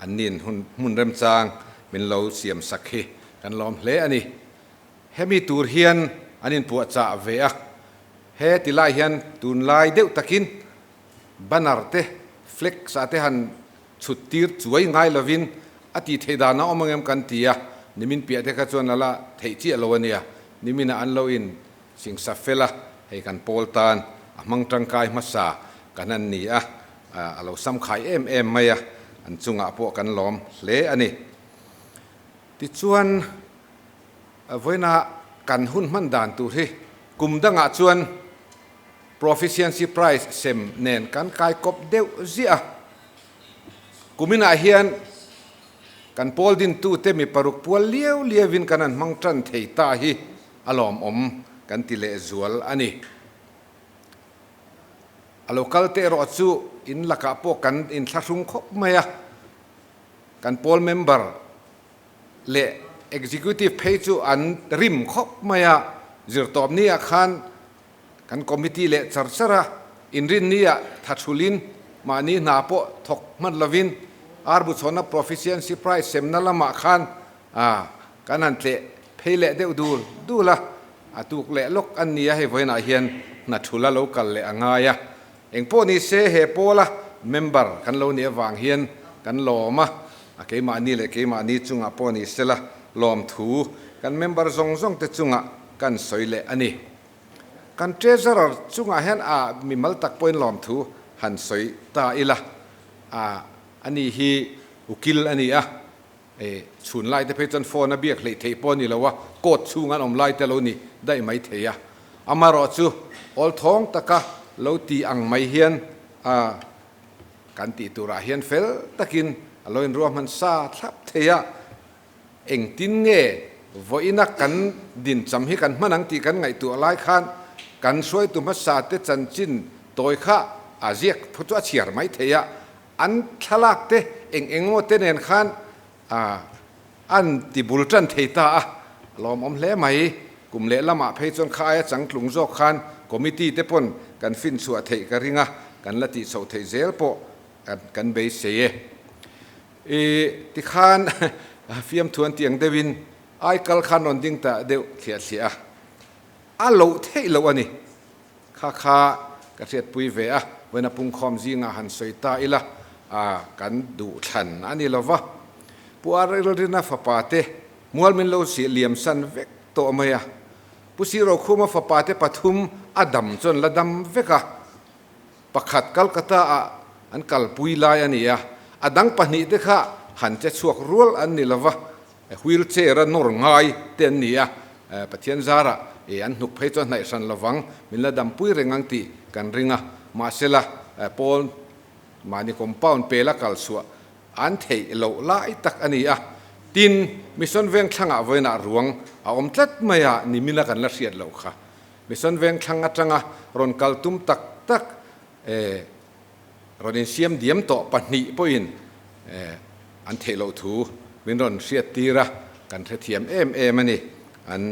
an nin hun hmun remchang min lo siam sak hi kan lawm hle a ni. Hemi tur hian an inpuahchah ve a, he ti lai hian tunlai deuh takin banner te, flex ah te han chhut tir chuai ngai lovin a tih theih dan a awm angem kan ti a, nimin piah te kha chuan a la theih chiah lo a nia, niminah an lo in Singsa fela hei kan pawl tan a hmang tangkai hmasa kan an ni a, a lo samkhai em em mai a, an chungah pawh kan lawm hle a ni. Tichuan, vawiina kan hun hman dan tur hi kum dangah chuan Proficiency Prize sem nen kan kai kawp deuh ziah a, kuminah hian kan pawl dintute mi paruk pual liau liauin kan han hmang tan thei ta hi A lawmawm kan ti leh zual a ni. A lo kal teh erawh chu in lakah pawh kan inthlahrung khawp mai a, kan pawl member leh executive phei chu an rim khawp mai a, zirtawp ni ah khan kan committee leh char char a, inrinni ah thathulin mahni hna pawh thawk hman lovin Arbuchhawna Proficiency Prize semna lamah khan kan han tleh Phei leh deuh dul dul a, a tuk leh lawk an ni a, hei vawiinah hian hna thula lo kal leh a ngai a. Engpawh ni se he pawla member kan lo nih avang hian kan lawm a, a keimahni leh keimahni chungah pawh ni sela lawmthu kan member zawng zawng te chungah kan sawi leh a ni. Kan Treasurer chungah hian a mimal tak pawhin lawmthu han sawi ta ila, a ani hi ukil a ni a, e chhun lai te phei chuan phone a biak hleih theih pawh a ni lo a, court chhung an awm lai te lo ni daih mai thei a. Amaherawhchu awl thawng taka lo ti ang mai hian a kan tih turah hian fel takin a lo inruahman sa thlap thei a, Engtin nge vawiina kan dincham hi kan hman ang tih kan ngaihtuah lai khan kan hruaitu hmasa te chanchin tawi kha a ziak phu chu a chhiar mai thei a, an thlalak te eng eng emaw te nen khan an ti bul tan thei ta a, a lawmawm hle mai. Kum leh lamah phei chuan kha aia changtlung zawk khan committee te pawn kan finchhuah theih ka ring a, kan la tihchhoh theih zel pawh kan beisei e. I tikhan fiamthu an tih ang deuhin aikal khan rawn ding ta deuh thliah thliah a, a loh theih loh a ni. Kha kha ka hriatpui ve a, vawiin a pungkhawm zingah han sawi ta ila, a kan duhthlan a ni lova. Pu Arelrina fapa te mual min lo liam san vek tawh mai a, Pu Sirokhuma fapa te pathum a dam chuan la dam vek a, Pakhat Calcutta ah an kalpui lai a ni a, a dang pahnihte kha han che chhuak rual an ni lova, wheel chair a nawr ngai te an ni a, Pathian zarah an hnuk phei chu a hnaih hran lovang, min la dampui reng ang tih kan ring a, mahsela Paul mahni compound pela kal chhuah an theih loh lai tak a ni a, tin Mission Vengthlangah vawiinah ruang a awm tlat mai a, nimina kan la hriat loh kha. Mission Vengthlang atanga rawn kal tum tak tak eh rawn insiam diam tawh pahnih pawhin eh an theih loh thu min rawn hriat tir a, kan hrethiam em em a ni. An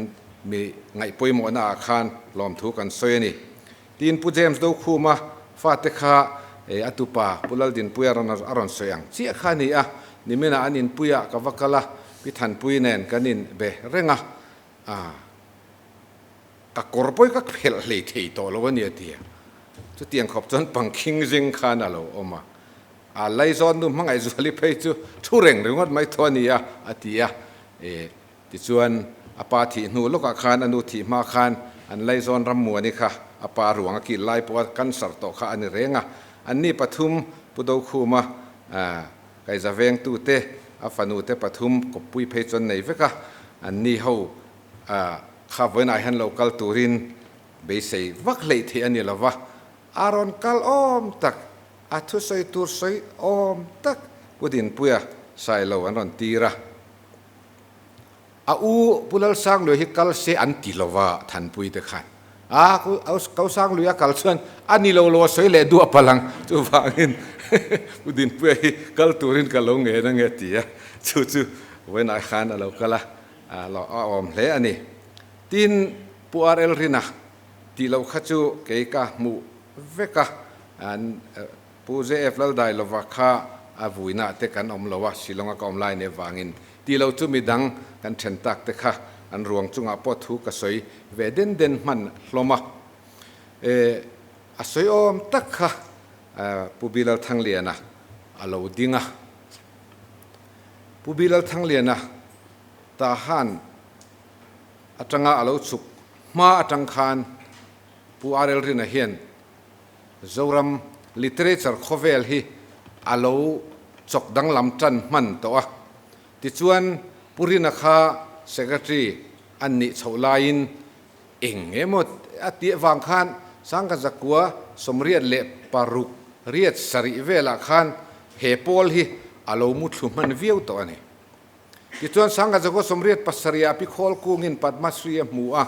mi ngaihpawimawhna ah khan lawmthu kan sawi a ni. Tin Pu James Dokhuma fate kha eh a tupa Pu Laldinpuia rawn a rawn sawi ang chiah kha a ni a, niminah an inpuiah ka va kal a, Pi Thanpui nen kan inbe reng a, ah. Ka kawr pawh hi ka phelh hlei thei tawh lo a ni a ti a. Chutiang khawp chuan pangkhing zing khan a lo awm a. A Laizawn nu Hmangaihzuali phei chu thu reng ringawt mai tho a ni a, a ti a. E, tichuan a pa thih hnu lawkah khan a nu thih hma khan an Laizawn Rammuani kha a pa ruang a kil lai pawha cancer tawh kha a ni reng a. Anni pathum Pu Dokhuma kaiza vengtute a fanute pathum kawppui phei chuan nei vek a. Anni ho A, kha vawiinah hian lo kal turin beisei vak hleih theih a ni lo va, a rawn kal awm tak, a thusawi tur sawi awm tak Pu Dinpuia Sailo an rawn tir a. A u Pu Lalsangluia hi kal se an ti lo va Thanpui te khan. A, Kausangluia kal chuan a ni lo lo a sawi leh duah palh ang, chuvangin Pu Dinpuia hi kal turin ka lo ngen ange a ti a, chu chu vawiinah khan a lo kal a. A awm hle a ni. Tin, Pu RL Rina tih loh kha chu kei ka hmuh vek a, an Pu JF Laldailova kha a vuina te kan awm lo a, Shillong a ka awm lai nih avangin tih loh chu midang kan then tak te kha an ruang chungah pawh thu ka sawi ve den den hman hlawm a. E, a sawi awm tak kha Pu Bilal Thangliana a lo ding a. Pu Bilal Thangliana Tahan atanga a lo chhuk hma atang khan Pu RL Rina hian Zoram literature khawvel hi a lo chawk danglam tan hman tawh a. Tichuan Pu Rina kha Secretary an nih chhoh laiin eng emaw a tih avang khan Sangka Zakua 86 riat sarih velah khan he pawl hi a lo muthlu hman viau tawh a ni. Tichuan Sangha Jago 87 ah Pi Khawl Kungin Padma Shri a hmu a,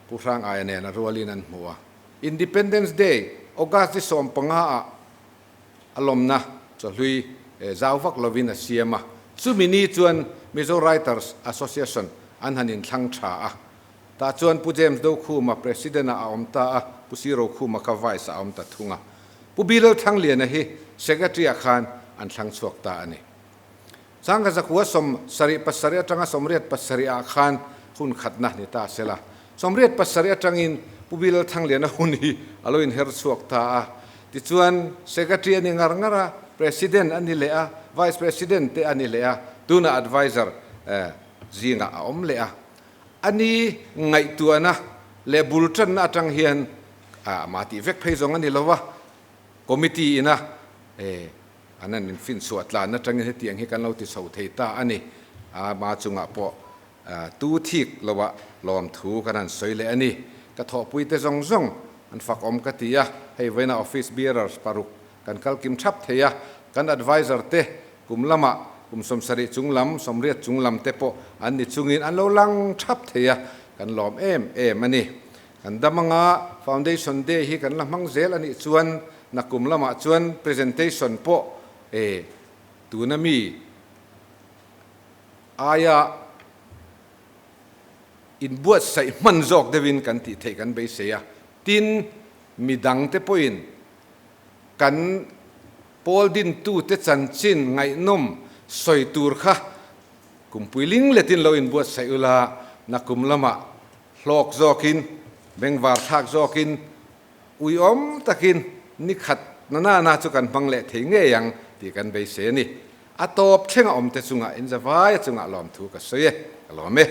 Pu Hrang Aia nen a rualin an hmu a. Independence Day, August ni 15 ah a lawmna chawhlui zau vak lovin a siam a. Chumi ni chuan Mizo Writers Association an han inthlang tha a. Tah chuan Pu James Dokhuma President ah a awm ta a, Pu Si Rokhuma kha Vice ah a awm ta thung a. Pu Bilal Thangliana hi Secretary ah khan an thlang chhuak ta a ni. Changka zakua 77 atanga 87 ah khan hun khatna ni ta sela. 87 atangin Pu Pu Bilalthangliana hun hi a lo inher chhuak ta a. Tichuan, Secretary a ni ngar ngar a, President a ni leh a, Vice President te a ni leh a, tunah Adviser zingah a awm leh a. A ni ngaihtuahna leh bul tanna atang hian amah tih vek phei zawng a ni lo a, Committee ina an han infinchhuah tlan atangin hetiang hi kan lo ti chho thei ta a ni. Ama chungah pawh Tu thik loah lawmthu kan han sawi leh a ni. Ka thawhpuite zawng zawng an fak awm ka ti a, hei vawiinah office bearers paruk kan kal kim thap thei a, kan advisor te kum lamah kum 70 chung lam, 80 chung lam te pawh an ni chungin an lo lang thap thei a, kan lawm em em a ni. Kan dam anga Foundation Day hi kan la hmang zel a nih chuan nakum lamah chuan presentation pawh e tuna mi Aia inbuatsaih hman zawk deuhin kan tih theih kan beisei a, tin, midangte pawhin kan pawl dintute chanchin ngaihnawm sawi tur kha kumpui ling letin lo inbuatsaih ula, nakum lamah hlawk zawkin, bengvar thlak zawkin, uiawm takin nikhat na na na chu kan hmang leh thei ngei ang tih kan beisei a ni. A tawp thleng a awmte chungah in zavai a chungah lawmthu ka sawi e, ka lawm e.